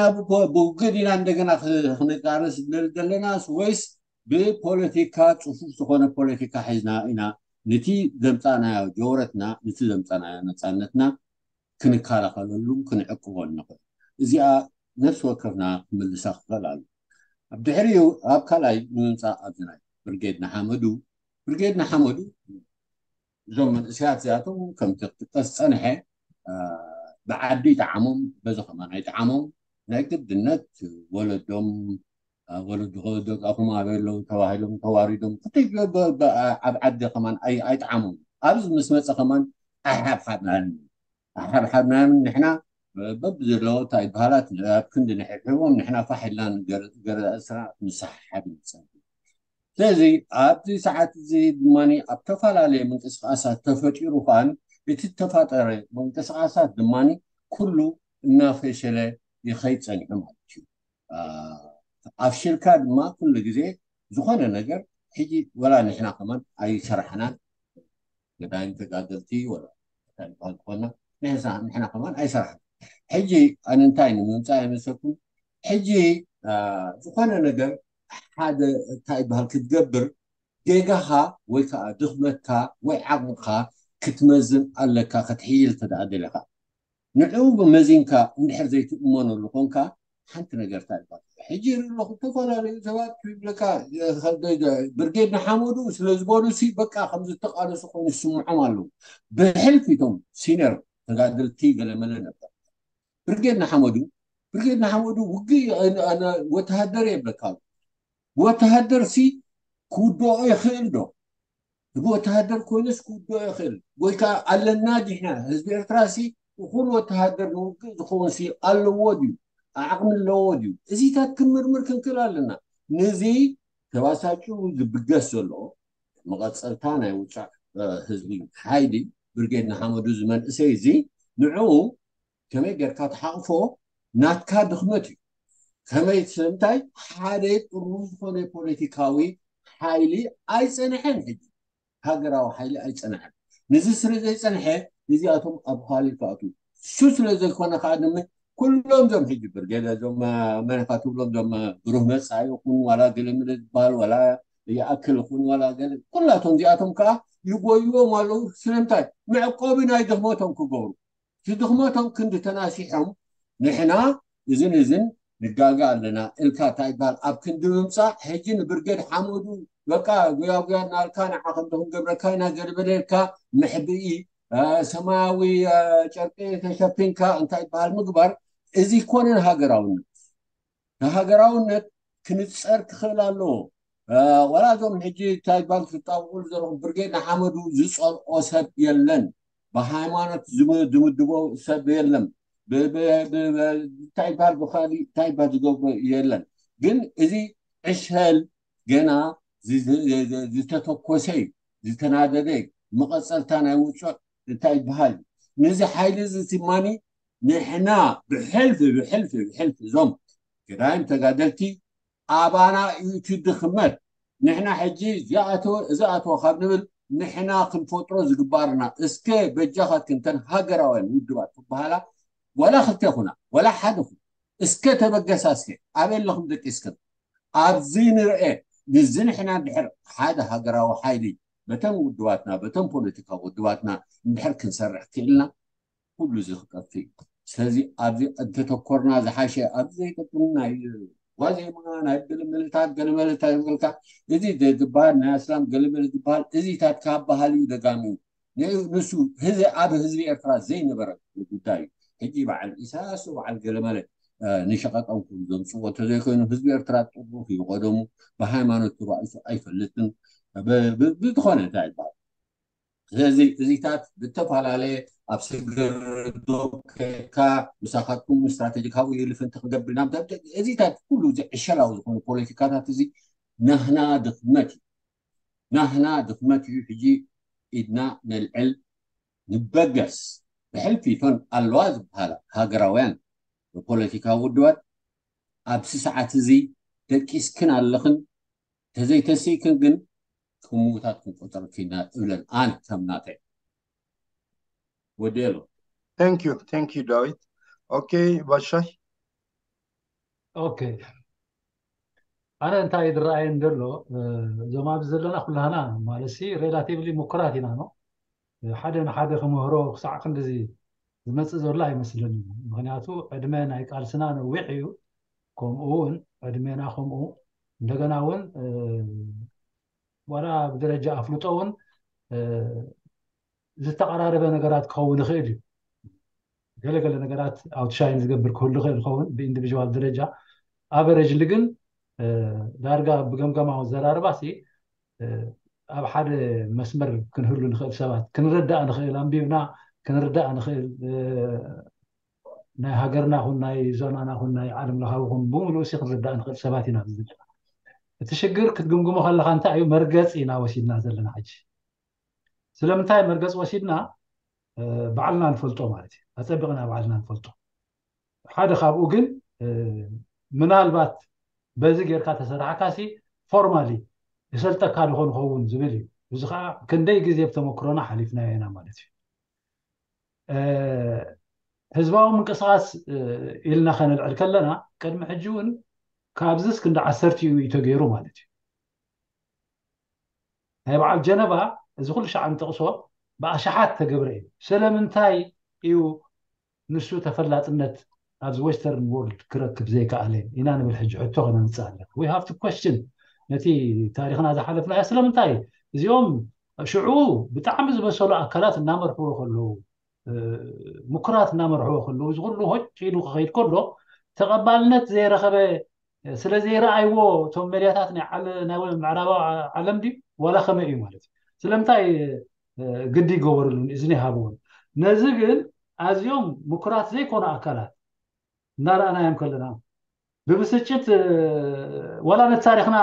ብውግእ ዲና እንደገና ክንቃለስ ንደሊ ዘለና ወይስ ብፖለቲካ ፅፉፍ ዝኾነ ፖለቲካ ሒዝና ኢና ንቲ ዘምፃእናዮ ጀውረትና ንቲ ዘምፃእናዮ ነፃነትና ክንከላኸለሉን ክንዕቅቦን ንኽእል እዚኣ ነፍሲ ወከፍና ክምልሳ ክኽእል ኣሎ ኣብ ድሕሪኡ ኣብ ካልኣይ ንምምፃእ ኣብዚ ናይ ብርጌድ ንሓመዱ ብርጌድ ንሓመዱ እዞም መንእሰያት እዚኣቶም ከምቲ ክጥቀስ ዝፀንሐ ብዓዲ ይጠዓሞም በዚ ከማን ኣይጠዓሞም ናይ ግድነት ወለዶም ወለድኹ ደቃኹም ኣበይ ኣለዉ ተባሂሎም ተዋሪዶም ክትይ ኣብ ዓዲ ከማን ኣይጠዓሞም ኣብዚ ምስ መፀ ከማን ኣይሓብሓብናን ኣይሓብሓብናን ንሕና በብዘለዎ እንታይ ይበሃላት ኣብ ክንዲ ንሕብሕቦም ንሕና ፋሕ ኢልና ገረስና ንሰሓሓብ ንፀንሕ ስለዚ ኣብዚ ሰዓት እዚ ድማ ኣብ ተፈላለየ ምንቅስቃሳት ተፈጢሩ ከዓን እቲ ተፋጠረ ምንቅስቃሳት ድማ ኩሉ እናፈሸለ ይኸይድ ፀኒሑ ማለት እዩ ኣፍሽልካ ድማ ኩሉ ግዜ ዝኾነ ነገር ሕጂ ወላ ንሕና ከማን ኣይሰራሕናን ገዳይም ተጋደልቲ ወላ እንታይ ዝበሃል ዝኾንና ንሕና ከማን ኣይሰራሕናን ሕጂ ኣነ እንታይ ንምምፃእ ይመስለኩም ሕጂ ዝኾነ ነገር ሓደ እንታይ ይበሃል ክትገብር ጌጋኻ ወይ ከዓ ድኽመትካ ወይ ዓቕምኻ ክትመዝን ኣለካ ክትሕይል ተደኣ ደለኻ ንዕኡ መዚንካ እንድሕር ዘይትእመነሉ ኮንካ ሓንቲ ነገር እንታይ ይባል ሕጂ ይርኢ ኣለኹ ዝተፈላለዩ ሰባት ይብለካ ብርጌድ ንሓመዱ ስለ ዝበሉ ሲ በቃ ከም ዝተቃለሱ ኮይኑ ዝስምዖም ኣለዉ ብሕልፊ እቶም ሲነር ተጋደልቲ ገለመለ ነበር ብርጌድ ንሓመዱ ብርጌድ ንሓመዱ ውግእ ወተሃደር የብለካ። ወተሃደር ሲ ክውድኦ ይኽእል ዶ? ብወተሃደር ኮይኑስ ክውድኦ ይኽእል ወይ ከዓ ኣለና ዲሕና? ህዝቢ ኤርትራ ሲ እኹል ወተሃደር ንውግእ ዝኸውን ሲ ኣለዎ ድዩ? ዓቕሚ ኣለዎ ድዩ? እዚታት ክንምርምር ክንክእል ኣለና። ነዚ ተባሳጩ ዝብገስ ዘሎ መቐፀልታ ናይ ውፃእ ህዝቢ ሓይሊ ብርጌድ ንሓመዱ ዝመንእሰይ እዚ ንዕኡ ከመይ ጌርካ ትሓቕፎ ናትካ ድኽመት እዩ። ከመይ ስለምንታይ ሓደ ጥሩ ዝኾነ ፖለቲካዊ ሓይሊ ኣይፀንሐን። ሕጂ ሃገራዊ ሓይሊ ኣይፀንሐን። ንዚ ስለ ዘይፀንሐ እዚኣቶም ኣብ ኻሊድ ክኣትዉ እሱ ስለ ዘይኮነ ከዓ ድማ ኩሎም ዞም ሕጂ ብርጌድ ዞም መነካ ትብሎም ዞም ብሩህ መፃኢ ይኹን ዋላ ገለመለ ዝበሃል ዋላ ይኣክል ይኹን ዋላ ገለ ኩላቶም እዚኣቶም ከዓ ይጎይዎም ኣለዉ። ስለምንታይ መዕቆቢ ናይ ድኽመቶም ክገብሩ እቲ ድኽመቶም ክንዲ ተናሲሖም ንሕና እዝን እዝን ንጋገ ኣለና እልካ እንታይ ይበሃል ኣብ ክንዲ ምምፃእ ሕጂ ንብርጌድ ሓመዱ በቃ ጉያጉያ እናልካ ንዓ ከምዚ ክንገብረካ ኢና ገለበለ ኢልካ መሕብኢ ሰማያዊ ጨርቂ ተሸፊንካ እንታይ ይበሃል ምግባር እዚ ይኮነን ሃገራውነት። ንሃገራውነት ክንፀር ክኽእል ኣለዎ። ዋላ እዞም ሕጂ እንታይ ይባል ትጣውዕሉ ዘለኹም ብርጌድ ንሓመዱ ዝፀልኦ ሰብ የለን። ብሃይማኖት ዝምድቦ ሰብ የለን። እንታይ ይባል ብካሊእ እንታይ ይባል ዝገብሮ የለን። ግን እዚ ዕሸል ገና ዝተተኮሰ እዩ፣ ዝተናደደ እዩ። መቐፀልታ ናይ ውፁዕ እንታይ ይበሃል እዩ። ነዚ ሓይሊ እዚ ትማኒ ንሕና ብሕልፊ ብሕልፊ ብሕልፊ እዞም ገዳይም ተጋደልቲ ኣባና እዩ እቲ ድኽመት። ንሕና ሕጂ እዚኣተወ እዚ ኣተወ ካብ ንብል ንሕና ክንፈጥሮ ዝግባርና እስከ በጃኻትክን እተን ሃገራውያን ውድባት ትበሃላ ዋላ ክልተ ይኹና ዋላ ሓደ ይኹን እስከ ተበገሳ እስከ ኣበይ ኣለኹም ደቂስክን ኣብዚ ንርአ ንዚ ንሕና እንድሕር ሓደ ሃገራዊ ሓይሊ በተን ውድባትና በተን ፖለቲካዊ ውድባትና እንድሕር ክንሰርሕ ክኢልና ኩሉ እዚ ክጠፍእ እዩ። ስለዚ ኣብዚ እንተተኮርና ዝሓሸ ኣብዚ ዘይጠቅም ናይ ዋዜማ ናይ ገለመለታት ገለመለታት ይብልካ እዚ ዝበሃል ናይ ኣስላም ገለመለ ዝበሃል እዚታት ካብ ባህል እዩ ደጋሚው ንሱ ህዚ ኣብ ህዝቢ ኤርትራ ዘይነበረ ጉዳይ እዩ። ሕጂ በዓል ኢሳያስ በዓል ገለመለ ንሸቐጦም ክብሉ ዘምፅዎ እንተዘይኮይኑ ህዝቢ ኤርትራ ጥሩፍ እዩ። ቀደሙ ብሃይማኖት ተባኢሱ ኣይፈልጥን ብዝኾነ እንታይ ይበሃል ስለዚ እዚታት ብተፈላለየ ኣብ ስግር ዶ ከድካ ምሳኻትኩም ስትራተጂ ካብኡ ይልፍ እንተ ክንገብር ኢና እዚታት ኩሉ እዚ ዕሸላዊ ዝኾኑ ፖለቲካታት እዚ ናህና ድኽመት እዩ። ናህና ድኽመት እዩ። ሕጂ ኢድና ነልዕል ንበገስ ብሕልፊ እቶን ኣለዋ ዝበሃላ ሃገራውያን ፖለቲካዊ ውድባት ኣብዚ ሰዓት እዚ ደቂስክን ኣለኽን ተዘይተሲእክን ግን ክምውታት ክንቆፀረኪ ኢና እብለን ኣነ ከም ናተይ ወዲኤ ኣሎ። Thank you, thank you ዳዊት። ኦኬ ባሻይ። ኦኬ ኣነ እንታይ ዝረኣየን ዘሎ እዞም ኣብዚ ዘለና ኩላህና ማለት ሲ ሬላቲቭሊ ምኩራት ኢና ነው ሓደ ንሓደ ክምህሮ ክሳዕ ክንድዚ ዝመፅእ ዘሎ ኣይመስልን። ምክንያቱ ዕድመ ናይ ቃልስና ነዊሕ እዩ። ከምኡ እውን ዕድሜና ከምኡ እንደገና እውን ዋላ ብደረጃ ኣፍልጦ እውን ዝተቀራረበ ነገራት ክኸውን ይኽእል እዩ። ገለገለ ነገራት ኣውትሻይን ዝገብር ክህሉ ይኽእል ይኸውን ብኢንዲቪዥዋል ደረጃ። ኣቨሬጅሊ ግን ዳርጋ ብገምገማዊ ዘራርባ ሲ ኣብ ሓደ መስመር ክንህሉ ንኽእል ሰባት ክንርዳእ ንኽእል ኣንቢብና ክንርዳእ ንኽእል ናይ ሃገርና ኹን ናይ ዞናና ኹን ናይ ዓለም ለኻዊ ኹን ብምሉእ ሲ ክንርዳእ ንኽእል ሰባት ኢና ዘለና። እቲ ሽግር ክትግምግሞ ከለኻ እንታይ እዩ መርገፂ ኢና ወሲድና ዘለና ሕጂ። ስለምንታይ መርገፂ ወሲድና ባዕልና ንፈልጦ ማለት እዩ። ኣፀቢቕና ባዕልና ንፈልጦ። ሓደ ካብኡ ግን ምናልባት በዚ ጌርካ ተሰራሕካ ሲ ፎርማሊ ይሰልጠካ ድኾን ኸውን ዝብል እዩ። እዚ ከዓ ክንደይ ግዜ ብተመክሮና ሓሊፍናዮ ኢና ማለት እዩ። ህዝባዊ ምንቅስቃስ ኢልና ከነልዕል ከለና ቅድሚ ሕጂ እውን ካብዚስ ክንዲ ዓሰርቲኡ እዩ ተገይሩ ማለት እዩ። ናይ በዓል ጀነቫ እዚ ኩሉ ሻዕ ንጠቕሶ ብኣሽሓት ተገብረ እዩ። ስለምንታይ እዩ ንሱ ተፈላጥነት ኣብዚ ዌስተርን ወርልድ ክረክብ ዘይከኣለ ኢና ንብል ሕጂ ሕቶ ከነምፅእ ኣለና። We have to question ነቲ ታሪኽና ዝሓለፍናዮ ስለምንታይ እዚኦም ሽዑ ብጣዕሚ ዝበሰሉ ኣካላት እናመርሕዎ ከለዉ ምኩራት እናመርሕዎ ከለዉ እዚ ኩሉ ሆጭ ኢሉ ክኸይድ ከሎ ተቐባልነት ዘይረኸበ ስለ ዘይረኣይዎ እቶም መድያታት ናይ ምዕራባዊ ዓለም ድዩ ዋላ ከመይ እዩ ማለት እዩ? ስለምንታይ ግዲ ይገበርሉን እዝኒ ይሃብዎን? ነዚ ግን ኣዝዮም ምኩራት ዘይኮኑ ኣካላት እናረኣናዮም ከለና ብብስጭት ዋላ ነቲ ታሪኽና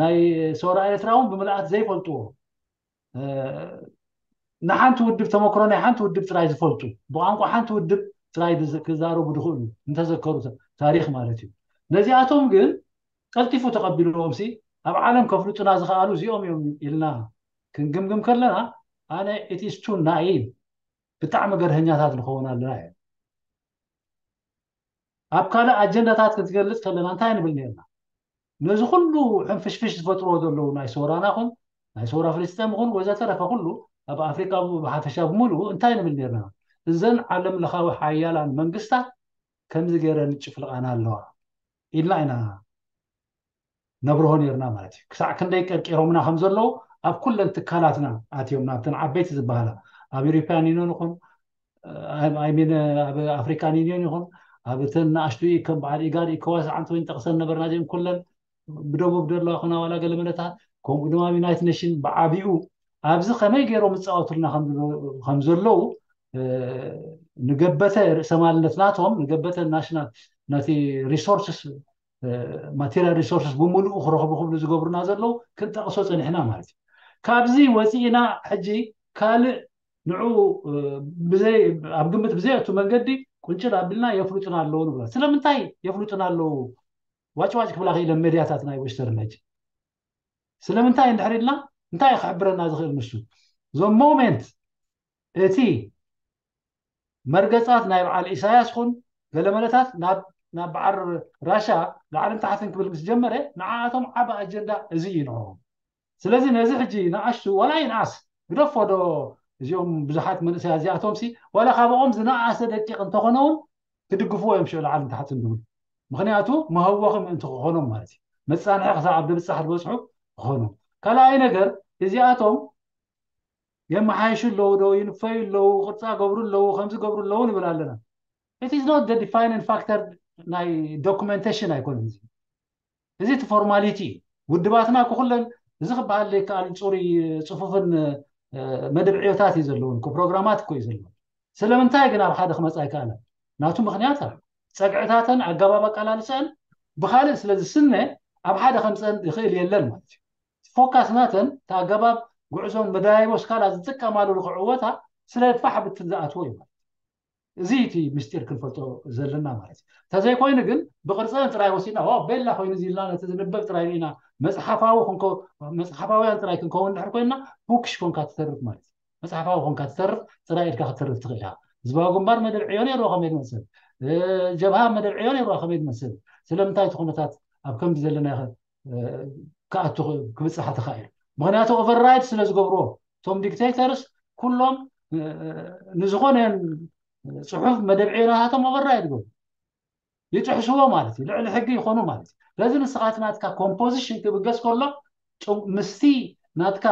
ናይ ሰውራ ኤርትራ እውን ብምልኣት ዘይፈልጥዎ ንሓንቲ ውድብ ተመክሮ ናይ ሓንቲ ውድብ ጥራይ ዝፈልጡ ብቋንቋ ሓንቲ ውድብ ጥራይ ክዛረቡ ዝኽእሉ እንተዘከሩ ታሪኽ ማለት እዩ። ነዚኣቶም ግን ቀልጢፉ ተቐቢልዎም ሲ ኣብ ዓለም ከፍልጡና ዝኽኣሉ እዚኦም እዮም ኢልና ክንግምግም ከለና ኣነ it is too naive ብጣዕሚ ገርሀኛታት ንኸውን ኣለና እየ። ኣብ ካልእ ኣጀንዳታት ክትገልጽ ከለና እንታይ ንብል ነርና? ነዚ ኩሉ ሕንፍሽፍሽ ዝፈጥርዎ ዘለዉ ናይ ሶራና ኹን ናይ ሶራ ፍልስጤም ኹን ወዘተረፈ ኩሉ ኣብ ኣፍሪካ ብሓፈሻ ብምሉኡ እንታይ ንብል ነርና? እዘን ዓለም ለኻዊ ሓያላን መንግስታት ከምዚ ገይረን ይጭፍልቓና ኣለዋ ኢልና ኢና ነብርሆ ነርና ማለት እዩ። ክሳዕ ክንደይ ቀርቂሮምና ከም ዘለዉ ኣብ ኩለን ትካላትና ኣትዮም ናብተን ዓበይቲ ዝበሃላ ኣብ European Union ይኹን I mean ኣብ African Union ይኹን ኣብ እተን ንኣሽቱ ከም በዓል ኢጋድ ኢኮዋስ ዓንተ ወይ ጠቕሰን ነበርና እዚኦም ኩለን ብደቡብ ደለዋ ኮና ዋላ ገለ መለታት ከምኡ ድማ United Nation ብዓቢኡ ኣብዚ ከመይ ገይሮም ይፃወቱልና ከም ዘለዉ ንገበተ ርእሰማልነት ናቶም ንገበተ ናሽናል ነቲ resources material resources ብምሉኡ ክረኽቡ ክብሉ ዝገብሩና ዘለዉ ክንጠቕሶ ፀኒሕና ማለት እዩ። ካብዚ ወፂእና ሕጂ ካልእ ንዑ ኣብ ግምት ብዘየእቱ መንገዲ ቁንጭል ኣቢልና የፍልጡና ኣለዉ ንብላ። ስለምንታይ የፍልጡና ኣለዉ? ዋጭዋጭ ክብላ ክኢለን ሜድያታት ናይ western ሕጂ ስለምንታይ እንድሕር ኢልና እንታይ ክሕብረና ዝኽእል ንሱ the moment እቲ መርገጻት ናይ በዓል ኢሳያስ ኹን ገለመለታት ናብ በዓል ራሻ ላዕልን ታሕትን ክብል ምስ ጀመረ ንዓኣቶም ዓቢ ኣጀንዳ እዚ እዩ ንዕኦም። ስለዚ ነዚ ሕጂ ንኣሽቱ ዋላ ይንኣስ ግደፎ ዶ እዚኦም ብዙሓት መንእሰያት እዚኣቶም ሲ ዋላ ካብኦም ዝነኣሰ ደቂቕ እንተኾነ እውን ክድግፍዎ እዮም ሽዑ ላዕልን ታሕትን ዝብሉ። ምኽንያቱ መሀወኺ ምእንቲ ክኾኖም ማለት እዩ። መጻንሒ ክሳብ ኣብ ደብጻሕ ዝበጽሑ ክኾኖም። ካልኣይ ነገር እዚኣቶም የመሓይሹ ኣለዉ ዶ ይንፈዩ ኣለዉ ቅርጻ ገብሩ ኣለዉ ከምዚ ገብሩ ኣለዉ ንብል ኣለና። It is not the defining factor ናይ documentation ኣይኮነን እዚ። እዚ እቲ formality እዩ። ውድባትና ክኩለን እዚ ክበሃል ዘይከኣል ፅሩይ ፅፉፍን መደብ ዕዮታት እዩ ዘለውን ፕሮግራማት እኮ እዩ ዘለውን። ስለምንታይ ግን ኣብ ሓደ ክመፃ ኣይከኣለን? ናቱ ምክንያት ኣሎ። ፀግዕታተን ኣገባብ ኣቀላልሰአን ብካልእ ስለ ዝስነ ኣብ ሓደ ከምፀን ይኽእል የለን ማለት እዩ። ፎካስ ናተን እቲ ኣገባብ ጉዕዞን መደያይቦ ስካላ ዝጥቀማሉ ክዕወታ ስለ ፋሕ ብትን ዝኣትዎ እዩ ማለት እዩ። እዚ እቲ ምስጢር ክንፈልጦ ዘለና ማለት እዩ። እንተዘይኮይኑ ግን ብቅርፀን ጥራይ ወሲድና ዋ ቤላ ኮይኑ እዚ ኢልና ነቲ ዝንበብ ጥራይ ርኢና መፅሓፋዊ ክንከ- መፅሓፋውያን ጥራይ ክንከውን ድሕር ኮይንና ቡክሽ ኮንካ ትተርፍ ማለት እዩ። መፅሓፋዊ ኮንካ ትተርፍ ጥራይ ኢልካ ክትተርፍ ትኽእል ኢኻ። ህዝባዊ ግንባር መደብ ዕዮ ነይርዎ ከመይ ትመስል? ጀብሃ መደብ ዕዮ ነይርዋ ከመይ ትመስል? ስለምንታይ እቲ ኩነታት ኣብ ከምዚ ዘለና ኢኸ ክኣቱ ክብፅሓ ተኻኢሉ? ምክንያቱ ኦቨርራይድ ስለ ዝገብርዎ እቶም ዲክቴተርስ ኩሎም ንዝኾነ ፅሑፍ መደብ ዕዮ ናታቶም ኦቨርራይድ ይገብሩ ይጥሕስዎ ማለት እዩ። ልዕሊ ሕጊ ይኾኑ ማለት እዩ። ስለዚ ንስኻ እቲ ናትካ ኮምፖዚሽን ክብገስ ከሎ ምስቲ ናትካ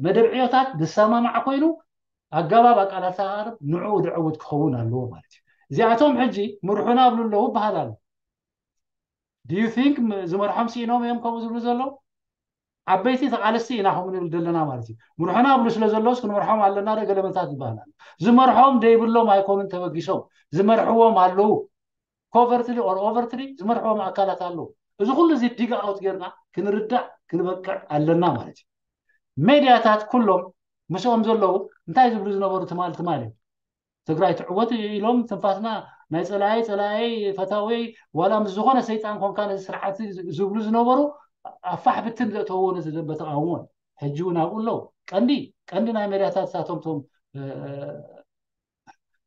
መደብ ዕዮታት ዝሰማማዕ ኮይኑ ኣገባብ ኣቃላልሳ ንዕኡ ድዕውት ክኸውን ኣለዎ ማለት እዩ። እዚኣቶም ሕጂ ምርሑና ኣብሉ ኣለዉ ይበሃል ኣሎ። Do you think ዝመርሖም ስኢኖም እዮም ከምኡ ዝብሉ ዘለዉ? ዓበይቲ ተቓለስቲ ኢና ከምኡ ንብል ዘለና ማለት እዩ። ምርሑና ኣብሉ ስለ ዘለውስ ክንመርሖም ኣለና ዶ ገለመታት ይበሃል ኣሎ። ዝመርሖም ደይብሎም ኣይኮኑን ተበጊሶም ዝመርሕዎም ኣለዉ። ኮቨርትሊ ኦር ኦቨርትሊ ዝመርሕዎም ኣካላት ኣለዉ። እዚ ኩሉ እዚ ዲግ ኣውት ጌርና ክንርዳእ ክንበቅዕ ኣለና ማለት እዩ። ሜድያታት ኩሎም ምስኦም ዘለዉ እንታይ ዝብሉ ዝነበሩ ትማል ትማል እዮም። ትግራይ ትዕወት ኢሎም ትንፋስና ናይ ፀላኢ ፀላኢ ፈታዊ ዋላ ምስ ዝኾነ ሰይጣን ኮንካ ነዚ ስርዓት ዝብሉ ዝነበሩ ኣፋሕ ብትን ዘእተውዎ ነዚ ደንበ ተቃውሞ ሕጂ እውን ኣብኡ ኣለዉ። ቀንዲ ቀንዲ ናይ ሜድያታት ሳቶም ቶም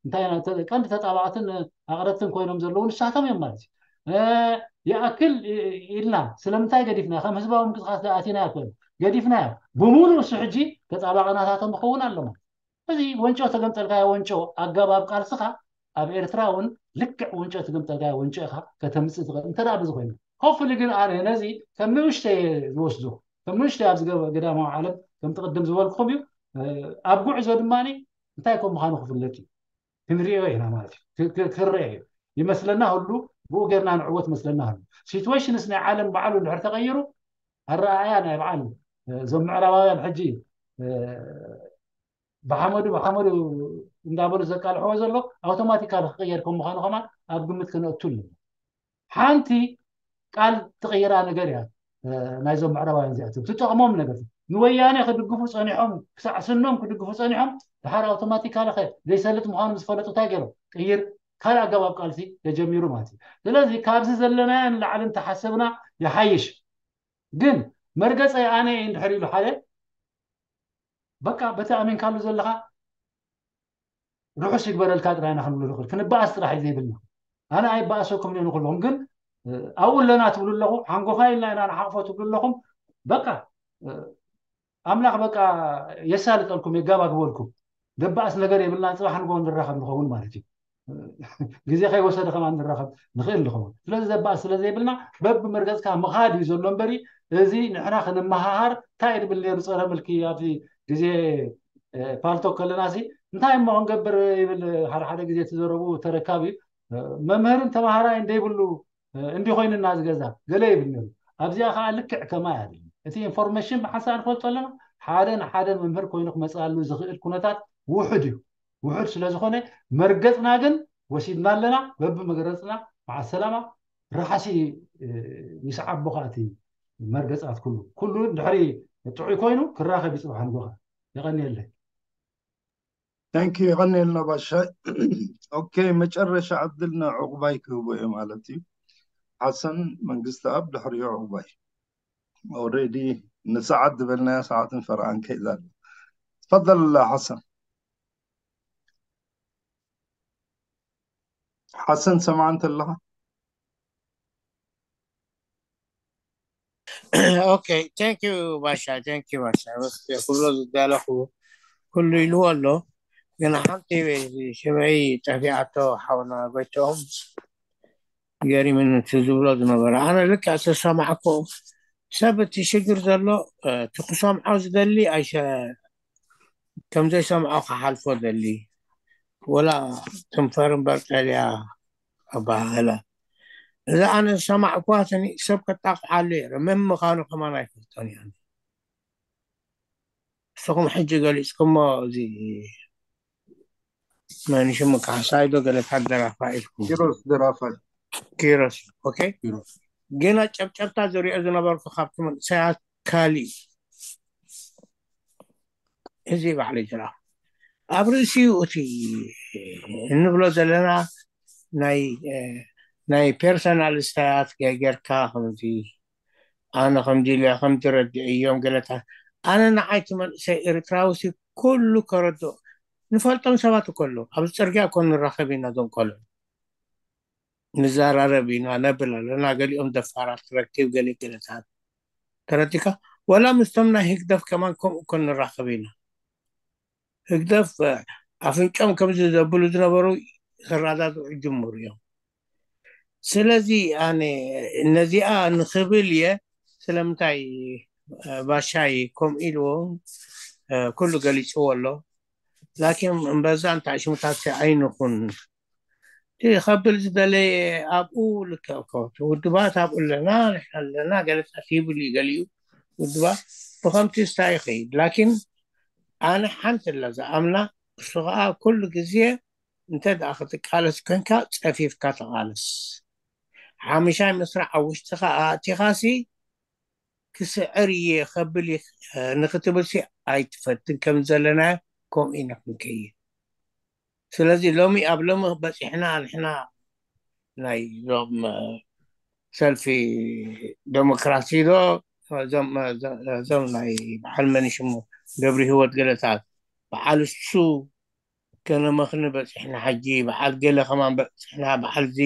እንታይ ቀንዲ ተጣባዕትን ኣቅረብትን ኮይኖም ዘለዉ ንሳቶም እዮም ማለት እዩ። ይኣክል ኢልና ስለምንታይ ገዲፍና ከም ህዝባዊ ምንቅስቃስ ኣቲና ኣይኮነ ገዲፍና እዮም። ብምሉእ እሱ ሕጂ ተጣባቂ ናታቶም ክኸውን ኣለዎ። እዚ ወንጮ ተገምጠልካዮ ወንጮ ኣገባብ ቃልስኻ ኣብ ኤርትራ እውን ልክዕ ወንጮ ተገምጠልካዮ ወንጮ ኢኻ ከተምፅእ ትኽእል እንተ ደኣ በዚ ኮይኑ። ሆፕፉሊ ግን ኣነ ነዚ ከም ንእሽተይ ዝወስዶ ከም ንእሽተይ ኣብዚ ገዳማዊ ዓለም ከምቲ ቅድም ዝበልኩኹም እዩ። ኣብ ጉዕዞ ድማ እንታይ ከም ምዃኑ ክፍለጥ እዩ። ክንሪኦ ኢና ማለት እዩ። ክረአ እዩ። ይመስለና ህሉ፣ ብኡ ጌርና ንዕወት መስለና ህሉ። ሲትዌሽንስ ናይ ዓለም ባዕሉ እንድሕር ተቐይሩ፣ ኣረኣእያ ናይ በዓል እዞም ምዕራባውያን ሕጂ ብሓመዱ ብሓመዱ እንዳበሉ ዘቃልሕዎ ዘሎ ኣውቶማቲካሊ ክቕየር ከም ምዃኑ ከማን ኣብ ግምት ክነእቱ ኣለና። ሓንቲ ቃል ትቕይራ ነገር እያ። ናይዞም ምዕራባውያን እዚኣቶም ትጠቕሞም ነገር ንወያነ ክድግፉ ጸኒሖም፣ ክሳዕ ስኖም ክድግፉ ጸኒሖም፣ ድሓር ኣውቶማቲካሊ ኸ ዘይሰልጥ ምዃኑ ምስ ፈለጡ እንታይ ገይሮም? ቅይር ካልእ ኣገባብ ቃልሲ ተጀሚሩ ማለት እዩ። ስለዚ ካብዚ ዘለናዮ ንላዕሊ እንተሓሰብና ይሓይሽ። ግን መርገጸይ ኣነ እየ እንድሕር ኢሉ ሓደ በቃ በቲ ኣሚንካሉ ዘለኻ ርሑስ ይግበረልካ ጥራይ ኢና ክንብሎ ንኽእል። ክንበኣስ ጥራሕ እዩ ዘይብልና። ኣነ ኣይበኣሰኩም እየ ንኩሎም፣ ግን ኣብኡ ኣለና ትብሉ ኣለኹ፣ ሓንጎፋይ ኢልና ኢና ንሓቕፎ ትብሉ ኣለኹም። በቃ ኣምላኽ በቃ የሳልጠልኩም፣ የጋባግበልኩም። ደባእስ ነገር የብልና፣ ጽባሕ ንግሆ ንራኸብ ንኸውን ማለት እዩ። ግዜ ከይወሰደ ከማን ንራኸብ ንኽእል ንኸውን። ስለዚ ዘባእስ ስለ ዘይብልና በብመርገጽካ ምኻድ እዩ ዘሎ እምበሪ፣ እዚ ንሕና ክንመሃሃር እንታይ ድብል ነይሩ ጸረ ምልኪ ኣብቲ ግዜ ፓልቶክ ከለና ሲ እንታይ እሞ ክንገብር ይብል ሓደ ሓደ ግዜ ትዘረቡ ተረካብ እዩ። መምህርን ተማሃራይን ደይብሉ እንዲ ኮይንና ዝገዛ ገለ ይብል ነይሩ። ኣብዚኣ ከዓ ልክዕ ከማይ ኣይደለም። እቲ ኢንፎርሜሽን ብሓንሳእ ንፈልጦ ኣለና። ሓደ ንሓደ መምህር ኮይኑ ክመፅኣሉ ዝኽእል ኩነታት ውሑድ እዩ። ውሑድ ስለ ዝኾነ መርገፅና ግን ወሲድና ኣለና። በብመረፅና መዓሰላማ ራሕሲ ይስዓቦ ከዓ እቲ መርገፃት ኩሉ ኩሉ ድሕሪ ጥዑይ ኮይኑ ክራኸብ ይፅባሕ ንጎኻ። የቐንየለይ። Thank you። የቐንየልና ባሻይ። ኦኬ፣ መጨረሻ ዕድል ንዕቑባይ ክህቦ እየ ማለት እዩ። ሓሰን መንግስቲ ኣብ ድሕሪኡ ዕቑባይ። ኦልሬዲ ንሰዓት ዝበልናያ ሰዓትን ፈርዓን ከይዛ ኣሎ። ትፈደል ሓሰን። ሓሰን ሰማዕ እንተለኻ። ኦኬ፣ thank you ባሻ፣ thank you ባሻ። ክብሎ ዝዳለኹ ኩሉ ኢልዎ ኣሎ። ግን ሓንቲ ሽመይ ጠፊኣቶ ሓውና ጎይትኦም ገሪምን እቲ ዝብሎ ዝነበረ ኣነ ልክዕ ዝተሰማዕኩ ሰብ እቲ ሽግር ዘሎ እቲ ክሰምዖ ዝደሊ ኣይሸ ከም ዘይሰምዖ ክሓልፎ ደሊ ወላ ትንፈር እምበር ጠልያ ኣባሃህላ እዛ ኣነ ዝሰማዕኩዋ ሰብ ከጣቕዓሉ እየ መን ምዃኑ ከማን ኣይፈልጦን እያ። ንስኹም ሕጂ ገሊፅኩሞ እዚ መን ሽሙ ካሕሳይ ዶ ገለታት ደራፋ ኢልኩም ኪሮስ ደራፋይ ኪሮስ ኦኬ። ግና ጨብጨብታ ዝሪኦ ዝነበርኩ ካብቲ መንእሰያት ካሊእ እዚ ባዕሉ ጅራፍ ኣብ ርእሲኡ እቲ እንብሎ ዘለና ናይ ናይ ፐርሰናል ስታያት ጌርካ ከምዚ ኣነ ከምዚ ኢለ ከምዚ ረዲዐዮም ገለታት ኣነ ንዓይ እቲ መንእሰይ ኤርትራዊ ሲ ኩሉ ከረድኦ ንፈልጦም ሰባት እኮ ኣለዉ ኣብዚ ፅርግያ እኮ ንራኸብ ኢና እዞም ቆልዑ ንዘራረብ ኢና ነብል ኣለና ገሊኦም ደፋራት ረኪብ ገለ ገለታት ተረዲካ ወላ ምስቶም ናይ ህግደፍ ከማን ከምኡ እኮ ንራኸብ ኢና ህግደፍ ኣፍንጮም ከምዚ ዘብሉ ዝነበሩ ክረዳድኡ ይጅምሩ እዮም ስለዚ ኣነ ነዚኣ ንኽብል እየ ስለምንታይ ባሻይ ከምኡ ኢልዎ ኩሉ ገሊፅዎ ኣሎ ላኪን እምበዛ እንታይ ሽሙታት ኣይንኹን ከብል ዝደለየ ኣብኡ ልክዕ እኮ ውድባት ኣብኡ ኣለና ንሕና ኣለና ገለታት ይብል እዩ ገሊኡ ውድባት ብከምቲ ስታይ ይኸይድ ላኪን ኣነ ሓንቲ ኣላ ዝኣምና እሱ ከዓ ኩሉ ግዜ እንተ ደኣ ክትቃለስ ኮንካ ጸፊፍካ ተቓለስ ሓምሻይ መስርዕ ኣብ ውሽጥኻ ኣእቲኻሲ ክስዕር እየ ከብል ንክትብልሲ ኣይትፈትን ከም ዘለናዮ ከምኡ ኢና ክንከይድ ስለዚ ሎሚ ኣብ ሎሚ በፂሕና ንሕና ናይ ዞም ሰልፊ ዴሞክራሲ ዶ እዞም ናይ በዓል መን ሽሙ ገብሪ ህይወት ገለታት በዓል እሱ ከነመኽኒ በፂሕና ሕጂ በዓል ገለ ከማን በፂሕና በዓል ዚ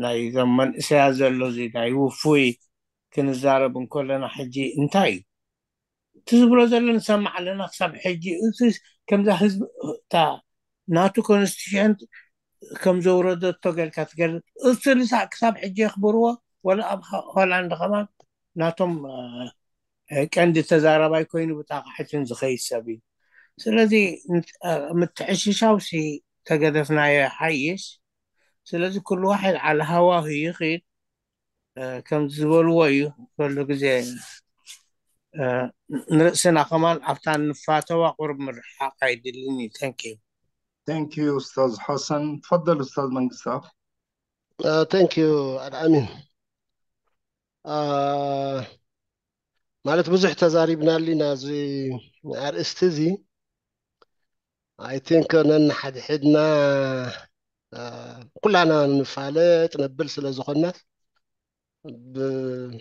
ናይ ዞም መንእሰያ ዘሎ ዚ ናይ ውፉይ ክንዛረብ እንከለና ሕጂ እንታይ እዩ እቲ ዝብሎ ዘሎ ንሰማዕ ኣለና ክሳብ ሕጂ እቲ ከምዛ ህዝቢ እታ ናቱ ኮንስቲቱሽን ከም ዘውረደቶ ገልካ ትገልፅ እሱ ልሳዕ ክሳብ ሕጂ የኽብርዎ ወላ ኣብ ሆላንድ ከማን ናቶም ቀንዲ ተዛራባይ ኮይኑ ብጣቕዓትን ዝኸይድ ሰብ እዩ ስለዚ ምትዕሽሻው ሲ ተገደፍናዮ ይሓይሽ። ስለዚ ኩሉ ዋሕድ ዓለ ሃዋሁ ይኺድ፣ እ፣ ከም ዝበልዎ እዩ። ኩሉ ግዜ፣ እ፣ ንርእስና ከማን ኣብታ ንፋተዋ ቁሩብ ምርሓቕ ኣይድልን እዩ። Thank you። Thank you ኡስታዝ ሓሰን። ትፈደል ኡስታዝ መንግስታብ። Thank you ኣልኣሚን። አ፣ ማለት ብዙሕ ተዛሪብናሉ ኢና እዚ ኣርእስቲ እዚ። I think ነንሓድሕድና፣ አ፣ ኩላና ንፋለጥ ነብል ስለ ዝኾንና ብ-፣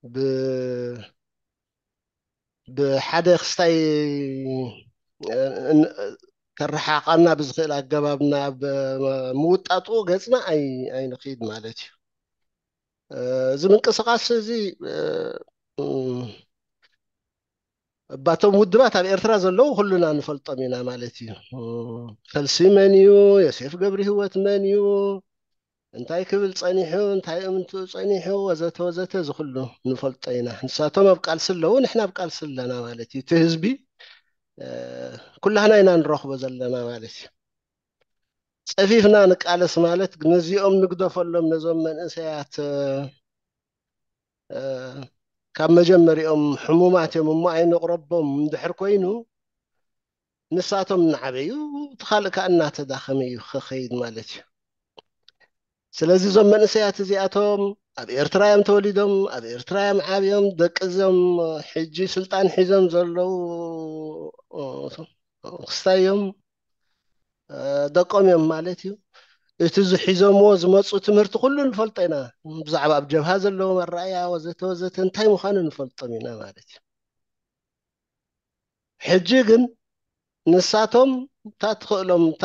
ብ-፣ ብሓደ ክስታይ፣ እ፣ ን-፣ ከረሓሓቐና ብዝኽእል ኣገባብ ናብ ምውጣጡ ገጽና ኣይ-፣ ኣይንኽይድ ማለት እዩ። እ፣ እዚ ምንቅስቓስ እዚ፣ እ፣ እ፣ ባቶም ውድባት ኣብ ኤርትራ ዘለዉ ኩልና ንፈልጦም ኢና ማለት እዩ። እ፣ ፈልሲ መን እዩ? ዮሴፍ ገብረ ህይወት መን እዩ? እንታይ ክብል ጸኒሑ፣ እንታይ እምንትኡ ጸኒሑ፣ ወዘተ ወዘተ፣ እዚ ኩሉ ንፈልጦ ኢና። ንሳቶም ኣብ ቃልሲ ኣለዉ፣ ንሕና ኣብ ቃልሲ ኣለና ማለት እዩ። እቲ ህዝቢ፣ እ፣ ኩላህና ኢና ንረኽቦ ዘለና ማለት እዩ። ጸፊፍና ንቃለስ ማለት ነዚኦም ንግደፈሎም፣ ነዞም መንእሰያት፣ እ፣ እ፣ ካብ መጀመሪኦም ሕሙማት እዮም እሞ ኣይንቕረቦም እንድሕር ኮይኑ፣ ንሳቶም እናዓበዩ፣ እቲ ካልእ ከኣ እናተዳኸመ እዩ ክኸይድ ማለት እዩ። ስለዚ እዞም መንእሰያት እዚኣቶም ኣብ ኤርትራ እዮም ተወሊዶም፣ ኣብ ኤርትራ እዮም ዓብዮም፣ ደቂ እዞም ሕጂ ስልጣን ሒዞም ዘለዉ፣ እ፣ ክስታይ እዮም፣ እ፣ ደቆም እዮም ማለት እዩ። እቲ ዝሒዞምዎ ዝመፁ ትምህርቲ ኩሉ ንፈልጦ ኢና። ብዛዕባ ኣብ ጀብሃ ዘለዎም ኣረኣእያ ወዘተ ወዘተ እንታይ ምዃኑ ንፈልጦም ኢና ማለት እዩ። ሕጂ ግን ንሳቶም እታ ትኽእሎም፣ እታ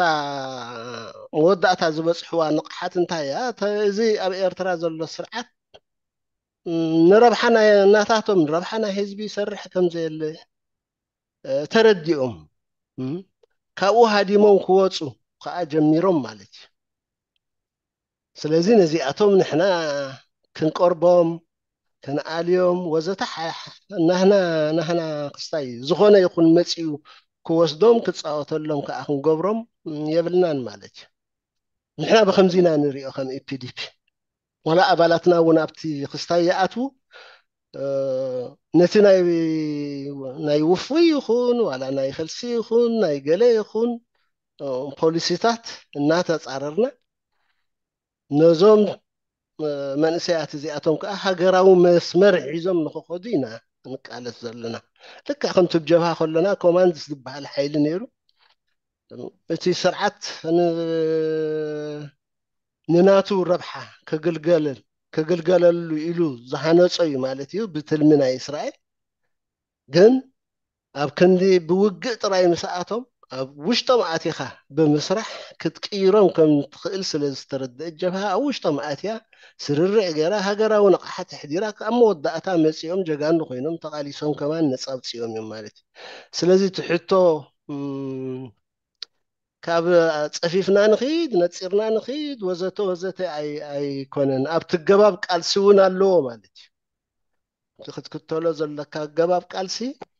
መወዳእታ ዝበፅሕዋ ንቕሓት እንታይ እያ? እተ-፣ እዚ ኣብ ኤርትራ ዘሎ ስርዓት፣ ም፣ ንረብሓ ናይ፣ ናታቶም፣ ንረብሓ ናይ ህዝቢ ይሰርሕ ከም ዘየለ፣ እ፣ ተረዲኦም፣ ም፣ ካብኡ ሃዲሞም ክወፁ ከዓ ጀሚሮም ማለት እዩ። ስለዚ ነዚኣቶም ንሕና ክንቀርቦም፣ ክንኣልዮም ወዘተ ሓ-፣ ናህና፣ ናህና ክስታይ እዩ። ዝኾነ ይኹን መጺኡ ክወስዶም፣ ክጻወተሎም ከዓ ክንገብሮም የብልናን ማለት እዩ። ንሕና ብኸምዚ ኢና ንሪኦ ከም ኢ ፒ ዲ ፒ። ዋላ ኣባላትና እውን ኣብቲ ክስታይ ይኣትዉ፣ እ፣ ነቲ ናይ፣ ናይ ውፉይ ይኹን፣ ዋላ ናይ ፈልሲ ይኹን፣ ናይ ገለ ይኹን፣ እ፣ ፖሊሲታት እናተጻረርና፣ ነዞም፣ እ፣ መንእሰያት እዚኣቶም ከዓ ሃገራዊ መስመር ሒዞም ንኽኸዱ ኢና ንቃለስ ዘለና። ልክዕ ከምቲ ብ ጀብሃ ከሎና ኮማንድስ ዝበሃል ሓይሊ ነይሩ። እቲ ስርዓት ን-፣ ንናቱ ረብሓ ክግልገል-፣ ክግልገለሉ ኢሉ ዝሃነጾ እዩ ማለት እዩ፣ ብትልሚ ናይ እስራኤል። ግን ኣብ ክንዲ ብውግእ ጥራይ ምስኣቶም፣ ኣብ ውሽጦም ኣቲኻ ብምስራሕ ክትቅይሮም ከም ትኽእል ስለ ዝተረድአት ጀብሃ፣ ኣብ ውሽጦም ኣትያ ስርርዕ ገይራ፣ ሃገራዊ ንቕሓት ኣሕዲራ፣ ኣብ መወዳእታ መጺኦም ጀጋኑ ኮይኖም ተቓሊሶም ከማን ነጻ ኣውጺኦም እዮም ማለት እዩ። ስለዚ እቲ ሕቶ፣ እም፣ ካብ ጸፊፍና ንኺድ፣ ነጺርና ንኺድ፣ ወዘተ ወዘተ ኣይ-፣ ኣይኮነን። ኣብቲ ገባብ ቃልሲ እውን ኣለዎ ማለት እዩ። እቲ ክትክተሎ ዘለካ ኣገባብ ቃልሲ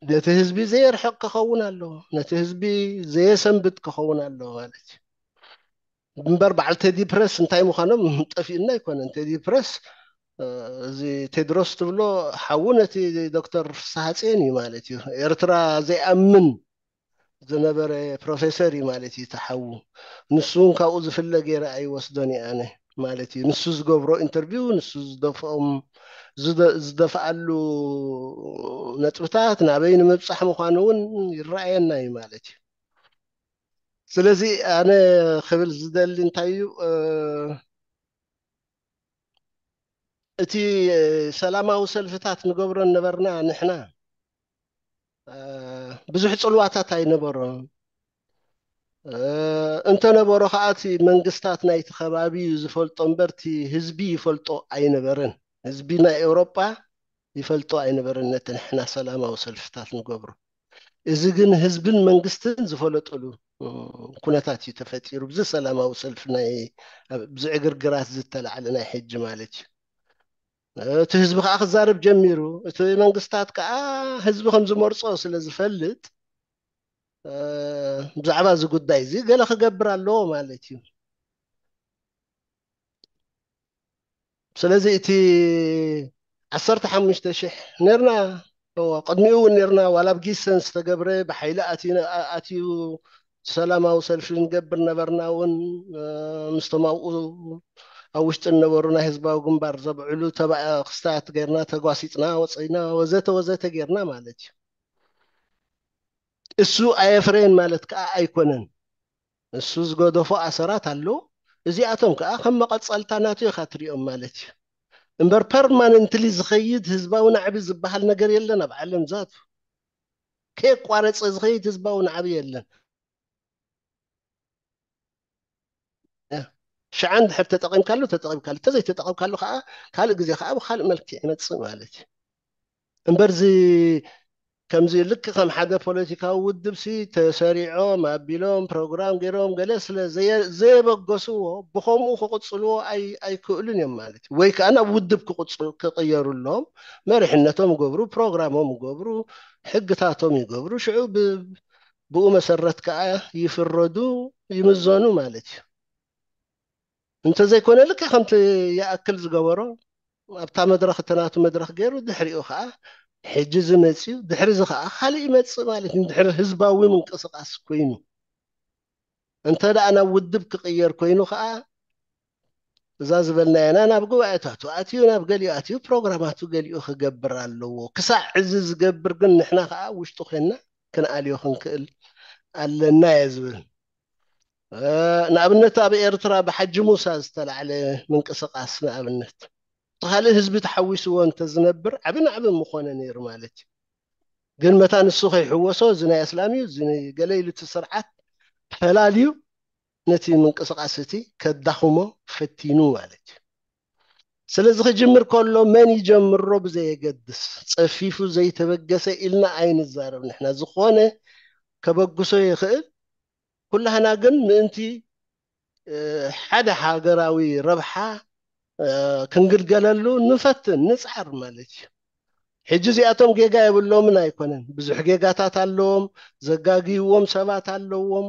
ነቲ ህዝቢ ዘየርሕቕ ክኸውን ኣለዎ፣ ነቲ ህዝቢ ዘየሰንብድ ክኸውን ኣለዎ ማለት እዩ። እምበር በዓል ቴዲ ፕረስ እንታይ ምዃኖም ጠፊኡና ኣይኮነን። ቴዲ ፕረስ፣ እ፣ እዚ ቴድሮስ ትብሎ ሓዉ ነቲ ዶክተር ፍስሃጽዮን እዩ ማለት እዩ። ኤርትራ ዘይኣምን ዝነበረ ፕሮፌሰር እዩ ማለት እዩ እቲ ሓዉ። ንሱ እውን ካብኡ ዝፍለ ገይረ ኣይወስዶን እየ ኣነ ማለት እዩ። ንሱ ዝገብሮ ኢንተርቪው፣ ንሱ ዝደፍኦም፣ ዝደ-፣ ዝደፍኣሉ ነጥብታት ናበይ ንምብጻሕ ምዃኑ እውን ይረኣየና እዩ ማለት እዩ። ስለዚ ኣነ ክብል ዝደሊ እንታይ እዩ፣ እ፣ እቲ ሰላማዊ ሰልፍታት ንገብሮ ነበርና ንሕና፣ እ፣ ብዙሕ ጽልዋታት ኣይነበሮን። እ፣ እንተነበሮ ከዓ እቲ መንግስታት ናይቲ ከባቢ እዩ ዝፈልጦ እምበር እቲ ህዝቢ ይፈልጦ ኣይነበረን። ህዝቢ ናይ ኤውሮጳ ይፈልጦ ኣይነበረን ነቲ ንሕና ሰላማዊ ሰልፍታት ንገብሮ። እዚ ግን ህዝብን መንግስትን ዝፈለጠሉ፣ እ፣ ኩነታት እዩ ተፈጢሩ። ብዚ ሰላማዊ ሰልፊ ናይ፣ ኣብ፣ ብዚ ዕግርግራት ዝተላዕለ ናይ ሕጂ ማለት እዩ። እቲ ህዝቢ ከዓ ክዛረብ ጀሚሩ። እቲ መንግስታት ከዓ ህዝቢ ከም ዝመርጾ ስለ ዝፈልጥ፣ ብዛዕባ እዚ ጉዳይ እዚ ገለ ክገብር ኣለዎ ማለት እዩ። ስለዚ እቲ ዓሰርተ ሓሙሽተ ሽሕ ነርና፣ ቅድሚኡ እውን ነርና። ዋላ ኣብ ጊሰን ዝተገብረ ብሓይሊ ኣትዩ ሰላማዊ ሰልፊ ንገብር ነበርና እውን፣ ምስቶም ኣብኡ ኣብ ውሽጢ ዝነበሩ ናይ ህዝባዊ ግንባር ዘብዕሉ ተባእክስታት ጌርና፣ ተጓሲፅና ወፀይና፣ ወዘተ ወዘተ ጌርና ማለት እዩ። እሱ ኣየፍረየን ማለት ከዓ ኣይኮነን። እሱ ዝገደፎ ኣሰራት ኣሎ። እዚኣቶም ከዓ ከም መቐፀልታ ናቱ ኢኻ ትሪኦም ማለት እዩ። እምበር ፐርማነንትሊ ዝኸይድ ህዝባዊ ናዕቢ ዝበሃል ነገር የለን ኣብ ዓለም ዛቱ። ከየቋረፀ ዝኸይድ ህዝባዊ ናዕቢ የለን። ሽዓ እንድሕር ተጠቒምካሉ ተጠቒምካሉ፣ ተዘይተጠቒምካሉ ከዓ ካልእ ግዜ ከዓ ብካልእ መልክዕ ይመፅእ ማለት እዩ። እምበርዚ ከምዚ ልክ ከም ሓደ ፖለቲካዊ ውድብ ሲ ተሰሪዖም ኣቢሎም ፕሮግራም ገይሮም ገለ ስለ ዘየ- ዘየበገስዎ ብከምኡ ክቕፅልዎ ኣይ- ኣይክእሉን እዮም ማለት እዩ። ወይ ከዓ ናብ ውድብ ክቕፅሉ ክቕየሩ ኣለዎም። መሪሕነቶም ይገብሩ፣ ፕሮግራሞም ይገብሩ፣ ሕግታቶም ይገብሩ። ሽዑ ብ- ብኡ መሰረት ከዓ ይፍረዱ፣ ይምዘኑ ማለት እዩ። እንተዘይኮነ ልክዕ ከምቲ ይኣክል ዝገበሮ ኣብታ መድረኽ እተናቱ መድረኽ ገይሩ ድሕሪኡ ከዓ ሕጂ ዝመፅዩ ድሕሪ እዚ ከዓ ካልእ ይመፅእ ማለት እዩ። ድሕሪ ህዝባዊ ምንቅስቃስ ኮይኑ እንተ ደኣ ናብ ውድብ ክቕየር ኮይኑ ከዓ እዛ ዝበልናየና ናብ ጉባኤታቱ ኣትዩ ናብ ገሊኡ ኣትዩ ፕሮግራማቱ ገሊኡ ክገብር ኣለዎ። ክሳዕ እዚ ዝገብር ግን ንሕና ከዓ ውሽጡ ኮይንና ክንኣልዮ ክንክእል ኣለና እየ ዝብል። ንኣብነት ኣብ ኤርትራ ብሓጂ ሙሳ ዝተላዕለ ምንቅስቃስ ንኣብነት እቲ ካልእ ህዝቢ ተሓዊስዎ እንተዝነብር ዓቢ ናዕቢ ምኾነ ነይሩ ማለት እዩ። ግን መታ ንሱ ከይሕወሶ እዚ ናይ ኣስላም እዩ እዚ ገለ ኢሉ እቲ ስርዓት ፈላልዩ ነቲ ምንቅስቃስ እቲ ከዳኽሞ ፈቲኑ ማለት እዩ። ስለዚ ክጅምር ከሎ መን ይጀምሮ ብዘየገድስ ጸፊፉ ዘይተበገሰ ኢልና ኣይንዛረብ ንሕና። ዝኾነ ከበግሶ ይኽእል። ኩላህና ግን ምእንቲ ሓደ ሃገራዊ ረብሓ ክንግልገለሉ ንፈትን ንፅዓር ማለት እዩ። ሕጂ እዚኣቶም ጌጋ የብሎምን ኣይኮነን። ብዙሕ ጌጋታት ኣለዎም፣ ዘጋግይዎም ሰባት ኣለዎም፣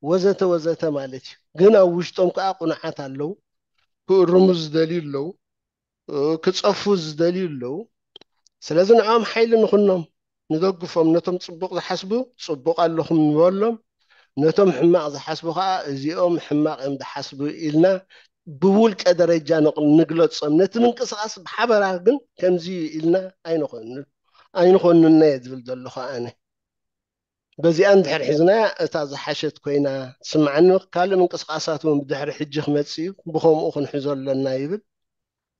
ወዘተ ወዘተ ማለት እዩ። ግን ኣብ ውሽጦም ከዓ ቁኑዓት ኣለዉ፣ ክእርሙ ዝደልዩ ኣለዉ፣ ክፀፉ ዝደልዩ ኣለዉ። ስለዚ ንዕኦም ሓይሊ ንኹኖም፣ ንደግፎም። ነቶም ፅቡቕ ዝሓስቡ ፅቡቕ ኣለኹም ንበሎም፣ ነቶም ሕማቕ ዝሓስቡ ከዓ እዚኦም ሕማቕ እዮም ዝሓስቡ ኢልና ብውልቀ ደረጃ ንግለፆም። ነቲ ምንቅስቃስ ብሓበራ ግን ከምዚ ኢልና ኣይንኾንንና እየ ዝብል ዘለኹ ኣነ። በዚኣ እንድሕር ሒዝናያ እታ ዝሓሸት ኮይና ትስምዓኒ። ካልእ ምንቅስቃሳት እውን ብድሕሪ ሕጂ ክመፅእ እዩ፣ ብኸምኡ ክንሕዞ ኣለና ይብል።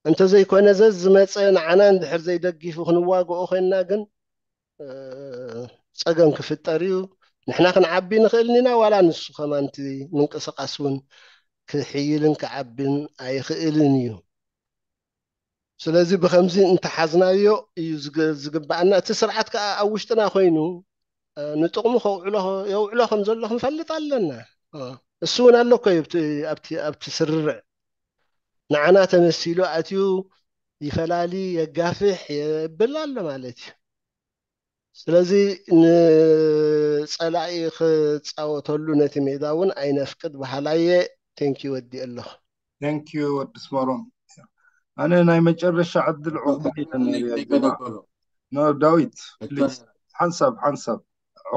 እንተዘይኮነ ዘዝመፀ ንዓና እንድሕር ዘይደጊፉ ክንዋግኦ ኮይንና ግን ፀገም ክፍጠር እዩ። ንሕና ክንዓቢ ንኽእል ኢና ዋላ ንሱ ከማን እቲ ምንቅስቃስ እውን ክሕይልን ክዓብን ኣይኽእልን እዩ። ስለዚ ብከምዚ እንተሓዝናዮ እዩ ዝግባኣና። እቲ ስርዓት ከዓ ኣብ ውሽጥና ኮይኑ ንጥቕሙ ከውዕሎ የውዕሎ ከም ዘሎ ክንፈልጥ ኣለና። እሱ እውን ኣሎ እኮ ኣብቲ ስርርዕ ንዓና ተመሲሉ ኣትዩ ይፈላሊ፣ የጋፍሕ፣ የብል ኣሎ ማለት እዩ። ስለዚ ንፀላኢ ክፃወተሉ ነቲ ሜዳ እውን ኣይነፍቅድ በሃላየ። ቴንኪ ወዲ ኣለኹ። ቴንኪዩ ወዲ ስመሮም። ኣነ ናይ መጨረሻ ዕድል ዕቑባይ ነርያ ጀማ። ዳዊት ሓንሳብ ሓንሳብ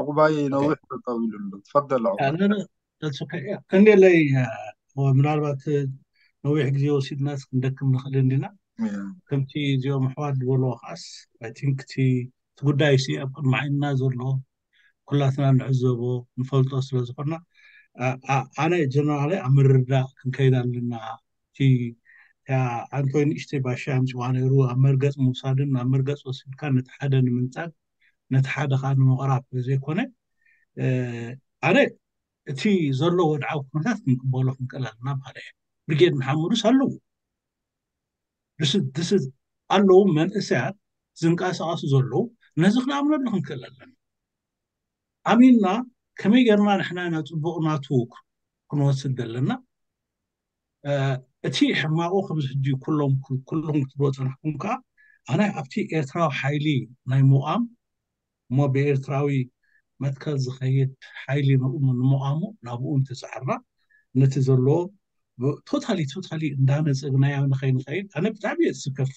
ዕቑባይ ነዊሕ ጠጠው ኢሉ ኣሎ። ትፈደል ዕቑባይ። ክንደለይ ምናልባት ነዊሕ ግዜ ወሲድናስ ክንደክም ንኽእል እንዲና። ከምቲ እዚኦም ኣሕዋት ዝበልዎ ከዓስ ኣይ ቲንክ እቲ ጉዳይ ሲ ኣብ ቅድሚ ዓይንና ዘሎ ኩላትና ንዕዘቦ ንፈልጦ ስለ ዝኾንና ኣነ ጀነራል ኣብ ምርዳእ ክንከይድ ኣለና። እቲ ኣንቶይ ንእሽተይ ባሻ ኣምፅዋ ነይሩ ኣብ መርገፅ ምውሳድን ኣብ መርገፅ ወሲድካ ነቲ ሓደ ንምንጻግ ነቲ ሓደ ከዓ ንምቕራብ ዘይኮነ ኣነ እቲ ዘሎ ወድዓዊ ኩነታት ክንቅበሎ ክንክእል ኣለና ማለት እዩ። ብርጌድ ንሓመዱስ ኣለዉ ድስት ኣለዉ መንእሰያት ዝንቀሳቐሱ ዘለዉ ነዚ ክንኣምነሉ ክንክእል ኣለና። ኣሚንና ከመይ ጌርና ንሕና ኢና ፅቡቕ ናቱ ክንወስድ ዘለና። እቲ ሕማቑ ከምዚ ሕጂ ኩሎም ኩሎም ክትብሎ ፀናሕኩም ከዓ ኣነ ኣብቲ ኤርትራዊ ሓይሊ ናይ ምቋም እሞ ብኤርትራዊ መትከል ዝኸይድ ሓይሊ ንኡ ንምቋሙ ናብኡ እንትፅዕራ ነቲ ዘለዎ ቶታሊ ቶታሊ እንዳነፀግናዮ ንኸይንኸይድ ኣነ ብጣዕሚ እየ ዝስከፍ።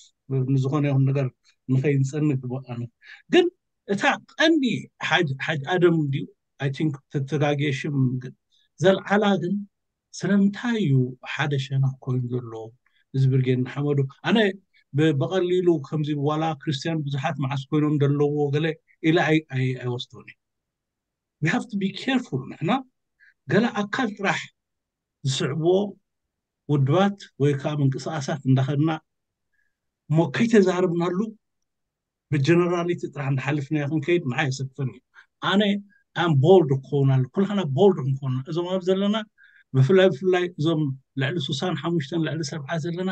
ንዝኾነ ይኹን ነገር ንኸይንፀንግ ግበኣነ ግን እታ ቀንዲ ሓጅ ሓጅ ኣደም እንዲዩ። I think ተተጋግየ ሽም ግን ዘልዓላ ግን ስለምንታይ እዩ ሓደ ሸነኽ ኮይኑ ዘሎ እዚ ብርጌድ ንሓመዱ? ኣነ ብ- ብቐሊሉ ከምዚ ዋላ ክርስትያን ብዙሓት መዓስ ኮይኖም ዘለዎ ገለ ኢለ ኣይ- ኣይ- ኣይወስዶን እየ። We have to be careful። ንሕና ገለ ኣካል ጥራሕ ዝስዕብዎ ውድባት ወይ ከዓ ምንቅስቃሳት እንዳኸድና እሞ ከይተዛረብናሉ ብጀነራሊቲ ጥራሕ እንዳሓልፍናዮ ክንከይድ ንዓይ የሰክፈኒ እዩ። ኣነ ኣም ቦልድ ክኸውን ኣሎ ኩላና ቦልድ ክንኮና እዞም ኣብ ዘለና ብፍላይ ብፍላይ እዞም ልዕሊ ስሳን ሓሙሽተን ልዕሊ ሰብዓ ዘለና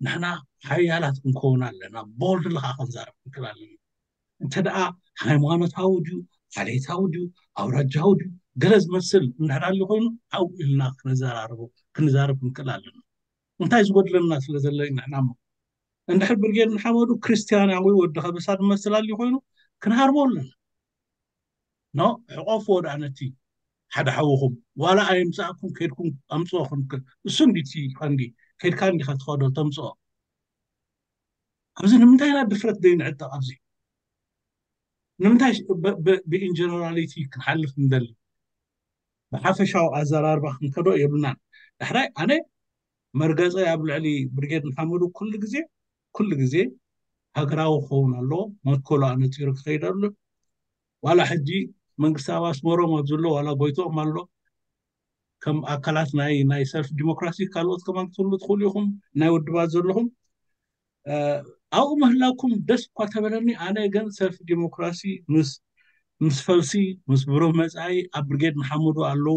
ንሕና ሓያላት ክንከውን ኣለና። ቦልድ ልካ ክንዛረብ ክንክእል ኣለና። እንተ ደኣ ሃይማኖታዊ ድዩ ዓሌታዊ ድዩ ኣውራጃዊ ድዩ ገለ ዝመስል እንድሕር ኣሎ ኮይኑ ኣብኡ ኢልና ክንዘራርቦ ክንዛረብ ክንክእል ኣለና። እንታይ ዝጎድለና ስለ ዘሎ እዩ ንሕና እሞ እንድሕር ብርጌድ ንሓመዱ ክርስትያናዊ ወዲ ከበሳ ዝመስል ኣልዩ ኮይኑ ክንሃርሞ ኣለና። ኖ ሕቆፍዎ ደኣ ነቲ ሓደ ሓውኹም ዋላ ኣይምፃእኩም ከድኩም ኣምፅኦ ክንክል እሱ እንዲቲ ቀንዲ ከድካ እንዲካ ትኸዶ ተምፅኦ ኣብዚ ንምንታይ ኢና ድፍረት ዘይንዕጠቕ ኣብዚ ንምንታይ ብኢንጀነራሊቲ ክንሓልፍ ንደሊ ብሓፈሻዊ ኣዘራርባ ክንከዶ የብልናን። ዳሕራይ ኣነ መርገፀ ኣብ ልዕሊ ብርጌድ ንሓመዱ ኩሉ ግዜ ኩሉ ግዜ ሃገራዊ ክኸውን ኣለዎ። መትከሉ ኣነፂሩ ክኸይድ ኣሎ። ዋላ ሕጂ መንግስቲ ኣብ ኣስመሮም ኣብ ዘሎ ዋላ ጎይትኦም ኣሎ ከም ኣካላት ናይ ናይ ሰልፍ ዲሞክራሲ ካልኦት ከማን ክትህሉ ትኽእሉ ኢኹም ናይ ውድባት ዘለኹም ኣብኡ ምህላውኩም ደስ እኳ ተበለኒ። ኣነ ግን ሰልፍ ዲሞክራሲ ምስ ምስ ፈልሲ ምስ ብሩህ መፃኢ ኣብ ብርጌድ ንሓመዱ ኣለዉ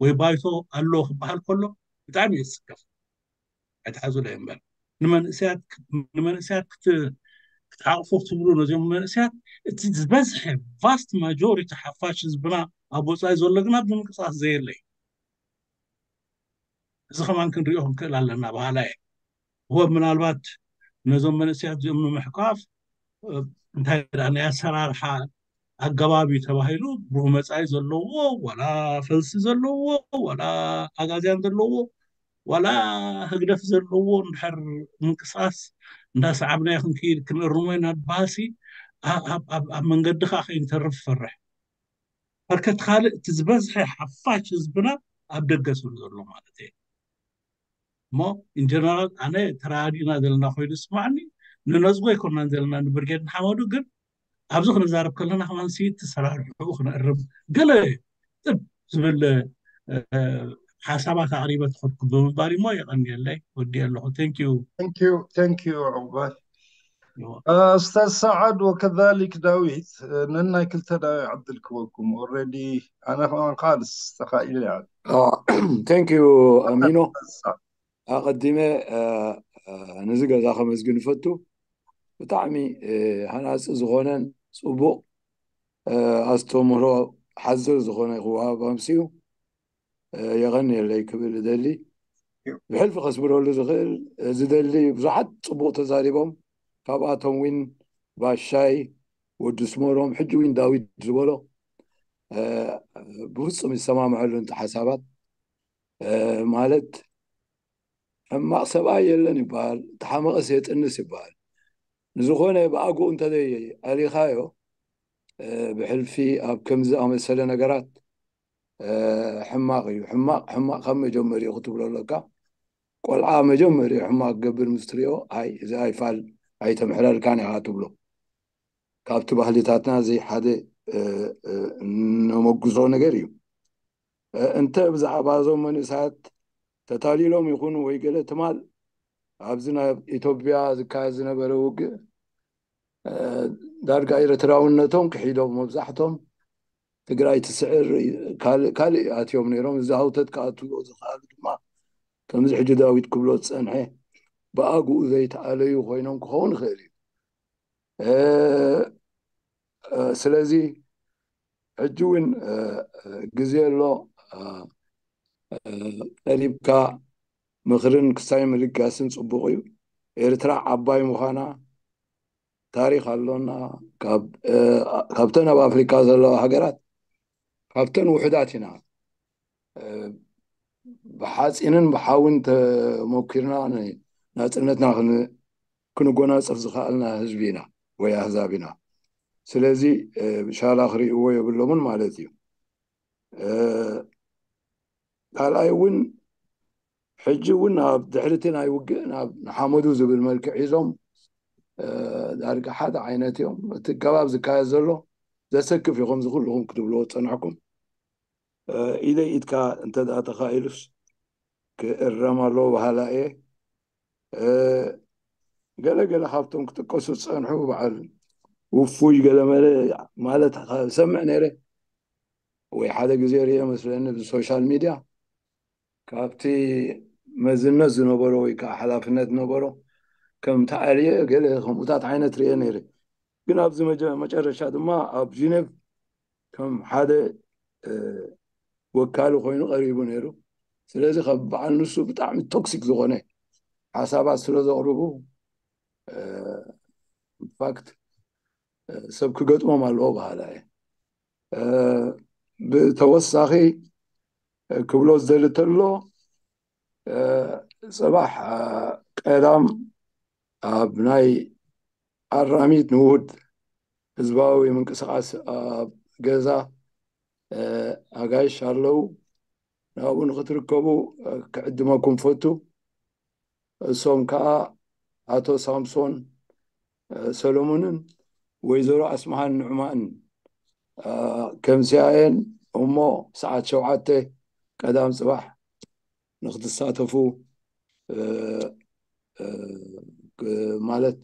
ወይ ባይቶ ኣለዎ ክበሃል ከሎ ብጣዕሚ እየ ዝፅገም። ኣይትሓዙለይ እምበር ንመንእሰያት ክትሓቕፉ ክትብሉ ነዚኦም መንእሰያት እቲ ዝበዝሐ ቫስት ማጆሪቲ ሓፋሽ ህዝብና ኣብ ወፃኢ ዘሎ ግን ኣብዚ ምንቅስቃስ ዘየለይ እዚ ከማን ክንሪኦ ክንክእል ኣለና በሃላ እየ። ወ ምናልባት ነዞም መንእሰያት እዚኦም ንምሕቋፍ እንታይ ናይ ኣሰራርሓ ኣገባብ እዩ ተባሂሉ ብሩህ መፃኢ ዘለዎ ዋላ ፈልሲ ዘለዎ ዋላ ኣጋዝያን ዘለዎ ዋላ ህግደፍ ዘለዎ እንድሕር ምንቅስቃስ እንዳሰዓብናዮ ክንክይድ ክንእርሞ ኢና ዝበሃልሲ ኣብ መንገዲ ከዓ ከይንተርፍ ፈርሕ። በርከት ካልእ እቲ ዝበዝሐ ሓፋሽ ህዝብና ኣብ ደገ ስሉ ዘሎ ማለት እየ። እሞ ኢንጀነራል ኣነ ተረዳዲእና ዘለና ኮይኑ ዝስማዕኒ ንነፅጎ ኣይኮናን ዘለና ንብርጌድ ንሓመዱ ግን ኣብዚ ክንዛረብ ከለና ከማን ሲ ተሰራርሕኡ ክነእርም ገለ ጥብ ዝብል ሓሳባት ኣቕሪበ ትኸድኩ ብምባል እሞ የቐንየለይ ወዲ ኣለኹ። Thank you. Thank you. Thank you. ዑቕባይ ኡስታዝ ሰዓድ ወከዛሊክ ዳዊት ነናይ ክልተ ደቂቕ ዕድል ክበኩም። ኦረዲ ኣነ ከማን ካልስ ተኻኢለ። Thank you ኣሚኖ። ኣቐዲመ ነዚ ገዛ ከመስግን ይፈቱ። ብጣዕሚ ሃናፂ ዝኾነን ፅቡቕ ኣስተምህሮ ሓዘል ዝኾነ ክወሃብ ኣምስዩ የቐንየለይ ክብል እደሊ። ብሕልፊ ከስምረሉ ዝኽእል ዝደሊ ብዙሓት ፅቡቕ ተዛሪቦም። ካብኣቶም ዊን ባሻይ ወዲ ስመሮም ሕጂ ዊን ዳዊት ዝበሎ ብፍፁም ይሰማምዐሉ እንተ ሓሳባት ማለት ሕማቕ ሰብኣይ የለን ይበሃል፣ ተሓመቐ ሴጥንስ ይበሃል። ንዝኾነ ብኣግኡ እንተዘይ ኣሊኻዮ ብሕልፊ ኣብ ከምዚ ኣመሰለ ነገራት ሕማቕ እዩ። ሕማቕ ሕማቕ ካብ መጀመሪኡ ክትብሎ ኣለካ። ቆልዓ መጀመሪኡ ሕማቕ ክገብር ምስ ትሪኦ ኣይ እዚ ኣይፋል ኣይተምሕረልካን ኢኻ ትብሎ። ካብቲ ባህልታትና እዚ ሓደ ነመጉሶ ነገር እዩ። እንተ ብዛዕባ እዞም መንእሰያት ተታሊሎም ይኹኑ ወይ ገለ ትማል ኣብዚ ናብ ኢትዮጵያ ዝካየድ ዝነበረ ውግእ ዳርጋ ኤርትራውነቶም ክሒዶም መብዛሕቶም ትግራይ ትስዕር ካልእ ኣትዮም ነይሮም። እዚ ሃውተት ክኣትዎ ዝኽኣሉ ድማ ከምዚ ሕጂ ዳዊት ክብሎ ዝፀንሐ ብኣግኡ ዘይተኣለዩ ኮይኖም ክኸውን ይኽእል እዩ። ስለዚ ሕጂ እውን ግዜ ኣሎ። ቀሪብካ ምኽርን ክሳይ ምልጋስን ፅቡቕ እዩ። ኤርትራ ዓባይ ምዃና ታሪኽ ኣሎና። ካብተን ኣብ ኣፍሪካ ዘለዋ ሃገራት ካብተን ውሕዳት ኢና። ብሓፂንን ብሓውን ተመኪርና ናፅነትና ክንጎናፀፍ ዝኸኣልና ህዝቢ ኢና ወይ ኣህዛብ ኢና። ስለዚ ሻላ ክርእይዎ የብሎምን ማለት እዩ። ካልኣይ እውን ሕጂ እውን ኣብ ድሕርቲ ናይ ውግእ ናብ ንሓመዱ ዝብል መልክዕ ሒዞም ዳርጋ ሓደ ዓይነት እዮም። እቲ ከባብ ዝካየድ ዘሎ ዘሰክፍ እዩ። ከምዚ ኩልኹም ክትብልዎ ዝፀናሕኩም ኢደይ ኢድካ እንተ ተኻኢሉስ ክእረም ኣለዎ በሃላ እየ። ገለ ገለ ካብቶም ክጥቀሱ ዝፀንሑ በዓል ውፉይ ገለመለ ማለት ሰምዕ ነይረ ወይ ሓደ ግዜ ርየ መስለኒ ብሶሻል ሚድያ ካብቲ መዝነት ዝነበሮ ወይ ከዓ ሓላፍነት ዝነበሮ ከም ተኣልየ ገለ ከምኡታት ዓይነት ርየ ነይረ። ግን ኣብዚ መጨረሻ ድማ ኣብ ጂኔቭ ከም ሓደ ወካሊ ኮይኑ ቀሪቡ ነይሩ። ስለዚ ካብ በዓል ንሱ ብጣዕሚ ቶክሲክ ዝኾነ ሓሳባት ስለ ዘቕርቡ ኢንፋክት ሰብ ክገጥሞም ኣለዎ በሃላ እየ። ብተወሳኺ ክብሎ ዝደሊ ተሎ ፅባሕ ቀዳም ኣብ ናይ ኣራሚት ንውሁድ ህዝባዊ ምንቅስቃስ ኣብ ገዛ ኣጋይሽ ኣለዉ። ናብኡ ንክትርከቡ ክዕድመኩም ፈቱ። እሶም ከዓ ኣቶ ሳምሶን ሰሎሙንን ወይዘሮ ኣስማሃን ንዕማን ከምስያየን እሞ ሰዓት ሸውዓተ ቀዳም ፅባሕ ንክትሳተፉ ማለት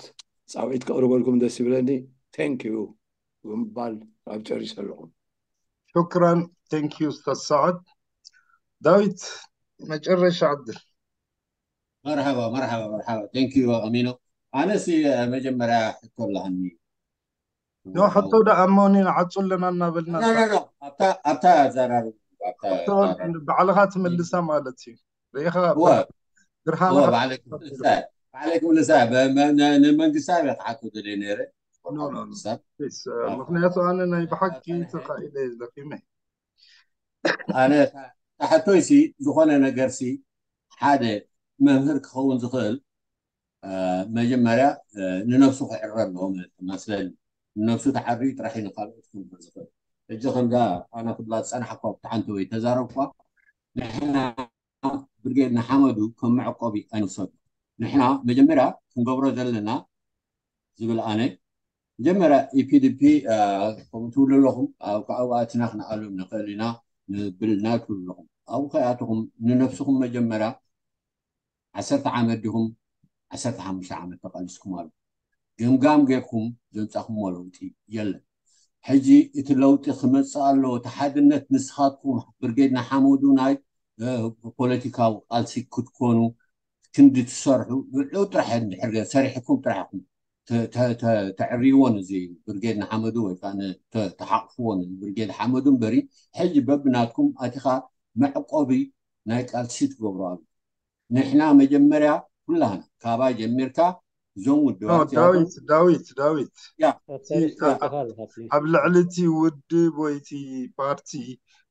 ፃውዒት ከቕርበልኩም ደስ ይብለኒ። ቴንክ ዩ ብምባል ኣብ ጨሪሰ ኣለኹም። ሹክራን። ቴንክ ዩ ኡስታዝ ሰዓድ። ዳዊት መጨረሻ ዕድል። መርሓባ መርሓባ መርሓባ። ቴንክ ዩ ኣሚኖ። ኣነሲ መጀመርያ ሕቶ ኣለሃኒ። ኖ ሕቶ ደኣ እሞ ንዓጹ ኣለና እናበልና ኣብታ ኣዘራርቡ ባዕልኻ ትምልሳ ማለት እዩ። ርኢኻ ብርሃንኻ ባዕለይ ክምልሳ ንመንግስቲ ኣበ ክሓቶ ደልየ ነይረ። ምክንያቱ ኣነ ናይ ብሓቂ ተኻኢለ ደኺመ። ኣነ ታሕቶይሲ ዝኾነ ነገርሲ ሓደ መምህር ክኸውን ዝኽእል መጀመርያ ንነብሱ ክዕረ ኣለዎ መስለኒ። ንነብሱ ተዓርዩ ጥራሕ እዩ ንካልኦት ክምህር ዝኽእል። ሕጂ ከምዛ ኣነ ክብላ ዝፀናሕኳ ብትሓንቲ ወይ ተዛረብኳ ንሕና ብርጌድ ንሓመዱ ከም መዕቆቢ ኣይንውሰዱ። ንሕና መጀመርያ ክንገብሮ ዘለና ዝብል ኣነ መጀመርያ ኢፒዲፒ ከምኡ ትብሉ ኣለኹም። ኣብኡ ኣትና ክንኣልዮም ንኽእል ኢና ንብል ኢና ትብሉ ኣለኹም። ኣብኡ ከይኣተኹም ንነብስኹም መጀመርያ ዓሰርተ ዓመት ዲኹም ዓሰርተ ሓሙሽተ ዓመት ተቓሊስኩም ኣሎ ገምጋም ጌርኩም ዘምጻኹምዎ ለውጢ የለን። ሕጂ እቲ ለውጢ ክመጽእ ኣለዎ። እቲ ሓድነት ንስኻትኩም ብርጌድ ንሓመዱ ናይ ፖለቲካዊ ቃልሲ ክትኮኑ ክንዲ ትሰርሑ ንዑ ጥራሕ እንድሕር ሰሪሕኩም ጥራሕ ኢኹም ተዕርይዎ ነዚ ብርጌድ ንሓመዱ ወይ ከዓ ተሓቕፍዎ ነዚ ብርጌድ ሓመዱ እምበሪ ሕጂ በብናትኩም ኣቲኻ መዕቆቢ ናይ ቃልሲ ትገብሩ ኣሎ። ንሕና መጀመርያ ኩላህና ካባይ ጀሚርካ እዞም ውድባት ዳዊት ዳዊት ዳዊት ኣብ ልዕሊ እቲ ውድብ ወይ እቲ ፓርቲ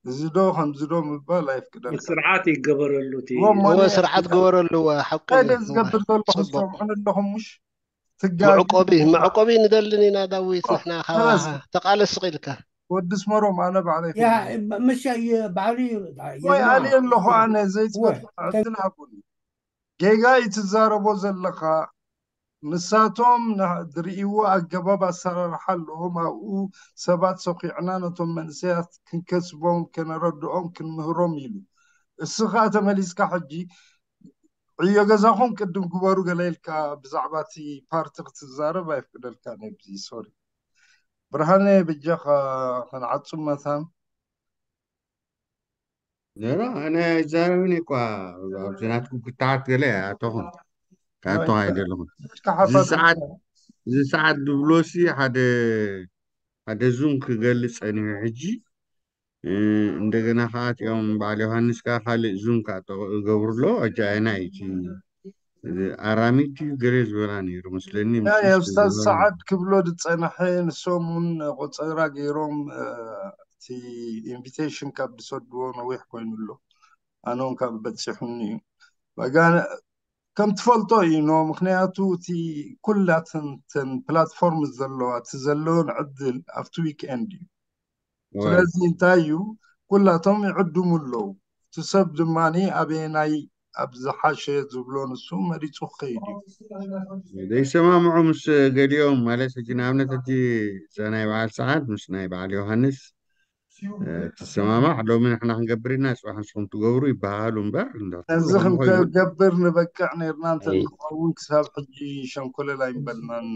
እዚ ዶ ከምዚ ዶ ምባል ኣይፍቅደልካ። ስርዓት ይገበረሉ እቲ እወ ስርዓት ግበረሉ። እወ ሓቁ እንታይ ዝገብር ዘለኹ ሰምዑን ኣለኹም ምሽ ትጋቢ መዕቆቢ መዕቆቢ ንደልን ኢና ዳዊት ንሕና ተቃለስ ስቕ ኢልካ ወዲ ስመሮም ኣነ ባዕለይ ምሽ ባዕሉ ወይ ኣነ ኣለኹ ኣነ ዘይትፈልጥ ዕድል ሃቡኒ። ጌጋ እዩ ትዛረቦ ዘለኻ። ንሳቶም ዝርእይዎ ኣገባብ ኣሰራርሓ ኣለዎም። ኣብኡ ሰባት ሰኺዕና ነቶም መንእሰያት ክንከስቦም ከነረድኦም ክንምህሮም ኢሉ። እስኻ ተመሊስካ ሕጂ ዕዮ ገዛኹም ቅድም ግበሩ ገለ ኢልካ ብዛዕባ እቲ ፓርቲ ክትዛረብ ኣይፍቅደልካን እዩ። ሶሪ ብርሃነ በጃኻ ክንዓጹ መታን ዘሮ ኣነ ኣይዛረብን እኳ ኣብዚ ናትኩም ክተሓት ገለ ኣተኹም ካቶ ኣይደለኹም። እዚ ሰዓት እዚ ሰዓት ዝብሎ ሲ ሓደ ሓደ ዙም ክገልጽ ጸኒሑ ሕጂ እንደገና ከዓ እቲኦም በዓል ዮሃንስ ከዓ ካልእ ዙም ከዓ ይገብሩ ኣሎ። ኣጃይና እዩ እቲ ኣራሚት እዩ ገለ ዝበላ ነይሩ መስለኒ። ኡስታዝ ሰዓድ ክብሎ ዝጸንሐ ንሶም እውን ቆጸራ ገይሮም እቲ ኢንቪቴሽን ካብ ዝሰድዎ ነዊሕ ኮይኑ ኣሎ። ኣነ እውን ካብ በፂሑኒ እዩ። በጋ ከም ትፈልጦ እዩ ኖ፣ ምክንያቱ እቲ ኩላተን ተን ፕላትፎርም ዘለዋ እቲ ዘለውን ዕድል ኣብቲ ዊክኤንድ እዩ። ስለዚ እንታይ እዩ፣ ኩላቶም ይዕድሙ ኣለዉ። እቲ ሰብ ድማ ኣበየናይ ኣብ ዝሓሸ ዝብሎ ንሱ መሪፁ ክኸይድ እዩ። ዘይሰማምዑ ምስ ገሊኦም ማለት ሕጂ ንኣብነት ሕጂ እዛ ናይ በዓል ሰዓት ምስ ናይ በዓል ዮሃንስ ትሰማማዕ ሎሚ ንሕና ክንገብር ኢና ጽባሕ ንስኹም ትገብሩ ይበሃሉ እምበር እዚ ክንገብር ንበቅዕ ነርና እንተንኸውን ክሳብ ሕጂ ሸንኮለል ኣይምበልናን።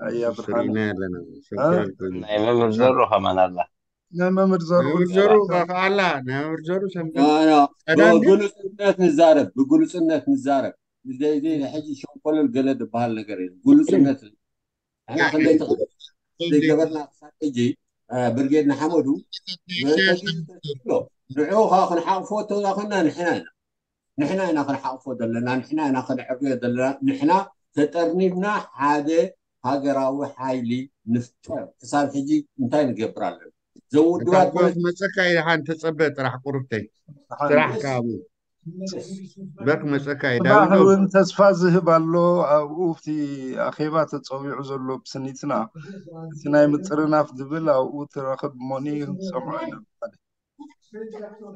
ኣያ ብርሃን ሪና ኣለና ናይ መምህር ዘሩ ከማን ኣላ ናይ መምህር ዘሩ መምህር ዘሩ ከዓላ ናይ መምህር ዘሩ ብግሉፅነት ንዛረብ ብግሉፅነት ንዛረብ። ሕጂ ሸንኮለል ገለ ዝበሃል ነገር እዩ። ግሉፅነት ንሕና ክንደይ ዘይገበርና ክሳብ ሕጂ ብርጌድ ንሓመዱ ንዑ ከዓ ክንሓቕፎ ተዛ ኮይና ንሕና ኢና ንሕና ኢና ክንሓቕፎ ዘለና፣ ንሕና ኢና ክንዕርዮ ዘለና። ንሕና ተጠርኒፍና ሓደ ሃገራዊ ሓይሊ ንፍጠር። ክሳብ ሕጂ እንታይ ንገብር ኣለና? ዘውድባት መፀካ ይሓን ተፀበ ጥራሕ ቁርብተይ ስራሕ ካብኡ በክ መፀካ እዩ ዳዊት እውን ተስፋ ዝህብ ኣሎ። ኣብኡ እቲ ኣኼባ ተፀዊዑ ዘሎ ብስኒትና እቲ ናይ ምጥርናፍ ዝብል ኣብኡ ትረኽብ መሆኑ ክንሰምዖ ኢና።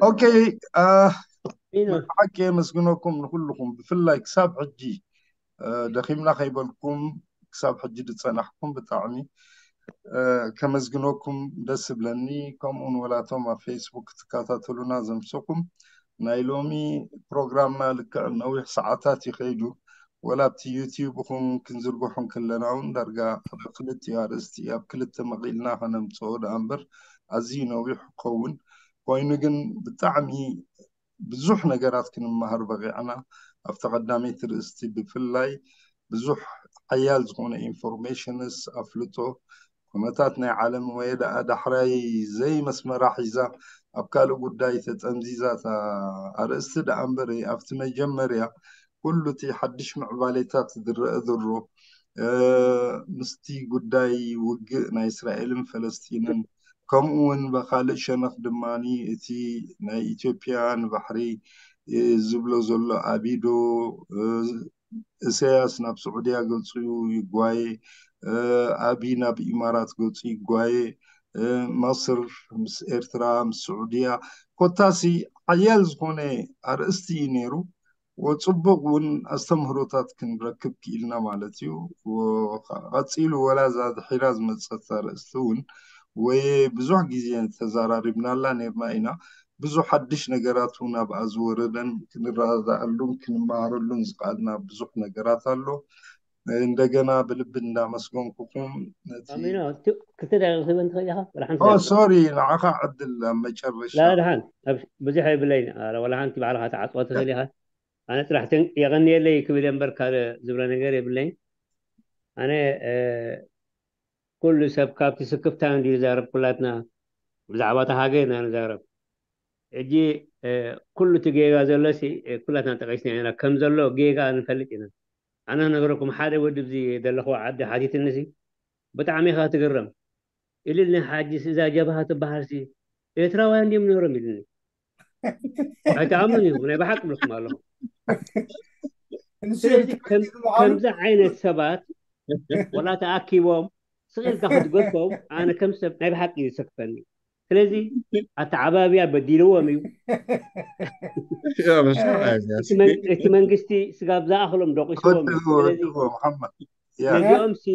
ኦኬ ሓቂ የመስግነኩም ንኩልኩም ብፍላይ ክሳብ ሕጂ ደኺምና ከይበልኩም ክሳብ ሕጂ ዝፀናሕኩም ብጣዕሚ ከመስግነኩም ደስ ዝብለኒ። ከምኡውን ወላቶም ኣብ ፌስቡክ ክትከታተሉና ዘምሰኩም ናይ ሎሚ ፕሮግራምና ልክዕ ነዊሕ ሰዓታት ይኸይዱ። ወላ ኣብቲ ዩቲዩብ ኹም ክንዝርግሖም ከለና እውን ዳርጋ ብክልቲኡ ኣርእስቲ ኣብ ክልተ መቒልና ከነምፅኦ ደኣ እምበር ኣዝዩ ነዊሕ ክኸውን ኮይኑ ግን ብጣዕሚ ብዙሕ ነገራት ክንመሃር በቂዕና። ኣብቲ ቀዳመይቲ ርእስቲ ብፍላይ ብዙሕ ሓያል ዝኾነ ኢንፎርሜሽንስ ኣፍልጦ ኩነታት ናይ ዓለም ወይ ደኣ ዳሕራይ ዘይመስመራ ሒዛ ኣብ ካልእ ጉዳይ ተጠምዚዛ እታ ኣርእስቲ ደኣ እምበር ኣብቲ መጀመርያ ኩሉ እቲ ሓድሽ ምዕባሌታት ዝረአ ዘሎ ምስቲ ጉዳይ ውግእ ናይ እስራኤልን ፈለስጢንን ከምኡ እውን ብካልእ ሸነኽ ድማ እቲ ናይ ኢትዮጵያ ንባሕሪ ዝብሎ ዘሎ ኣቢዶ እሰያስ ናብ ስዑድያ ገፁ ይጓየ፣ ኣቢ ናብ ኢማራት ገፁ ይጓየ፣ መስር ምስ ኤርትራ ምስ ስዑድያ ኮታሲ ሓያል ዝኾነ ኣርእስቲ እዩ ነይሩ። ወፅቡቅ እውን ኣስተምህሮታት ክንረክብ ክኢልና ማለት እዩ። ቀፂሉ ወላ እዛ ድሒራ ዝመፀት ኣርእስቲ እውን ወይ ብዙሕ ግዜ ተዘራሪብናላ ነርና ኢና። ብዙሕ ሓድሽ ነገራት እውን ኣብኣ ዝወረደን ክንረዳእሉን ክንመሃረሉን ዝኽኣልና ብዙሕ ነገራት ኣሎ። እንደገና ብልቢ እንዳመስገንኩኹም ነቲ ኣሚኖ ክልተ ደቂቕ ክህበን ትኽእል ኢኻ? ወላ ሓንቲ ኦ ደቂቕ። ሶሪ ንዓኻ ዕድል ኣብ መጨረሻ ላ ድሓን ኣብ- ብዙሕ የብለይን። ኣረ፣ ወላ ሓንቲ ባዕልኻ ተዓፅዋ ትኽእል ኢኻ። ኣነ ጥራሕ ተን- የቐንየለይ ክብል እየ እምበር ካልእ ዝብሎ ነገር የብለይን። ኣነ እ፣ ኩሉ ሰብ ካብቲ ስክፍታ እንድዩ ዝዛረብ። ኩላትና ብዛዕባ እቲ ሃገር ኢና ንዛረብ። ሕጂ እ፣ ኩሉ እቲ ጌጋ ዘሎ ሲ እ፣ ኩላትና ጠቂስና ኢና። ከም ዘሎ ጌጋ ንፈልጥ ኢና። ኣነ ነገረኩም ሓደ ወዲ እዚ ዘለኹዎ ዓዲ ሓቲትኒ ሲ ብጣዕሚ ኢኻ ትግረም ኢልኒ። ሓጂስ እዛ ጀብሃ ትበሃል ሲ ኤርትራውያን ድዮም ነይሮም ኢልኒ። ኣይትኣምኑን ኢኹም፣ ናይ ብሓቂ ብለኩም ኣለኹ። ስለዚ ከም- ከምዚ ዓይነት ሰባት ወላ ተኣኪቦም ስቕ ኢልካ ክትገድፎም ኣነ ከም ሰብ ናይ ብሓቂ እዩ ዘስክፈኒ። ስለዚ ኣተዓባብያ በዲልዎም እዩ። እቲ መን- እቲ መንግስቲ ስጋብ ዝኣኽሎም ደቂስዎም እዩ። ስለዚ ወድዎ መሓመድ ያ ነዚኦም ሲ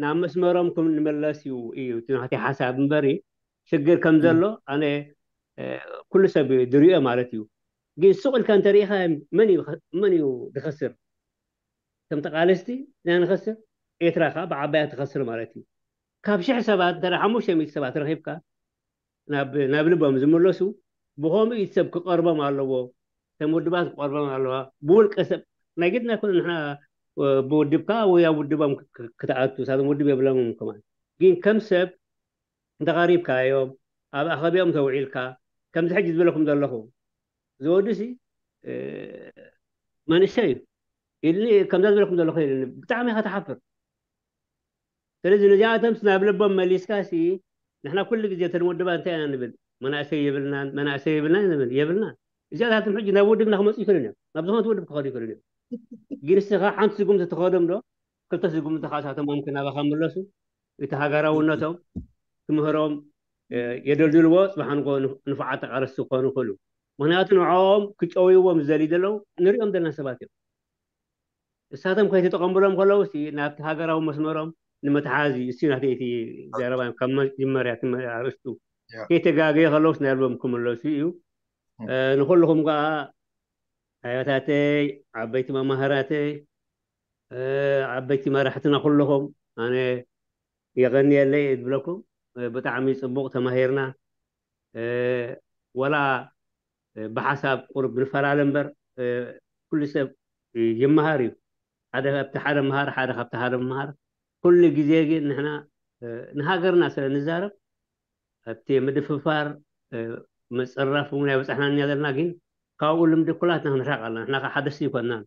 ናብ መስመሮም ክም ንመለስ እዩ እዩ እቲ ናተይ ሓሳብ እምበሪ ሽግር ከም ዘሎ ኣነ እ፣ ኩሉ ሰብ ድሪኦ ማለት እዩ። ግን ሱቕ ኢልካ እንተሪኢኻ መን እዩ መን እዩ ዝኸስር? ከም ተቃለስቲ ኢና ንኸስር፣ ኤርትራ ከዓ ብዓባያ ትኸስር ማለት እዩ። ካብ ሽሕ ሰባት እንተ ሓሙሽተ ሚእቲ ሰባት ረኺብካ ናብ ናብ ልቦም ዝምለሱ ብኸምኡ እዩ ሰብ ክቐርቦም ኣለዎ። ከም ውድባት ክቐርቦም ኣለዋ። ብውልቀ ሰብ ናይ ግድና ኮነ ንሕና እ፣ ብውድብካ ወይ ኣብ ውድቦም ክ- ክ- ክትኣቱ ሳቶም ውድብ የብሎምን ከማን ግን ከም ሰብ እንተቐሪብካዮም ኣብ ኣኸቢኦም ተውዒልካ ከምዚ ሕጂ ዝበለኩም ዘለኹ ዝወዱ ሲ እ፣ መንእሰይ እዩ ኢልኒ ከምዛ ዝበለኩም ዘለኹ ኢልኒ ብጣዕሚ ኢኻ ትሓፍር። ስለዚ ነዚኣቶም ናብ ልቦም መሊስካ ሲ ንሕና ኩሉ ግዜ እተን ወድባ እንታይ ኢና ንብል? መናእሰይ የብልናን፣ መናእሰይ የብልናን ንብል፣ የብልናን። እዚኣታትም ሕጂ ናብ ውድብና ክመፁ ይኽእሉን እዮም፣ ናብ ዝኾነት ውድብ ክኸዱ ይኽእሉን እዮም። ግን እስኻ ሓንቲ ስጉምቲ ትኸዶም ዶ? ክልተ ስጉምቲ ከዓ እሳቶም ኣምኪ ናባኻ ምለሱ። እቲ ሃገራውነቶም ትምህሮም የደልድልዎ፣ ፅባሕ ንጎ ንፉዓት ተቃለስቲ ክኾኑ ይኽእሉ። ምክንያቱ ንዕኦም ክጨውይዎም ዝደልዩ ዘለዉ ንሪኦም ዘለና ሰባት እዮም። እሳቶም ከይተጠቐምሎም ከለዉ ሲ ናብቲ ሃገራዊ መስመሮም ንምትሓዝ እዩ። እሱ ናተይ እቲ ዘረባ ካብ መጀመርያ እቲ ኣርእስቱ ከይተጋገየ ከለውስ ናይ ልቦም ክምለሱ እዩ። ንኩልኹም ከዓ ኣያታተይ፣ ዓበይቲ መማህራተይ፣ ዓበይቲ መራሕትና ኩልኹም ኣነ የቐንየለይ እየ ዝብለኩም። ብጣዕሚ ፅቡቕ ተማሂርና። ወላ ብሓሳብ ቁሩብ ንፈላለ እምበር ኩሉ ሰብ ይመሃር እዩ። ሓደ ካብቲ ሓደ መሃር፣ ሓደ ካብቲ ሓደ መሃር። ኩሉ ግዜ ግን ንሕና ንሃገርና ስለ ንዛረብ ኣብቲ ምድፍፋር ምፅራፍ እውን ኣይበፃሕናን ኢና ዘለና። ግን ካብኡ ልምዲ ኩላትና ክንርሕቕ ኣለና። ንሕና ከዓ ሓደስቲ ይኮንናን።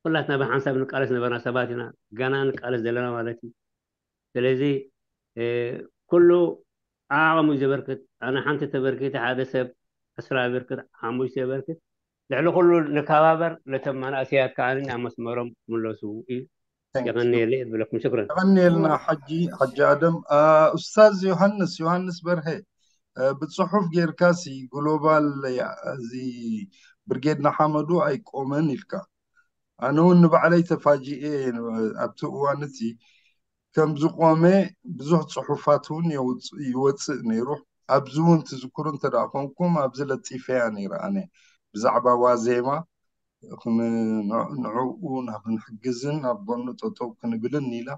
ኩላትና ብሓንሳብ ንቃለስ ነበርና ሰባት ኢና፣ ገና ንቃለስ ዘለና ማለት እዩ። ስለዚ ኩሉ ዓቕሙ እዩ ዘበርክት። ኣነ ሓንቲ ተበርኪተ፣ ሓደ ሰብ ዕስራ የበርክት፣ ሓሙሽተ የበርክት፣ ልዕሊ ኩሉ ንከባበር፣ ነቶም መናእሰያት ከዓ ናብ መስመሮም ምለሱ እዩ። የቐንየለይ እብለኩም። ሽክረን። የቐንየልና ሓጂ፣ ሓጂ ኣደም። ኡስታዝ ዮሃንስ፣ ዮሃንስ በርሀ፣ ብፅሑፍ ጌርካሲ ግሎባል እዚ ብርጌድ ንሓመዱ ኣይቆመን ኢልካ። ኣነ እውን ንባዕለይ ተፋጂኤ። ኣብቲ እዋን እቲ ከም ዝቆመ ብዙሕ ፅሑፋት እውን ይወፅእ ነይሩ። ኣብዚ እውን ትዝክሩ እንተ ደኣ ኮንኩም ኣብዚ ለጢፈያ ነይረ ኣነ ብዛዕባ ዋዜማ ንዕኡ ናብ ክንሕግዝን ኣብ ጎኑ ጠጠው ክንብልን ኢላ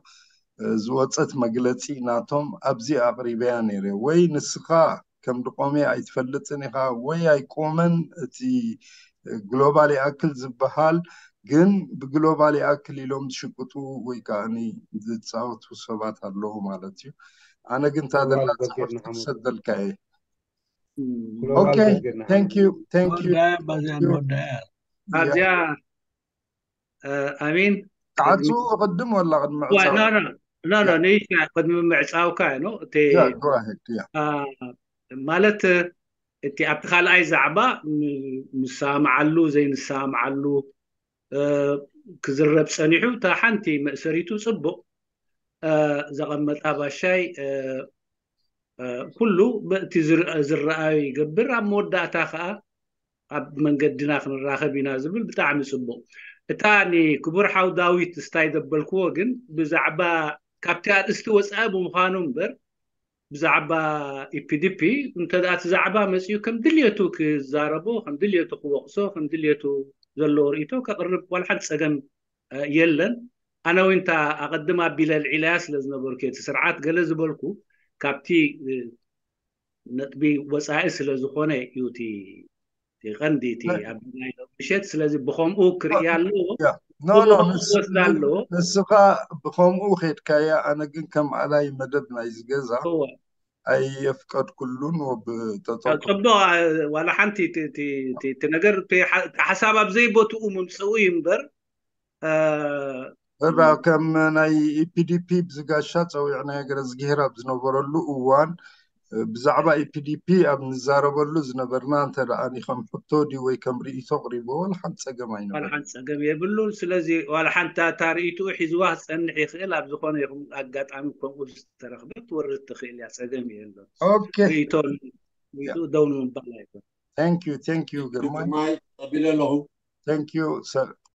ዝወፀት መግለፂ ናቶም ኣብዚ ኣቕሪበያ ነይረ። ወይ ንስኻ ከም ድቆመ ኣይትፈልጥን ኢኻ ወይ ኣይቆመን እቲ ግሎባል ይኣክል ዝበሃል ግን ብግሎባል ይኣክል ኢሎም ዝሽቅጡ ወይ ከዓ ዝፃወቱ ሰባት ኣለዉ ማለት እዩ። ኣነ ግን ታደላ ሰደልካ እየ። ኣብዚያ ኣሚን ዓፁ ቅድም ወላ ቅድሚ ኖ ኖ ንእሽቶ ቅድሚ ምዕፃውካ ኖ እቲ ማለት እቲ ኣብቲ ካልኣይ ዛዕባ ንሰማማዓሉ ዘይንሰማማዓሉ ክዝረብ ፀኒሑ እታ ሓንቲ መእሰሪቱ ፅቡቕ ዘቐመጣ ባሻይ ኩሉ በእቲ ዝረኣዩ ይገብር ኣብ መወዳእታ ከዓ ኣብ መንገድና ክንራኸብ ኢና ዝብል ብጣዕሚ ፅቡቕ። እታ ንክቡር ሓው ዳዊት እስታይ ዘበልክዎ ግን ብዛዕባ ካብቲ ኣርእስቲ ወፃኢ ብምዃኑ እምበር ብዛዕባ ኢፒዲፒ እንተ እቲ ዛዕባ መፅኡ ከም ድልየቱ ክዛረቦ ከም ድልየቱ ክወቕሶ ከም ድልየቱ ዘለዎ ርእይቶ ከቕርብ ዋላ ሓንቲ ፀገም የለን። ኣነ እውን እታ ኣቐድም ኣቢለ ኣልዒለያ ስለ ዝነበርኩ እቲ ስርዓት ገለ ዝበልኩ ካብቲ ነጥቢ ወፃኢ ስለ ዝኾነ እዩ እቲ ቀንዲ እቲ ኣብ ናይ ምሸት ስለዚ ብኸምኡ ክርእያ ኣለዎ። ወስዳ ኣለዎ። ንስኻ ብኸምኡ ከድካያ፣ ኣነ ግን ከም ኣላይ መደብ ናይ ዝገዛ ኣይየፍቀድኩሉን። ወብጠጠው ፅቡቕ ዋላ ሓንቲ እቲ ነገር ሓሳብ ኣብ ዘይቦትኡ ምምፅኡ እዩ እምበር እራ ከም ናይ ኢፒዲፒ ብዝጋሻ ፀዊዕናዮ ገረዝግሄር ኣብ ዝነበረሉ እዋን ብዛዕባ ኢፒዲፒ ኣብ ንዛረበሉ ዝነበርና እንተ ደኣ ከም ሕቶ ድዩ ወይ ከም ርእይቶ ኣቕሪቦ ዋላ ሓንቲ ፀገም ኣይነበረን። ዋላ ሓንቲ ፀገም የብሉን። ስለዚ ዋላ ሓንቲ እታ ርእይትኡ ሒዝዋ ክፀንሕ ይኽእል። ኣብ ዝኾነ ይኹን ኣጋጣሚ ከምኡ ዝተረኽበ ክትወርድ ትኽእል እያ። ፀገም የለን። ኦኬ ርእይቶ ርእይትኡ ደው ንምባል ኣይኮን። Thank you, thank you ግርማይ። ግርማይ ቀቢለ ኣለኹ። Thank you sir።